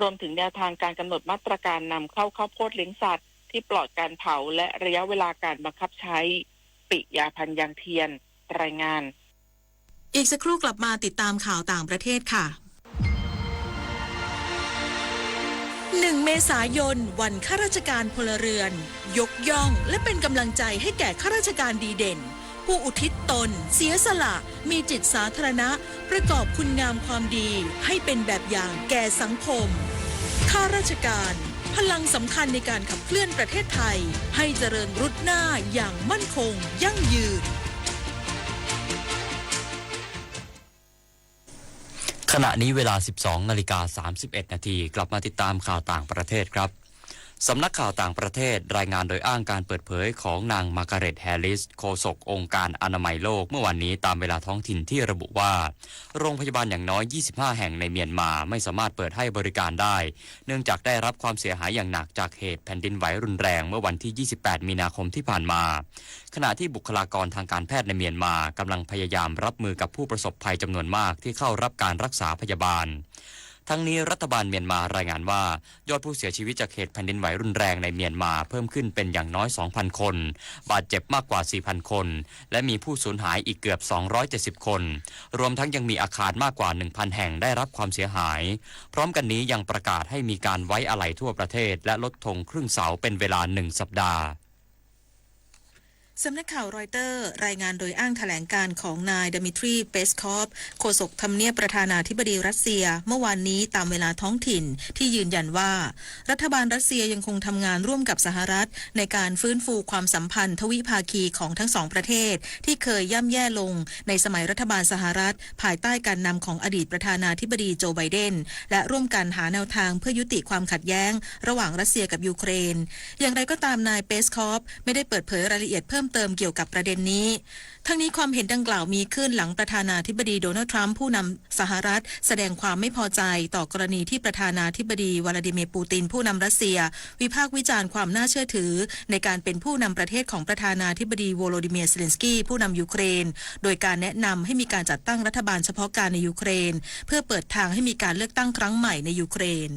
รวมถึงแนวทางการกำหนดมาตรการนำเข้าข้าวโพดเลี้ยงสัตว์ที่ปลอดการเผาและระยะเวลาการบังคับใช้ ปิยาพันธ์ ยังเทียน รายงาน อีกสักครู่กลับมาติดตามข่าวต่างประเทศค่ะ หนึ่ง เมษายน วันข้าราชการพลเรือน ยกย่องและเป็นกำลังใจให้แก่ข้าราชการดีเด่น ผู้อุทิศตน เสียสละ มีจิตสาธารณะ ประกอบคุณงามความดี ให้เป็นแบบอย่างแก่สังคม ข้าราชการ พลังสำคัญในการขับเคลื่อนประเทศไทย ให้เจริญรุดหน้าอย่างมั่นคงยั่งยืน ขณะนี้เวลา สิบสองนาฬิกาสามสิบเอ็ดนาที กลับมาติดตามข่าวต่างประเทศครับ สำนักข่าวต่างประเทศรายงานโดยอ้างการเปิดเผยของนางมาร์กาเร็ต แฮร์ริส โฆษกองค์การอนามัยโลกเมื่อวานนี้ตามเวลาท้องถิ่นที่ระบุว่า โรงพยาบาลอย่างน้อย ยี่สิบห้า แห่งในเมียนมาไม่สามารถเปิดให้บริการได้ เนื่องจากได้รับความเสียหายอย่างหนักจากเหตุแผ่นดินไหวรุนแรงเมื่อวันที่ ยี่สิบแปด มีนาคมที่ผ่านมา ขณะที่บุคลากรทางการแพทย์ในเมียนมากำลังพยายามรับมือกับผู้ประสบภัยจำนวนมากที่เข้ารับการรักษาพยาบาล ทั้งนี้รัฐบาลเมียนมารายงานว่า ยอดผู้เสียชีวิตจากเหตุแผ่นดินไหวรุนแรงในเมียนมาเพิ่มขึ้นเป็นอย่างน้อย สองพัน คน บาดเจ็บมากกว่า สี่พัน คน และมีผู้สูญหายอีกเกือบ สองร้อยเจ็ดสิบ คน รวมทั้งยังมีอาคารมากกว่า หนึ่งพัน แห่งได้รับความเสียหาย พร้อมกันนี้ยังประกาศให้มีการไว้อาลัยทั่วประเทศ และลดธงครึ่งเสาเป็นเวลาหนึ่งสัปดาห์ สำนักข่าวรอยเตอร์รายงานโดยอ้างแถลงการของนายดมิทรี เปสคอฟ โฆษกทำเนียบประธานาธิบดีรัสเซีย เมื่อวานนี้ตามเวลาท้องถิ่น ที่ยืนยันว่า รัฐบาลรัสเซียยังคงทำงานร่วมกับสหรัฐ ในการฟื้นฟูความสัมพันธ์ทวิภาคีของทั้งสองประเทศ ที่เคยย่ำแย่ลงในสมัยรัฐบาลสหรัฐ ภายใต้การนำของอดีตประธานาธิบดีโจไบเดน และร่วมกันหาแนวทางเพื่อยุติความขัดแย้งระหว่างรัสเซียกับยูเครน อย่างไรก็ตามนายเปสคอฟไม่ได้เปิดเผยรายละเอียดเพิ่มเติมเกี่ยวกับประเด็นนี้ ทั้งนี้ความเห็นดังกล่าวมีขึ้นหลังประธานาธิบดีโดนัลด์ทรัมป์ผู้นำสหรัฐแสดงความไม่พอใจต่อกรณีที่ประธานาธิบดีวลาดิเมียร์ปูตินผู้นำรัสเซีย วิพากษ์วิจารณ์ความน่าเชื่อถือในการเป็นผู้นำประเทศของประธานาธิบดีโวโลดิเมียร์เซเลนสกี้ผู้นำยูเครน โดยการแนะนำให้มีการจัดตั้งรัฐบาลเฉพาะการในยูเครน เพื่อเปิดทางให้มีการเลือกตั้งครั้งใหม่ในยูเครน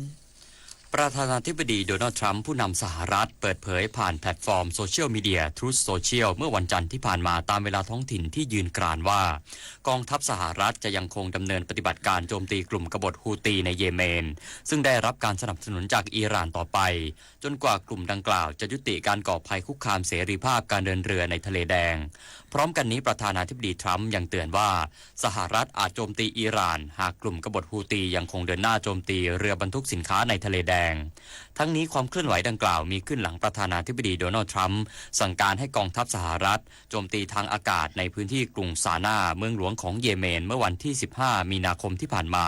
ประธานาธิบดีโดนัลด์ทรัมป์ผู้นำสหรัฐเปิดเผยผ่านแพลตฟอร์มโซเชียลมีเดีย Truth Social เมื่อวันจันทร์ที่ผ่านมาตามเวลาท้องถิ่นที่ยืนกรานว่า กองทัพสหรัฐจะยังคงดำเนินปฏิบัติการโจมตีกลุ่มกบฏฮูตีในเยเมน ซึ่งได้รับการสนับสนุนจากอิหร่านต่อไป จนกว่ากลุ่มดังกล่าวจะยุติการก่อภัยคุกคามเสรีภาพการเดินเรือในทะเลแดง พร้อมกันนี้ประธานาธิบดีทรัมป์ยังเตือนว่า สหรัฐอาจโจมตีอิหร่าน หากกลุ่มกบฏฮูตียังคงเดินหน้าโจมตีเรือบรรทุกสินค้าในทะเลแดง ทั้งนี้ความเคลื่อนไหวดังกล่าวมีขึ้นหลังประธานาธิบดีโดนัลด์ทรัมป์สั่งการให้กองทัพสหรัฐโจมตีทางอากาศในพื้นที่กรุงซานาเมืองหลวงของเยเมนเมื่อวันที่ สิบห้า มีนาคมที่ผ่านมา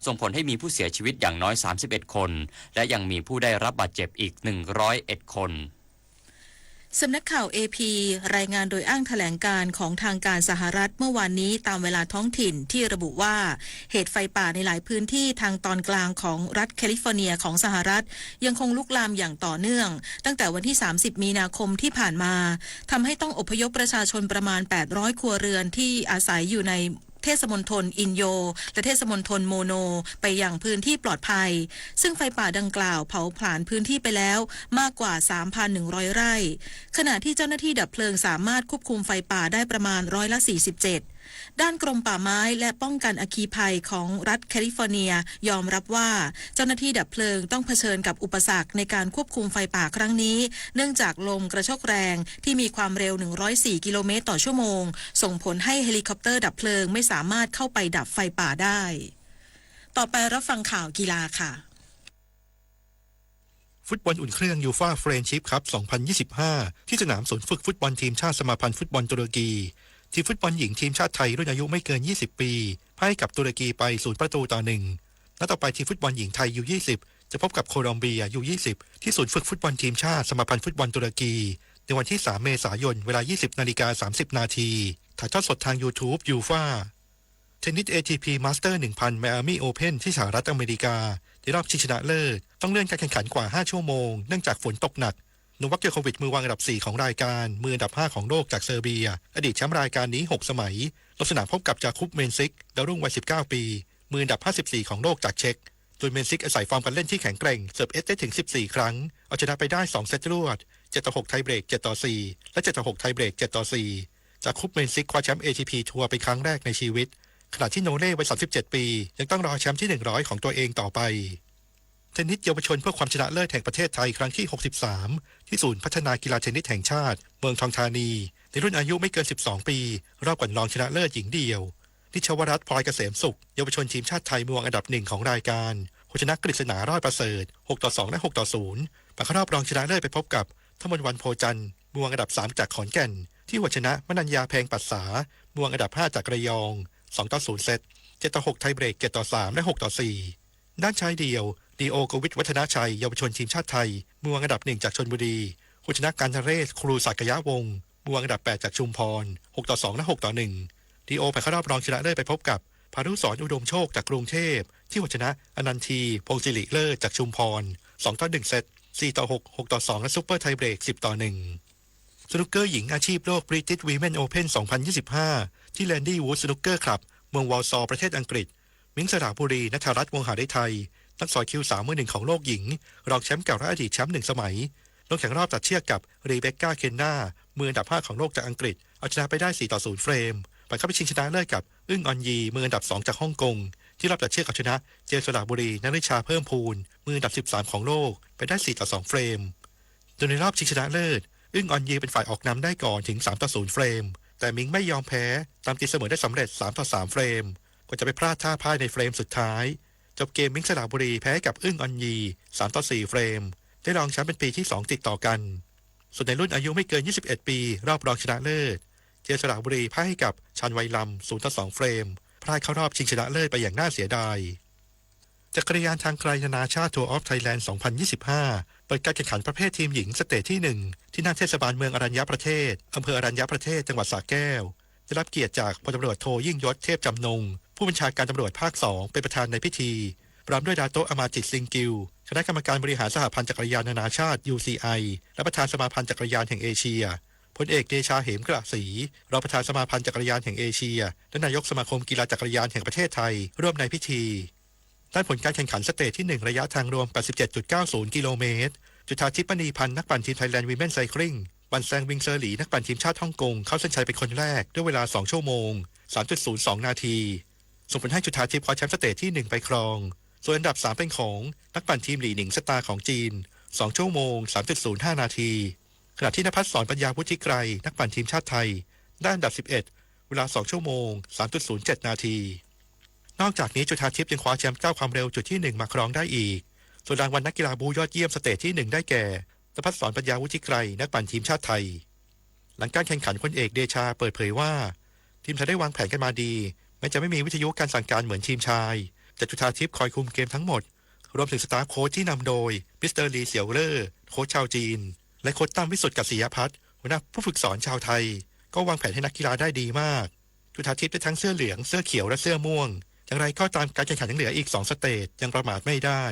ส่งผลให้มีผู้เสียชีวิตอย่างน้อย สามสิบเอ็ด คน และยังมีผู้ได้รับบาดเจ็บอีก หนึ่งร้อยเอ็ด คน สำนักข่าว เอพี รายงานโดยอ้างแถลงการของทางการสหรัฐเมื่อวานนี้ตามเวลาท้องถิ่นที่ระบุว่า เหตุไฟป่าในหลายพื้นที่ทางตอนกลางของรัฐแคลิฟอร์เนียของสหรัฐ ยังคงลุกลามอย่างต่อเนื่อง ตั้งแต่วันที่ สามสิบ มีนาคมที่ผ่านมา ทำให้ต้องอพยพประชาชนประมาณ แปดร้อย ครัวเรือนที่อาศัยอยู่ในเทศมณฑลอินโย และเทศมณฑลโมโน ไปยังพื้นที่ปลอดภัย ซึ่งไฟป่าดังกล่าวเผาผลาญพื้นที่ไปแล้วมากกว่า สามพันหนึ่งร้อย ไร่ ขณะที่เจ้าหน้าที่ดับเพลิงสามารถควบคุมไฟป่าได้ประมาณร้อยละ สี่สิบเจ็ด ด้านกรมป่าไม้และป้องกันอัคคีภัยของรัฐแคลิฟอร์เนียยอมรับว่าเจ้าหน้าที่ดับเพลิงต้องเผชิญกับอุปสรรคในการควบคุมไฟป่าครั้งนี้ เนื่องจากลมกระโชกแรงที่มีความเร็ว หนึ่งร้อยสี่ กิโลเมตรต่อชั่วโมง ส่งผลให้เฮลิคอปเตอร์ดับเพลิงไม่สามารถเข้าไปดับไฟป่าได้ ต่อไปรับฟังข่าวกีฬาค่ะ ฟุตบอลอุ่นเครื่อง ยูฟา เฟรนชิพคัพ สองพันยี่สิบห้า ที่สนามศูนย์ฝึกฟุตบอลทีมชาติสมาพันธ์ฟุตบอลตุรกี ทีมฟุตบอลหญิงทีมชาติไทยรุ่นอายุไม่เกิน ยี่สิบ ปี พ่ายให้กับตุรกีไป ศูนย์ ประตูต่อ หนึ่ง นัดต่อไปทีมฟุตบอลหญิงไทย ยู ยี่สิบ จะพบกับโคลอมเบีย ยู ยี่สิบ ที่ศูนย์ฝึกฟุตบอลทีมชาติสมาพันธ์ฟุตบอลตุรกี ในวันที่ สาม เมษายน เวลา ยี่สิบนาฬิกา สามสิบนาที ถ่ายทอดสดทาง YouTube UFA Tennis เอ ที พี Master หนึ่งพัน Miami Open ที่สหรัฐอเมริกา ในรอบชิงชนะเลิศ ต้องเลื่อนการแข่งขันกว่า ห้า ชั่วโมง เนื่องจากฝนตกหนัก โนวัค โจโควิช มือวางอันดับ สี่ ของรายการ มืออันดับ ห้า ของโลกจากเซอร์เบีย อดีตแชมป์รายการนี้ หก สมัย ลงสนามพบกับ จาคุป เมนซิก ดาวรุ่งวัย สิบเก้า ปี มืออันดับ ห้าสิบสี่ ของโลกจากเช็ก โดย เมนซิก อาศัยฟอร์มการเล่นที่แข็งแกร่ง เสิร์ฟเอสได้ถึง สิบสี่ ครั้ง เอาชนะไปได้ สอง เซตรวด เจ็ด ต่อ หก ไทเบรก เจ็ด ต่อ สี่ และ เจ็ด ต่อ หก ไทเบรก เจ็ด ต่อ สี่ จาคุป เมนซิก คว้าแชมป์ เอ ที พี ทัวร์เป็นครั้งแรกในชีวิต ขณะที่โนเล่วัย สามสิบเจ็ด ปี ยังต้องรอแชมป์ที่ หนึ่งร้อย ของตัวเองต่อไป เทนนิสเยาวชนเพื่อความชนะเลิศแห่งประเทศไทยครั้งที่ หกสิบสาม ที่ศูนย์พัฒนากีฬาเทนนิสแห่งชาติ เมืองทองธานี ในรุ่นอายุไม่เกิน สิบสอง ปี รอบก่อนรองชนะเลิศหญิงเดี่ยว นิชวรัตน์ พลอยเกษมสุข เยาวชนทีมชาติไทย มือวางอันดับ หนึ่ง ของรายการ หัวชนะกฤษณา รอดประเสริฐ หก ต่อ สอง และ หก ต่อ ศูนย์ ผ่านเข้ารอบรองชนะเลิศไปพบกับ ธมนวรรณ โพจันทร์ มือวางอันดับ สาม จากขอนแก่น ที่หัวชนะ มนัญญา แพงปัสสา มือวางอันดับ ห้า จากระยอง สอง ต่อ ศูนย์ เซต เจ็ด ต่อ หก ไทเบรก เจ็ด ต่อ สาม และ หก ต่อ สี่ ด้านชายเดี่ยว ลีโอ กวิทวัฒนชัย เยาวชนทีมชาติไทย มือวางอันดับ หนึ่ง จากชลบุรี หัวชนะ กันทเรศ ครูสักยะวงศ์ มือวางอันดับ แปด จากชุมพร หก ต่อ สอง และ หก ต่อ หนึ่ง ลีโอ ผ่านเข้ารอบรองชนะเลิศไปพบกับ พานุสรณ์ อุดมโชค จากกรุงเทพฯ ที่หัวชนะ อนันที พงศิริเลิศ จากชุมพร สอง ต่อ หนึ่ง เซต สี่ ต่อ หก หก ต่อ สอง และซูเปอร์ไทเบรก สิบ ต่อ หนึ่ง สนุกเกอร์หญิงอาชีพโลก British Women Open สองพันยี่สิบห้า ที่ Landy Wood Snooker Club เมืองวอลซอประเทศอังกฤษ มิ้ง สระบุรี ณ ทารัฐ วงศ์หฤทัย นักสอยคิวสาวมือหนึ่งของโลกหญิง รองแชมป์เก่าและอดีตแชมป์หนึ่งสมัย ลงแข่งรอบตัดเชือกกับ รีเบคก้า เคนนา มืออันดับ ห้า ของโลกจากอังกฤษ เอาชนะไปได้ สี่ ต่อ ศูนย์ เฟรม ผ่านเข้าไปชิงชนะเลิศกับ อึ้ง ออนยี มืออันดับ สอง จากฮ่องกง ที่รอบตัดเชือกเอาชนะ เจมส์ สระบุรี นฤชา เพิ่มพูน มืออันดับ สิบสาม ของโลก ไปได้ สี่ ต่อ สอง เฟรม โดยในรอบชิงชนะเลิศ อึ้ง ออนยี เป็นฝ่ายออกนำได้ก่อนถึง สาม ต่อ ศูนย์ เฟรม แต่มิงไม่ยอมแพ้ ตามตีเสมอได้สำเร็จ สาม ต่อ สาม เฟรม ก่อนจะไปพลาดท่าพ่ายในเฟรมสุดท้าย จบเกม มิง สระบุรี แพ้ให้กับ อึ้ง ออนยี สาม ต่อ สี่ เฟรม ได้รองแชมป์เป็นปีที่ สอง ติดต่อกัน ส่วนในรุ่นอายุไม่เกิน ยี่สิบเอ็ด ปี รอบรองชนะเลิศ เจมส์ สระบุรี พ่ายให้กับ ชาญ ไวลัม ศูนย์ ต่อ สอง เฟรม พลาดเข้ารอบชิงชนะเลิศไปอย่างน่าเสียดาย จักรยานทางไกลนานาชาติ Tour of Thailand สองพันยี่สิบห้า เปิดการแข่งขันประเภททีมหญิง สเตจที่ หนึ่ง ที่หน้าเทศบาลเมืองอรัญญประเทศ อำเภออรัญญประเทศ จังหวัดสระแก้ว ได้รับเกียรติจาก พลตำรวจโท ยิ่งยศ เทพจำนง ผู้บัญชาการตำรวจภาค สอง เป็นประธานในพิธี พร้อมด้วยดาโต๊ะ อามาจิต ซิงกิว คณะกรรมการบริหารสหพันธ์จักรยานนานาชาติ ยูซีไอ และประธานสมาพันธ์จักรยานแห่งเอเชีย พลเอก เดชา เหมกระศรี รองประธานสมาพันธ์จักรยานแห่งเอเชีย และนายกสมาคมกีฬาจักรยานแห่งประเทศไทย ร่วมในพิธี ด้านผลการแข่งขัน สเตจที่ หนึ่ง ระยะทางรวม แปดสิบเจ็ดจุดเก้าศูนย์ กิโลเมตร จุฑาทิพย์ มณีพันธ์ นักปั่นทีม Thailand Women Cycling ปั่นแซง วิง เซอร์หลี นักปั่นทีมชาติฮ่องกง เข้าเส้นชัยไปคนแรกด้วยเวลา สอง ชั่วโมง สาม จุด ศูนย์ สอง นาที ส่งผลให้จุฑาทิพย์คว้าแชมป์ สเตจที่ หนึ่ง ไปครอง ส่วนอันดับ สาม เป็นของ นักปั่นทีม หลี่หนิง สตาร์ ของจีน สอง ชั่วโมง สาม จุด ศูนย์ ห้า นาที ขณะที่ นภัสสร ปัญญาวุฒิไกร นักปั่นทีมชาติไทย ได้อันดับ สิบเอ็ด เวลา สอง ชั่วโมง สาม จุด ศูนย์ เจ็ด นาที นอกจากนี้ จุฑาทิพย์ยังคว้าแชมป์เจ้าความเร็วจุดที่ หนึ่ง มาครองได้อีก ส่วนรางวัลนักกีฬาบู๊ยอดเยี่ยม สเตจที่ หนึ่ง ได้แก่ นภัสสร ปัญญาวุฒิไกร นักปั่นทีมชาติไทย หลังการแข่งขัน พลเอก เดชา เปิดเผยว่า ทีมไทยได้วางแผนกันมาดี แม้จะไม่มีวิทยุการสั่งการเหมือนทีมชาย แต่จุฑาทิพย์คอยคุมเกมทั้งหมด รวมถึงสตาฟโค้ชที่นำโดย มิสเตอร์ ลี เสี่ยวเลอร์ โค้ชชาวจีน และโค้ชตั้ม วิสุทธิ์กัสสิยพัฒน์ หัวหน้าผู้ฝึกสอนชาวไทย ก็วางแผนให้นักกีฬาได้ดีมาก จุฑาทิพย์ได้ทั้งเสื้อเหลือง เสื้อเขียว และเสื้อม่วง อย่างไรก็ตาม การแข่งขันยังเหลืออีก สอง สเตจ ยังประมาทไม่ได้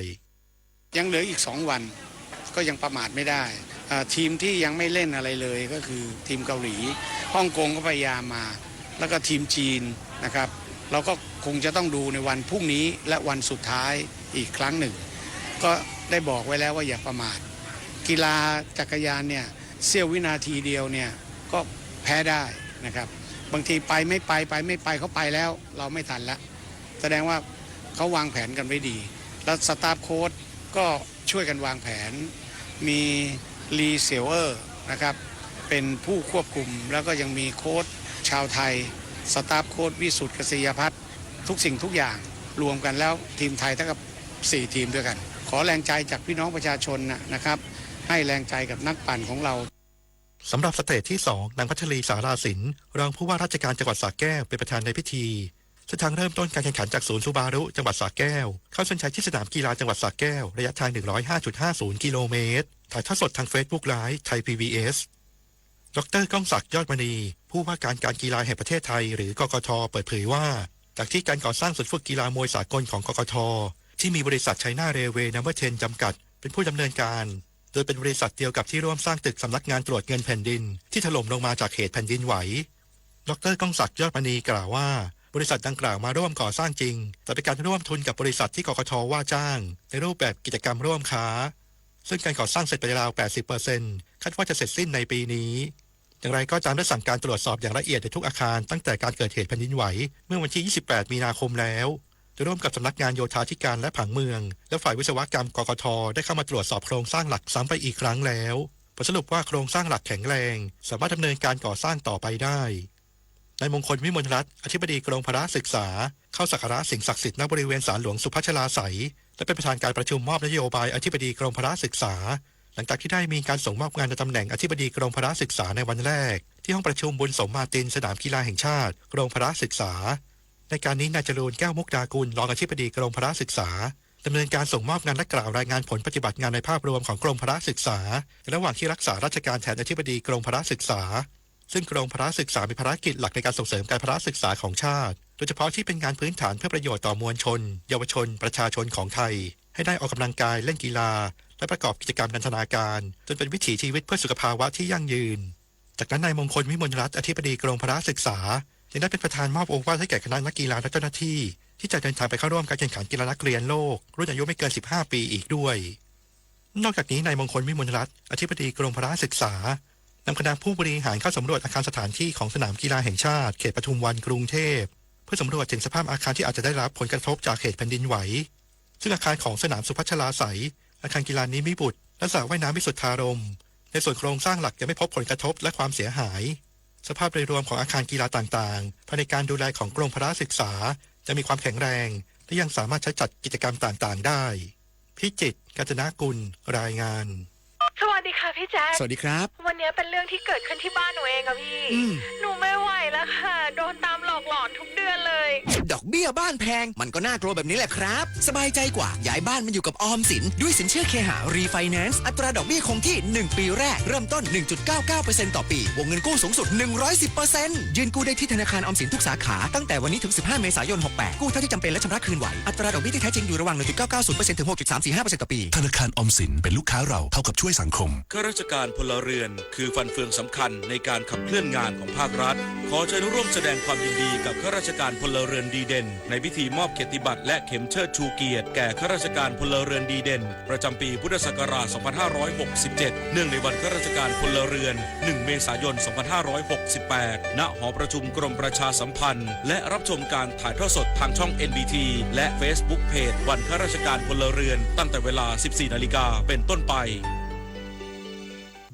ยังเหลืออีกสองวัน ก็ยังประมาทไม่ได้ เอ่อ ทีมที่ยังไม่เล่นอะไรเลยก็คือทีมเกาหลี ฮ่องกงก็พยายามมา แล้วก็ทีมจีนนะครับ เราก็คงจะต้องดูในวันพรุ่งนี้และวันสุดท้ายอีกครั้งหนึ่ง ก็ได้บอกไว้แล้วว่าอย่าประมาท กีฬาจักรยานเนี่ย เสี้ยววินาทีเดียวเนี่ย ก็แพ้ได้นะครับ บางทีไปไม่ไป ไปไม่ไป เขาไปแล้ว เราไม่ทันละ แสดงว่าเขาวางแผนกันไว้ดี แล้วสตาฟโค้ชก็ช่วยกันวางแผน มี ลี เสี่ยวเลอร์ นะครับ เป็นผู้ควบคุม แล้วก็ยังมีโค้ชชาวไทย สตาฟโค้ช วิสุทธิ์ กัสสิยพัฒน์ ทุกสิ่งทุกอย่างรวมกันแล้ว ทีมไทยเท่ากับสี่ทีมด้วยกัน ขอแรงใจจากพี่น้องประชาชนนะ นะครับ ให้แรงใจกับนักปั่นของเรา สำหรับ สเตจที่ สอง นางพัชรี สาราสิน รองผู้ว่าราชการจังหวัดสระแก้ว เป็นประธานในพิธี เส้นทางเริ่มต้นการแข่งขันจากศูนย์ซูบารุ จังหวัดสระแก้ว เข้าเส้นชัยที่สนามกีฬาจังหวัดสระแก้ว ระยะทาง หนึ่งร้อยห้าจุดห้าศูนย์ กิโลเมตร ถ่ายทอดสดทาง Facebook Live ไทย พีบีเอส ดร.ก้องศักดิ์ ยอดมณี ผู้ว่าการการกีฬาแห่งประเทศไทย หรือ กกท เปิดเผยว่า จากที่การก่อสร้างศูนย์ฝึกกีฬามวยสากลของ กกท ที่มีบริษัท China Railway Number Ten จำกัด เป็นผู้ดำเนินการ โดยเป็นบริษัทเดียวกับที่ร่วมสร้างตึกสำนักงานตรวจเงินแผ่นดิน ที่ถล่มลงมาจากเหตุแผ่นดินไหว ดร.ก้องศักดิ์ ยอดมณี กล่าวว่า บริษัทดังกล่าวมาร่วมก่อสร้างจริง แต่เป็นการร่วมทุนกับบริษัทที่ กกท ว่าจ้าง ในรูปแบบกิจกรรมร่วมค้า ซึ่งการก่อสร้างเสร็จไปราว แปดสิบเปอร์เซ็นต์ คาดว่าจะเสร็จสิ้นในปีนี้ อย่างไรก็ตามได้สั่งการตรวจสอบอย่างละเอียดในทุกอาคารตั้งแต่การเกิดเหตุแผ่นดินไหวเมื่อวันที่ ยี่สิบแปด มีนาคมแล้ว โดยร่วมกับสำนักงานโยธาธิการและผังเมือง และฝ่ายวิศวกรรม กกท ได้เข้ามาตรวจสอบโครงสร้างหลักซ้ำไปอีกครั้งแล้ว ผลสรุปว่าโครงสร้างหลักแข็งแรง สามารถดำเนินการก่อสร้างต่อไปได้ นายมงคล วิมลรัตน์ อธิบดีกรมพละศึกษา เข้าสักการะสิ่งศักดิ์สิทธิ์ณบริเวณศาลหลวงสุพัชลาไสย และเป็นประธานการประชุมมอบนโยบายอธิบดีกรมพละศึกษา หลังจากที่ได้มีการส่งมอบงานในตำแหน่งอธิบดีกรมพละศึกษาในวันแรก ที่ห้องประชุมบุญสมมาติน สนามกีฬาแห่งชาติ กรมพละศึกษา ในการนี้นายจรูน แก้วมุกดากุล รองอธิบดีกรมพละศึกษา ดำเนินการส่งมอบงานและกล่าวรายงานผลปฏิบัติงานในภาพรวมของกรมพละศึกษา ในระหว่างที่รักษาราชการแทนอธิบดีกรมพละศึกษา ซึ่งกรมพละศึกษามีภารกิจหลักในการส่งเสริมการพละศึกษาของชาติ โดยเฉพาะที่เป็นงานพื้นฐานเพื่อประโยชน์ต่อมวลชน เยาวชน ประชาชนของไทย ให้ได้ออกกำลังกาย เล่นกีฬา และประกอบกิจกรรมนันทนาการ จนเป็นวิถีชีวิตเพื่อสุขภาวะที่ยั่งยืน จากนั้นนายมงคล วิมลรัตน์ อธิบดีกรมพละศึกษา ยังได้เป็นประธานมอบโอวาทให้แก่คณะนักกีฬาและเจ้าหน้าที่ ที่จะเดินทางไปเข้าร่วมการแข่งขันกีฬานักเรียนโลก รุ่นอายุไม่เกิน สิบห้า ปีอีกด้วย นอกจากนี้นายมงคล วิมลรัตน์ อธิบดีกรมพละศึกษา นำคณะผู้บริหารเข้าสำรวจอาคารสถานที่ของสนามกีฬาแห่งชาติ เขตปทุมวัน กรุงเทพฯ เพื่อสำรวจถึงสภาพอาคารที่อาจจะได้รับผลกระทบจากเหตุแผ่นดินไหว ซึ่งอาคารของสนามสุพัชลาไสย อาคารกีฬานิมิบุตร และสระว่ายน้ำวิสุทธารมณ์ ในส่วนโครงสร้างหลักยังไม่พบผลกระทบและความเสียหาย สภาพโดยรวมของอาคารกีฬาต่างๆ ภายในการดูแลของกรมพละศึกษา จะมีความแข็งแรง และยังสามารถใช้จัดกิจกรรมต่างๆ ได้ พิจิตร กาญจนกุล รายงาน สวัสดีค่ะพี่แจ๊ค สวัสดีครับ วันนี้เป็นเรื่องที่เกิดขึ้นที่บ้านหนูเองอะพี่ อืม หนูไม่ไหวแล้วค่ะ โดนตามหลอกหลอนทุกเดือนเลย ดอกเบี้ยบ้านแพง มันก็น่ากลัวแบบนี้แหละครับ สบายใจกว่า ย้ายบ้านมาอยู่กับออมสิน ด้วยสินเชื่อเคหะ Refinance อัตราดอกเบี้ยคงที่ หนึ่ง ปีแรก เริ่มต้น หนึ่งจุดเก้าเก้าเปอร์เซ็นต์ ต่อปี วงเงินกู้สูงสุด หนึ่งร้อยสิบเปอร์เซ็นต์ ยื่นกู้ได้ที่ธนาคารออมสินทุกสาขา ตั้งแต่วันนี้ถึง สิบห้า เมษายน หกแปด กู้เท่าที่จำเป็นและชำระคืนไหว อัตราดอกเบี้ยที่แท้จริงอยู่ระหว่าง หนึ่งจุดเก้าเก้าศูนย์เปอร์เซ็นต์ ถึง หกจุดสามสี่ห้าเปอร์เซ็นต์ ต่อปี ธนาคารออมสินเป็นลูกค้าเราเท่ากับช่วยสังคม ข้าราชการพลเรือนคือฟันเฟืองสำคัญในการขับเคลื่อนงานของภาครัฐ ขอเชิญร่วมแสดงความยินดีกับข้าราชการพลเรือนดีเด่น ในพิธีมอบเกียรติบัตรและเข็มเชิดชูเกียรติแก่ข้าราชการพลเรือนดีเด่น ประจำปีพุทธศักราช สองพันห้าร้อยหกสิบเจ็ด เนื่องในวันข้าราชการพลเรือน หนึ่ง เมษายน สองพันห้าร้อยหกสิบแปด ณ หอประชุมกรมประชาสัมพันธ์ และรับชมการถ่ายทอดสดทางช่อง เอ็นบีที และ Facebook Page วันข้าราชการพลเรือน ตั้งแต่เวลา สิบสี่ นาฬิกา เป็นต้นไป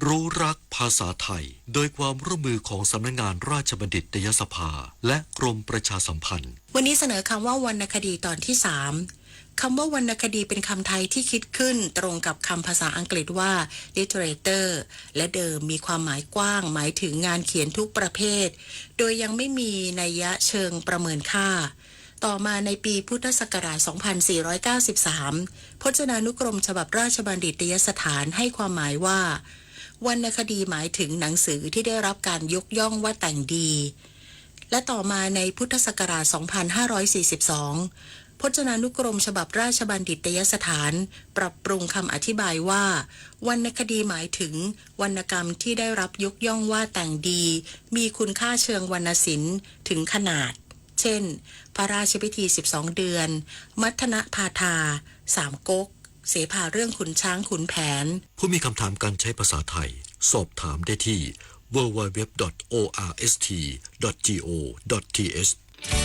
รู้รักภาษาไทย โดยความร่วมมือของสำนักงานราชบัณฑิตยสภา และกรมประชาสัมพันธ์ วันนี้เสนอคำว่าวรรณคดีตอนที่สาม คำว่าวรรณคดีเป็นคำไทยที่คิดขึ้นตรงกับคำภาษาอังกฤษว่า literature และเดิมมีความหมายกว้างหมายถึงงานเขียนทุกประเภท โดยยังไม่มีนัยยะเชิงประเมินค่า ต่อมาในปีพุทธศักราช สองพันสี่ร้อยเก้าสิบสาม พจนานุกรมฉบับราชบัณฑิตยสถานให้ความหมายว่า วรรณคดีหมายถึงหนังสือที่ได้รับการยกย่องว่าแต่งดี และต่อมาในพุทธศักราช สองพันห้าร้อยสี่สิบสอง พจนานุกรมฉบับราชบัณฑิตยสถาน ปรับปรุงคำอธิบายว่า วรรณคดีหมายถึงวรรณกรรมที่ได้รับยกย่องว่าแต่งดี มีคุณค่าเชิงวรรณศิลป์ถึงขนาด เช่น พระราชพิธี สิบสอง เดือน มัทนพาทา สามก๊ก เสภาเรื่องขุนช้างขุนแผน ผู้มีคำถามการใช้ภาษาไทย สอบถามได้ที่ ดับเบิลยู ดับเบิลยู ดับเบิลยู ดอท โออาร์เอสที ดอท จี โอ ดอท ที เอช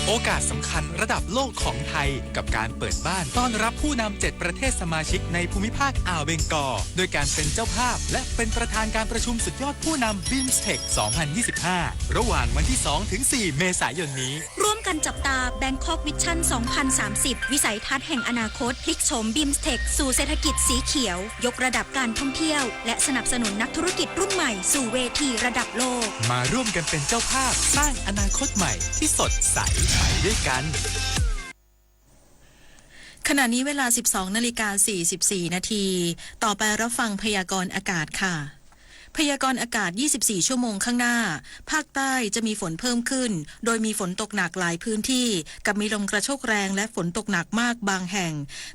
โอกาสสำคัญระดับโลกของไทย กับการเปิดบ้านต้อนรับผู้นำ เจ็ด ประเทศสมาชิกในภูมิภาคอ่าวเบงกอล โดยการเป็นเจ้าภาพ และเป็นประธานการประชุมสุดยอดผู้นำ BIMSTEC สองพันยี่สิบห้า ระหว่างวันที่ สอง ถึง สี่ เมษายนนี้ ร่วม จับตา Bangkok Vision สองพันสามสิบ วิสัยทัศน์แห่งอนาคต พลิกโฉม บีมสเทค สู่เศรษฐกิจสีเขียว ยกระดับการท่องเที่ยว และสนับสนุนนักธุรกิจรุ่นใหม่สู่เวทีระดับโลก มาร่วมกันเป็นเจ้าภาพสร้างอนาคตใหม่ที่สดใสไปด้วยกัน ขณะนี้เวลา สิบสองนาฬิกา สี่สิบสี่นาที ต่อไปรับฟังพยากรณ์อากาศค่ะ พยากรณ์อากาศ ยี่สิบสี่ ชั่วโมงข้างหน้า ภาคใต้จะมีฝนเพิ่มขึ้น โดยมีฝนตกหนักหลายพื้นที่ กับมีลมกระโชกแรงและฝนตกหนักมากบางแห่ง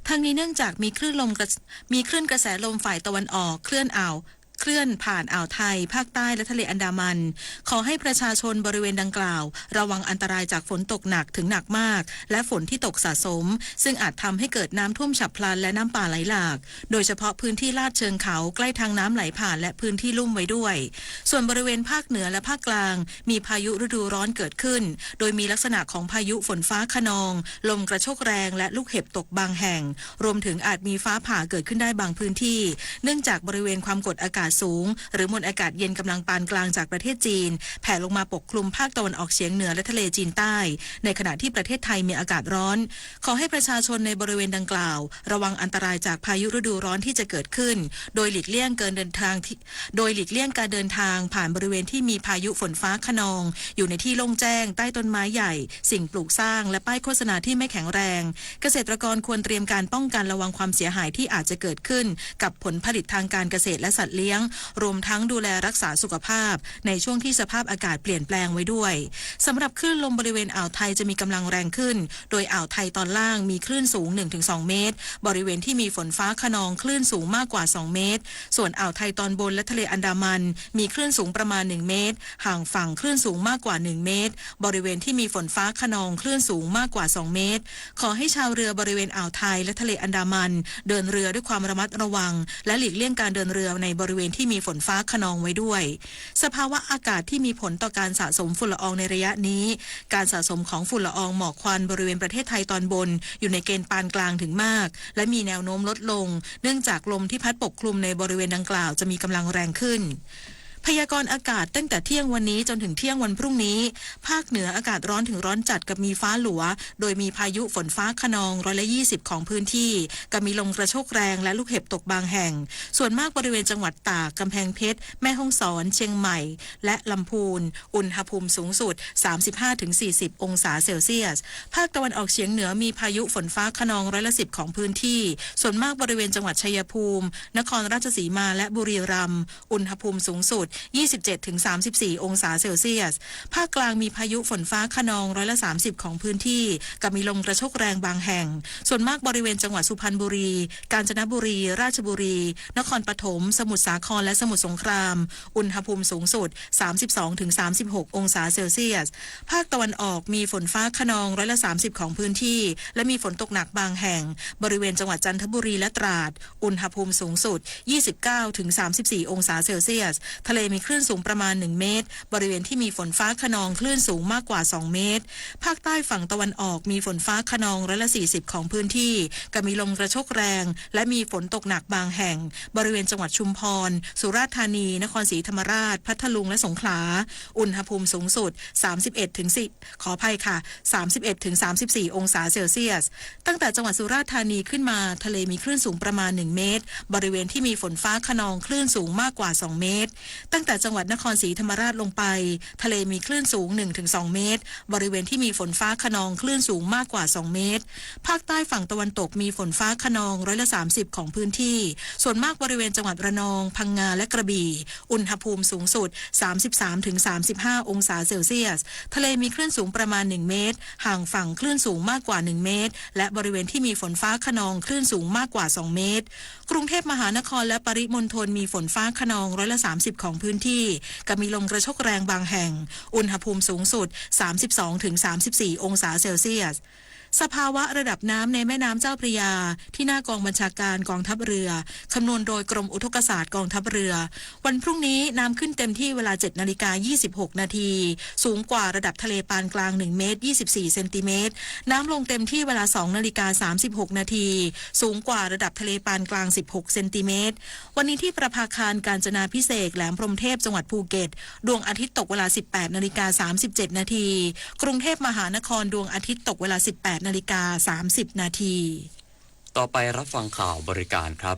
ทั้งนี้เนื่องจากมีคลื่นลมกระ มีคลื่นกระแสลมฝ่ายตะวันออกเคลื่อนอ่าว เคลื่อนผ่านอ่าวไทย ภาคใต้และทะเลอันดามัน ขอให้ประชาชนบริเวณดังกล่าว ระวังอันตรายจากฝนตกหนักถึงหนักมาก และฝนที่ตกสะสม ซึ่งอาจทำให้เกิดน้ำท่วมฉับพลันและน้ำป่าไหลหลาก โดยเฉพาะพื้นที่ลาดเชิงเขาใกล้ทางน้ำไหลผ่านและพื้นที่ลุ่มไว้ด้วย ส่วนบริเวณภาคเหนือและภาคกลาง มีพายุฤดูร้อนเกิดขึ้น โดยมีลักษณะของพายุฝนฟ้าคะนอง ลมกระโชกแรงและลูกเห็บตกบางแห่ง รวมถึงอาจมีฟ้าผ่าเกิดขึ้นได้บางพื้นที่ เนื่องจากบริเวณความกดอากาศสูง หรือมวลอากาศเย็นกำลังปานกลางจากประเทศจีน แผ่ลงมาปกคลุมภาคตะวันออกเฉียงเหนือและทะเลจีนใต้ ในขณะที่ประเทศไทยมีอากาศร้อน ขอให้ประชาชนในบริเวณดังกล่าว ระวังอันตรายจากพายุฤดูร้อนที่จะเกิดขึ้น โดยหลีกเลี่ยงการเดินทางที่ โดยหลีกเลี่ยงการเดินทางผ่านบริเวณที่มีพายุฝนฟ้าคะนอง อยู่ในที่โล่งแจ้ง ใต้ต้นไม้ใหญ่ สิ่งปลูกสร้าง และป้ายโฆษณาที่ไม่แข็งแรง เกษตรกรควรเตรียมการป้องกันระวังความเสียหายที่อาจจะเกิดขึ้น กับผลผลิตทางการเกษตรและสัตว์เลี้ยง รวมทั้งดูแลรักษาสุขภาพ ในช่วงที่สภาพอากาศเปลี่ยนแปลงไว้ด้วย สำหรับคลื่นลมบริเวณอ่าวไทยจะมีกำลังแรงขึ้น โดยอ่าวไทยตอนล่างมีคลื่นสูง หนึ่งถึงสองเมตร บริเวณที่มีฝนฟ้าคะนองคลื่นสูงมากกว่า สองเมตร ส่วนอ่าวไทยตอนบนและทะเลอันดามัน มีคลื่นสูงประมาณ หนึ่งเมตร ห่างฝั่งคลื่นสูงมากกว่า หนึ่งเมตร บริเวณที่มีฝนฟ้าคะนองคลื่นสูงมากกว่า สองเมตร ขอให้ชาวเรือบริเวณอ่าวไทยและทะเลอันดามัน เดินเรือด้วยความระมัดระวัง และหลีกเลี่ยงการเดินเรือในบริเวณที่มีฝนฟ้าคะนองไว้ด้วย สภาวะอากาศที่มีผลต่อการสะสมฝุ่นละอองในระยะนี้ การสะสมของฝุ่นละอองหมอกควันบริเวณประเทศไทยตอนบน อยู่ในเกณฑ์ปานกลางถึงมาก และมีแนวโน้มลดลง เนื่องจากลมที่พัดปกคลุมในบริเวณดังกล่าวจะมีกำลังแรงขึ้น พยากรณ์อากาศตั้งแต่เที่ยงวันนี้จนถึงเที่ยงวันพรุ่งนี้ ภาคเหนืออากาศร้อนถึงร้อนจัดกับมีฟ้าหลัว โดยมีพายุฝนฟ้าคะนองร้อยละยี่สิบของพื้นที่ กับมีลมกระโชกแรงและลูกเห็บตกบางแห่ง ส่วนมากบริเวณจังหวัดตาก กำแพงเพชร แม่ฮ่องสอน เชียงใหม่ และลำพูน อุณหภูมิสูงสุด สามสิบห้าถึงสี่สิบองศาเซลเซียส ภาคตะวันออกเฉียงเหนือมีพายุฝนฟ้าคะนองร้อยละสิบของพื้นที่ ส่วนมากบริเวณจังหวัดชัยภูมิ นครราชสีมา และบุรีรัมย์ อุณหภูมิสูงสุด ยี่สิบเจ็ดถึงสามสิบสี่องศาเซลเซียส ภาคกลางมีพายุฝนฟ้าคะนองร้อยละสามสิบของพื้นที่ กับมีลมกระโชกแรงบางแห่ง ส่วนมากบริเวณจังหวัดสุพรรณบุรี กาญจนบุรี ราชบุรี นครปฐม สมุทรสาคร และสมุทรสงคราม อุณหภูมิสูงสุด สามสิบสองถึงสามสิบหกองศาเซลเซียส ภาคตะวันออกมีฝนฟ้าคะนองร้อยละสามสิบของพื้นที่ และมีฝนตกหนักบางแห่ง บริเวณจังหวัดจันทบุรีและตราด อุณหภูมิสูงสุด ยี่สิบเก้าถึงสามสิบสี่องศาเซลเซียส ทะเลมีคลื่นสูงประมาณ หนึ่งเมตร บริเวณที่มีฝนฟ้าคะนองคลื่นสูงมากกว่า สองเมตร ภาคใต้ฝั่งตะวันออกมีฝนฟ้าคะนองร้อยละสี่สิบของพื้นที่ กับมีลมกระโชกแรง และมีฝนตกหนักบางแห่ง บริเวณจังหวัดชุมพร สุราษฎร์ธานี นครศรีธรรมราช พัทลุง และสงขลา อุณหภูมิสูงสุด สามสิบเอ็ดถึงสี่ ขออภัยค่ะ สามสิบเอ็ดถึงสามสิบสี่องศาเซลเซียส ตั้งแต่จังหวัดสุราษฎร์ธานีขึ้นมา ทะเลมีคลื่นสูงประมาณ หนึ่งเมตร บริเวณที่มีฝนฟ้าคะนองคลื่นสูงมากกว่า สองเมตร ตั้งแต่จังหวัดนครศรีธรรมราชลงไป ทะเลมีคลื่นสูง หนึ่งถึงสองเมตร บริเวณที่มีฝนฟ้าคะนองคลื่นสูงมากกว่า สองเมตร ภาคใต้ฝั่งตะวันตกมีฝนฟ้าคะนองร้อยละสามสิบของพื้นที่ ส่วนมากบริเวณจังหวัดระนอง พังงา และกระบี่ อุณหภูมิสูงสุด สามสิบสามถึงสามสิบห้าองศาเซลเซียส ทะเลมีคลื่นสูงประมาณ หนึ่งเมตร ห่างฝั่งคลื่นสูงมากกว่า หนึ่งเมตร และบริเวณที่มีฝนฟ้าคะนองคลื่นสูงมากกว่า สองเมตร กรุงเทพมหานครและปริมณฑลมีฝนฟ้าคะนองร้อยละสามสิบของพื้นที่ กับมีลมกระโชกแรงบางแห่ง อุณหภูมิสูงสุด สามสิบสองถึงสามสิบสี่องศาเซลเซียส สภาวะระดับน้ำในแม่น้ำเจ้าพระยา ที่หน้ากองบัญชาการกองทัพเรือ คำนวณโดยกรมอุทกศาสตร์กองทัพเรือ วันพรุ่งนี้น้ำขึ้นเต็มที่เวลา เจ็ดนาฬิกา ยี่สิบหกนาที สูงกว่าระดับทะเลปานกลาง หนึ่งเมตร ยี่สิบสี่เซนติเมตร น้ำลงเต็มที่เวลา สองนาฬิกา สามสิบหกนาที สูงกว่าระดับทะเลปานกลาง สิบหกเซนติเมตร วันนี้ที่ประภาคารกาญจนาภิเษก แหลมพรหมเทพ จังหวัดภูเก็ต ดวงอาทิตย์ตกเวลา สิบแปดนาฬิกา สามสิบเจ็ดนาที กรุงเทพมหานคร ดวงอาทิตย์ตกเวลา สิบแปดนาฬิกา สามสิบนาที ต่อไปรับฟังข่าวบริการครับ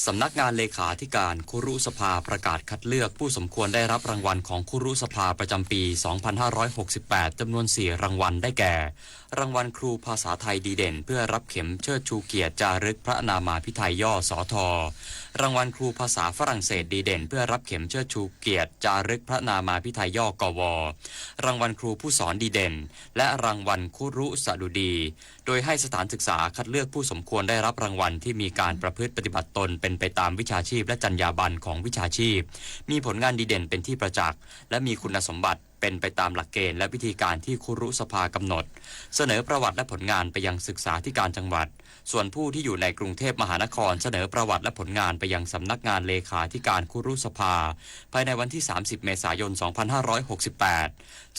สำนักงานเลขาธิการคุรุสภาประกาศคัดเลือกผู้สมควรได้รับรางวัลของคุรุสภาประจำปี สองพันห้าร้อยหกสิบแปด จำนวน สี่ รางวัล ได้แก่ รางวัลครูภาษาไทยดีเด่น เพื่อรับเข็มเชิดชูเกียรติจารึกพระนามาภิไธยย่อ สท. รางวัลครูภาษาฝรั่งเศสดีเด่น เพื่อรับเข็มเชิดชูเกียรติจารึกพระนามาภิไธยย่อ กว. รางวัลครูผู้สอนดีเด่น และรางวัลคุรุสดุดี โดยให้สถานศึกษาคัดเลือกผู้สมควรได้รับรางวัลที่มีการประพฤติปฏิบัติตนเป็นไปตามวิชาชีพและจรรยาบรรณของวิชาชีพ มีผลงานดีเด่นเป็นที่ประจักษ์ และมีคุณสมบัติเป็นไปตามหลักเกณฑ์และวิธีการที่คุรุสภากำหนด เสนอประวัติและผลงานไปยังศึกษาธิการจังหวัด ส่วนผู้ที่อยู่ในกรุงเทพมหานครเสนอประวัติและผลงานไปยังสำนักงานเลขาธิการคุรุสภา ภายในวันที่ สามสิบเมษายน สองพันห้าร้อยหกสิบแปด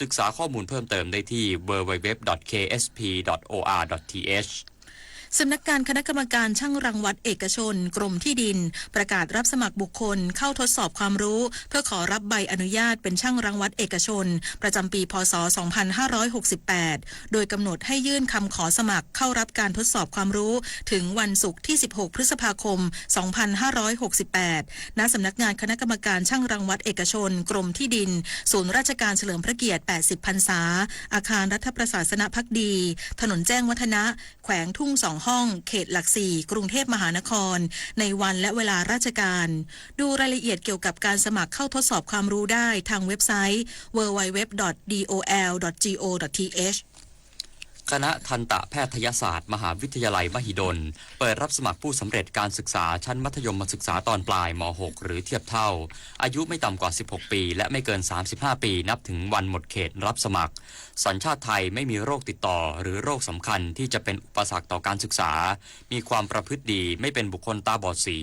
ศึกษาข้อมูลเพิ่มเติมได้ที่ ดับเบิลยู ดับเบิลยู ดับเบิลยู ดอท เค เอส พี ดอท โอ อาร์ ดอท ที เอช สำนักงานคณะกรรมการช่างรังวัดเอกชน กรมที่ดิน ประกาศรับสมัครบุคคลเข้าทดสอบความรู้ เพื่อขอรับใบอนุญาตเป็นช่างรังวัดเอกชน ประจำปี พ.ศ. สองพันห้าร้อยหกสิบแปด โดยกำหนดให้ยื่นคำขอสมัครเข้ารับการทดสอบความรู้ ถึงวันศุกร์ที่ สิบหก พฤษภาคม สองพันห้าร้อยหกสิบแปด ณ สำนักงานคณะกรรมการช่างรังวัดเอกชน กรมที่ดิน ศูนย์ราชการเฉลิมพระเกียรติ แปดสิบ พรรษา อาคารรัฐประศาสนภักดี ถนนแจ้งวัฒนะ แขวงทุ่งสองห้อง เขตหลักสี่ กรุงเทพมหานคร ในวันและเวลาราชการ ดูรายละเอียดเกี่ยวกับการสมัครเข้าทดสอบความรู้ได้ทางเว็บไซต์ ดับเบิลยู ดับเบิลยู ดับเบิลยู ดอท ดี โอ แอล ดอท จี โอ ดอท ที เอช คณะทันตแพทยศาสตร์มหาวิทยาลัยมหิดล เปิดรับสมัครผู้สำเร็จการศึกษาชั้นมัธยมศึกษาตอนปลาย ม.หก หรือเทียบเท่า อายุไม่ต่ำกว่า สิบหก ปี และไม่เกิน สามสิบห้า ปี นับถึงวันหมดเขตรับสมัคร สัญชาติไทย ไม่มีโรคติดต่อหรือโรคสำคัญที่จะเป็นอุปสรรคต่อการศึกษา มีความประพฤติดี ไม่เป็นบุคคลตาบอดสี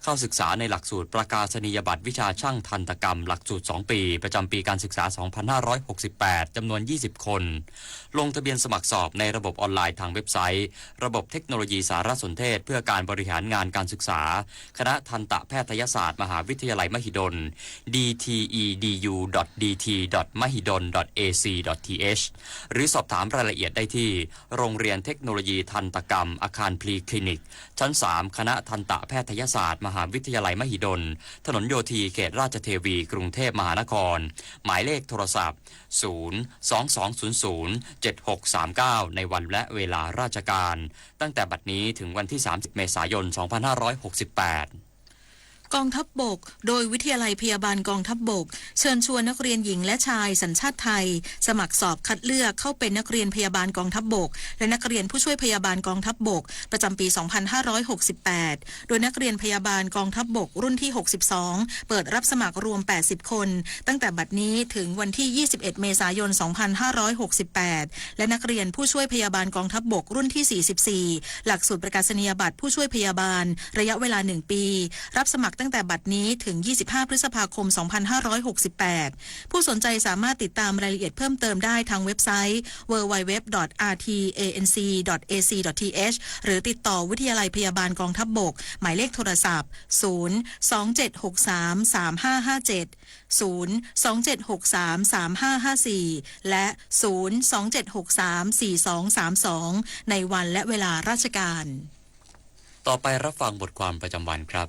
เข้าศึกษาในหลักสูตรประกาศนียบัตรวิชาช่างทันตกรรม หลักสูตร สอง ปี ประจำปีการศึกษา สองพันห้าร้อยหกสิบแปด จำนวน ยี่สิบ คน ลงทะเบียนสมัครสอบในระบบออนไลน์ทางเว็บไซต์ ระบบเทคโนโลยีสารสนเทศเพื่อการบริหารงานการศึกษา คณะทันตแพทยศาสตร์มหาวิทยาลัยมหิดล ดีทีอีดียูดอทดีทีดอทมหิดลดอทเอซีดอททีเอช หรือสอบถามรายละเอียดได้ที่ โรงเรียนเทคโนโลยีทันตกรรม อาคารพลีคลินิก ชั้น สาม คณะทันตแพทยศาสตร์มหาวิทยาลัยมหิดล ถนนโยธี เขตราชเทวี กรุงเทพมหานคร หมายเลขโทรศัพท์ ศูนย์ สอง สอง ศูนย์ ศูนย์ เจ็ด หก สาม เก้า ในวันและเวลาราชการ ตั้งแต่บัดนี้ถึงวันที่ สามสิบ เมษายน สองพันห้าร้อยหกสิบแปด กองทัพบก โดยวิทยาลัยพยาบาลกองทัพบก เชิญชวนนักเรียนหญิงและชายสัญชาติไทย สมัครสอบคัดเลือกเข้าเป็นนักเรียนพยาบาลกองทัพบก และนักเรียนผู้ช่วยพยาบาลกองทัพบก ประจำปี สองพันห้าร้อยหกสิบแปด โดยนักเรียนพยาบาลกองทัพบกรุ่นที่ หกสิบสอง เปิดรับสมัครรวม แปดสิบ คน ตั้งแต่บัดนี้ถึงวันที่ ยี่สิบเอ็ด เมษายน สองพันห้าร้อยหกสิบแปด และนักเรียนผู้ช่วยพยาบาลกองทัพบกรุ่นที่ สี่สิบสี่ หลักสูตรประกาศนียบัตรผู้ช่วยพยาบาล ระยะเวลา หนึ่ง ปี รับสมัครตั้งแต่บัดนี้ถึง ยี่สิบห้า พฤษภาคม สองพันห้าร้อยหกสิบแปด ผู้สนใจสามารถติดตามรายละเอียดเพิ่มเติมได้ทางเว็บไซต์ ดับเบิลยูดับเบิลยูดับเบิลยูดอทอาร์ทีเอเอ็นซีดอทเอซีดอททีเอช หรือติดต่อวิทยาลัยพยาบาลกองทัพบก หมายเลขโทรศัพท์ ศูนย์ สอง เจ็ด หก สาม สาม ห้า ห้า เจ็ด ศูนย์ สอง เจ็ด หก สาม สาม ห้า ห้า สี่ และ ศูนย์ สอง เจ็ด หก สาม สี่ สอง สาม สอง ในวันและเวลาราชการ ต่อไปรับฟังบทความประจำวันครับ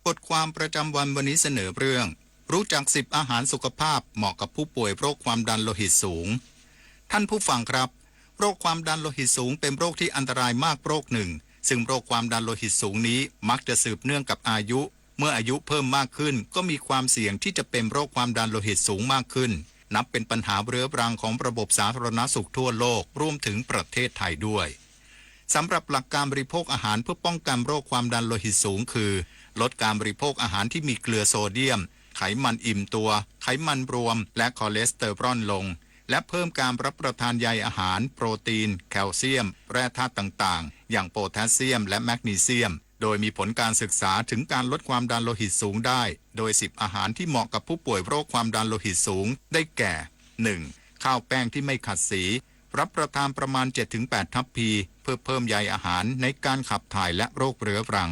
บทความประจำวันวันนี้เสนอเรื่อง รู้จัก สิบ อาหารสุขภาพเหมาะกับผู้ป่วยโรคความดันโลหิตสูง ท่านผู้ฟังครับ โรคความดันโลหิตสูงเป็นโรคที่อันตรายมากโรคหนึ่ง ซึ่งโรคความดันโลหิตสูงนี้มักจะสืบเนื่องกับอายุ เมื่ออายุเพิ่มมากขึ้น ก็มีความเสี่ยงที่จะเป็นโรคความดันโลหิตสูงมากขึ้น นับเป็นปัญหาเรื้อรังของระบบสาธารณสุขทั่วโลก รวมถึงประเทศไทยด้วย สำหรับหลักการบริโภคอาหารเพื่อป้องกันโรคความดันโลหิตสูงคือ ลดการบริโภคอาหารที่มีเกลือโซเดียม ไขมันอิ่มตัว ไขมันรวม และคอเลสเตอรอลลง และเพิ่มการรับประทานใยอาหาร โปรตีน แคลเซียม แร่ธาตุต่างๆ อย่างโพแทสเซียม และแมกนีเซียม โดยมีผลการศึกษาถึงการลดความดันโลหิตสูงได้ โดย สิบ อาหารที่เหมาะกับผู้ป่วยโรคความดันโลหิตสูง ได้แก่ หนึ่ง ข้าวแป้งที่ไม่ขัดสี รับประทานประมาณ เจ็ดถึงแปด ทัพพี เพื่อเพิ่มใยอาหารในการขับถ่ายและโรคเรื้อรัง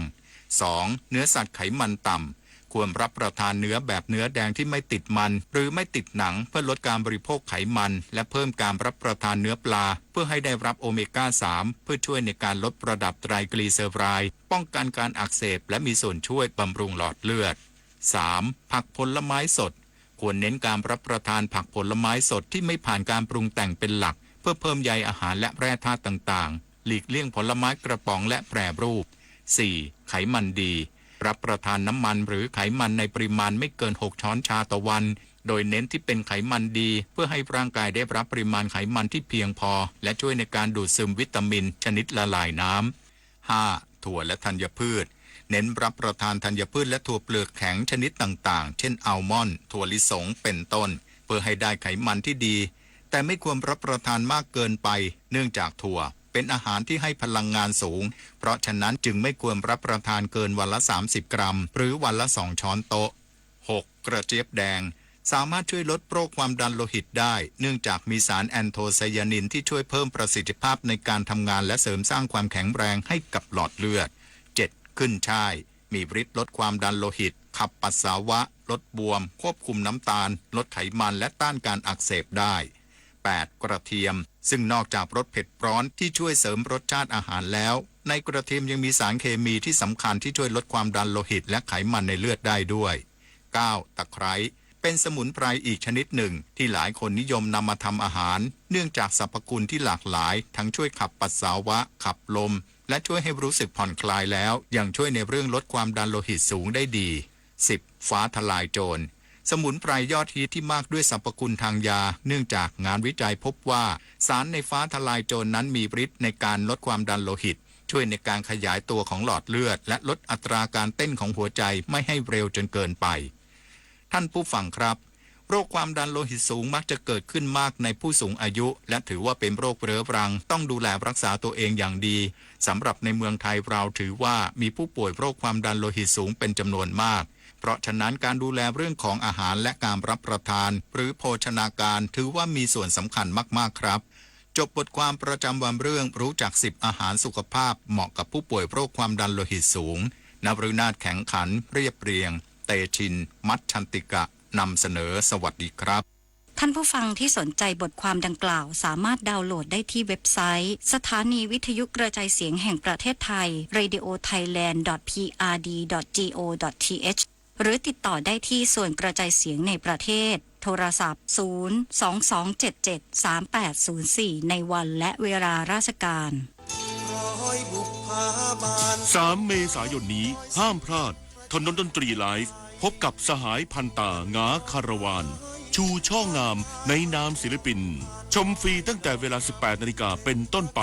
สอง เนื้อสัตว์ไขมันต่ำ ควรรับประทานเนื้อแบบเนื้อแดงที่ไม่ติดมัน หรือไม่ติดหนัง เพื่อลดการบริโภคไขมัน และเพิ่มการรับประทานเนื้อปลา เพื่อให้ได้รับโอเมก้า สาม เพื่อช่วยในการลดระดับไตรกลีเซอไรด์ ป้องกันการอักเสบ และมีส่วนช่วยบำรุงหลอดเลือด สาม ผักผลไม้สด ควรเน้นการรับประทานผักผลไม้สดที่ไม่ผ่านการปรุงแต่งเป็นหลัก เพื่อเพิ่มใยอาหารและแร่ธาตุต่างๆ หลีกเลี่ยงผลไม้กระป๋องและแปรรูป สี่ ไขมันดี รับประทานน้ำมันหรือไขมันในปริมาณไม่เกิน หก ช้อนชาต่อวัน โดยเน้นที่เป็นไขมันดี เพื่อให้ร่างกายได้รับปริมาณไขมันที่เพียงพอ และช่วยในการดูดซึมวิตามินชนิดละลายน้ำ ห้า ถั่วและธัญพืช เน้นรับประทานธัญพืชและถั่วเปลือกแข็งชนิดต่างๆ เช่น อัลมอนด์ ถั่วลิสง เป็นต้น เพื่อให้ได้ไขมันที่ดี แต่ไม่ควรรับประทานมากเกินไป เนื่องจากถั่วเป็นอาหารที่ให้พลังงานสูง เพราะฉะนั้นจึงไม่ควรรับประทานเกินวันละ สามสิบ กรัม หรือวันละ สอง ช้อนโต๊ะ หก กระเจี๊ยบแดง สามารถช่วยลดโรคความดันโลหิตได้ เนื่องจากมีสารแอนโทไซยานินที่ช่วยเพิ่มประสิทธิภาพในการทำงานและเสริมสร้างความแข็งแรงให้กับหลอดเลือด เจ็ด ขึ้นฉ่าย มีฤทธิ์ลดความดันโลหิต ขับปัสสาวะ ลดบวม ควบคุมน้ำตาล ลดไขมัน และต้านการอักเสบได้ แปด กระเทียม ซึ่งนอกจากรสเผ็ดร้อนที่ช่วยเสริมรสชาติอาหารแล้ว ในกระเทียมยังมีสารเคมีที่สำคัญที่ช่วยลดความดันโลหิตและไขมันในเลือดได้ด้วย เก้า ตะไคร้ เป็นสมุนไพรอีกชนิดหนึ่งที่หลายคนนิยมนำมาทำอาหาร เนื่องจากสรรพคุณที่หลากหลาย ทั้งช่วยขับปัสสาวะ ขับลม และช่วยให้รู้สึกผ่อนคลายแล้ว ยังช่วยในเรื่องลดความดันโลหิตสูงได้ดี สิบ ฟ้าทะลายโจร สมุนไพรยอดฮิตที่มากด้วยสรรพคุณทางยา เนื่องจากงานวิจัยพบว่า สารในฟ้าทะลายโจรนั้นมีฤทธิ์ในการลดความดันโลหิต ช่วยในการขยายตัวของหลอดเลือด และลดอัตราการเต้นของหัวใจไม่ให้เร็วจนเกินไป ท่านผู้ฟังครับ โรคความดันโลหิตสูงมักจะเกิดขึ้นมากในผู้สูงอายุ และถือว่าเป็นโรคเรื้อรัง ต้องดูแลรักษาตัวเองอย่างดี สำหรับในเมืองไทยเราถือว่ามีผู้ป่วยโรคความดันโลหิตสูงเป็นจำนวนมาก เพราะฉะนั้นการดูแลเรื่องของอาหารและการรับประทาน หรือโภชนาการ ถือว่ามีส่วนสำคัญมากๆครับ จบบทความประจำวันเรื่องรู้จัก สิบ อาหารสุขภาพเหมาะกับผู้ป่วยโรคความดันโลหิตสูง นฤนาถ แข็งขัน เรียบเรียง เตชิน มัชชันติกะ นำเสนอ สวัสดีครับ ท่านผู้ฟังที่สนใจบทความดังกล่าว สามารถดาวน์โหลดได้ที่เว็บไซต์ สถานีวิทยุกระจายเสียงแห่งประเทศไทย radio thailand dot p r d dot g o dot t h หรือติดต่อได้ที่ส่วนกระจายเสียงในประเทศ โทรศัพท์ ศูนย์ สอง สอง เจ็ด เจ็ด สาม แปด ศูนย์ สี่ ในวันและเวลาราชการ สาม เมษายนนี้ ห้ามพลาด ถนนดนตรีไลฟ์ พบกับสหายพันตา งาคาราวาน ชูช่องามในนามศิลปิน ชมฟรีตั้งแต่เวลา สิบแปดนาฬิกาเป็นต้นไป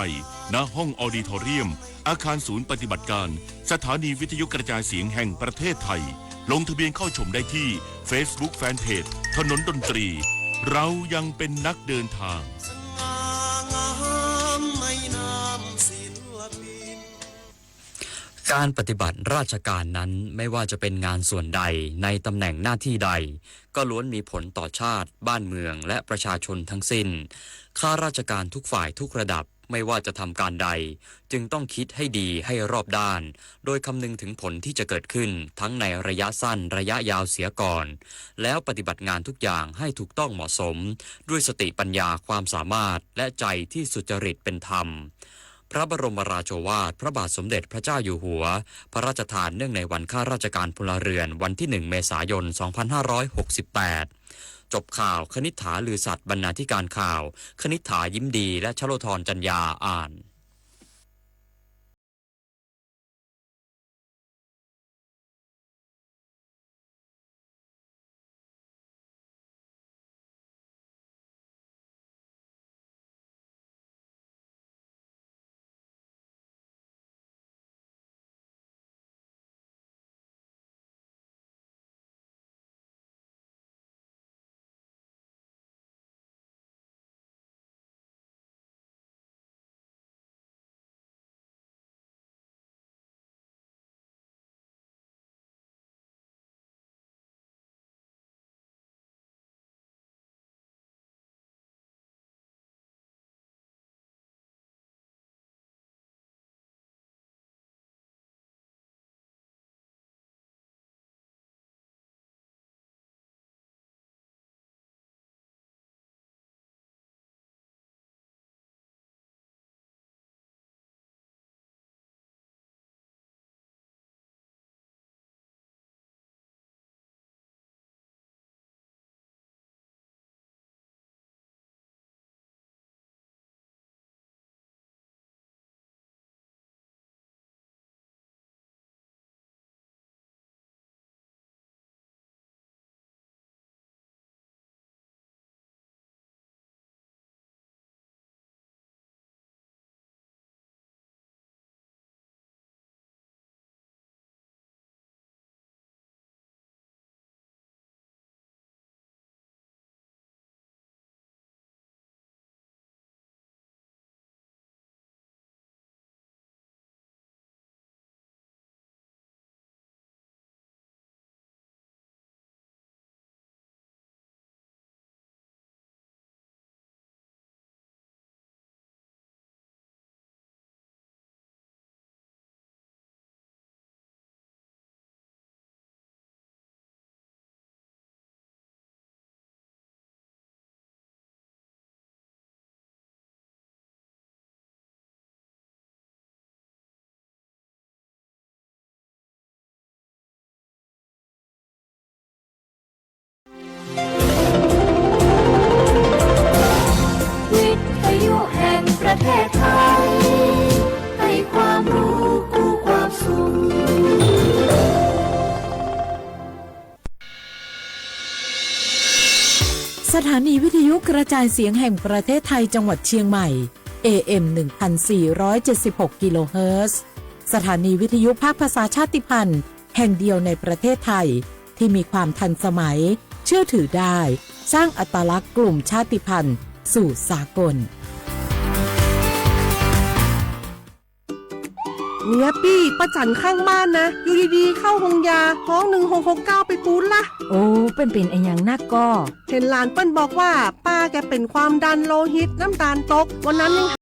ณ ห้องออดิทอเรียม อาคารศูนย์ปฏิบัติการ สถานีวิทยุกระจายเสียงแห่งประเทศไทย ลงทะเบียนเข้าชมได้ที่ Facebook Fanpage ถนนดนตรี เรายังเป็นนักเดินทาง การปฏิบัติราชการนั้นไม่ว่าจะเป็นงานส่วนใดในตำแหน่งหน้าที่ใด ก็ล้วนมีผลต่อชาติ บ้านเมือง และประชาชนทั้งสิ้น ข้าราชการทุกฝ่ายทุกระดับไม่ว่าจะทำการใด จึงต้องคิดให้ดีให้รอบด้าน โดยคำนึงถึงผลที่จะเกิดขึ้นทั้งในระยะสั้นระยะยาวเสียก่อน แล้วปฏิบัติงานทุกอย่างให้ถูกต้องเหมาะสม ด้วยสติปัญญาความสามารถ และใจที่สุจริตเป็นธรรม พระบรมราโชวาทพระบาทสมเด็จพระเจ้าอยู่หัว พระราชทานเนื่องในวันข้าราชการพลเรือน วันที่ หนึ่ง เมษายน สองพันห้าร้อยหกสิบแปด จบข่าว คณิษฐา ลือสัตย์ บรรณาธิการข่าว คณิษฐา ยิ้มดี และชโลธร จัญญา อ่าน สถานีวิทยุกระจายเสียงแห่งประเทศไทยจังหวัดเชียงใหม่ เอ เอ็ม หนึ่งพันสี่ร้อยเจ็ดสิบหก กิโลเฮิรตซ์ สถานีวิทยุภาคภาษาชาติพันธุ์แห่งเดียวในประเทศไทย ที่มีความทันสมัย เชื่อถือได้ สร้างอัตลักษณ์กลุ่มชาติพันธุ์สู่สากล เมียปี้ ป้าจั๋นข้างบ้านนะ อยู่ดีๆ เข้าโฮงยา ฮ้อง หนึ่งหกหกเก้า ไปปู๊ดละ โอ้ เปิ้นเป๋นอะหยังนักก่อ เห็นหลานเปิ้นบอกว่า ป้าแกเป็นความดันโลหิต น้ำตาลตก วันนั้นยัง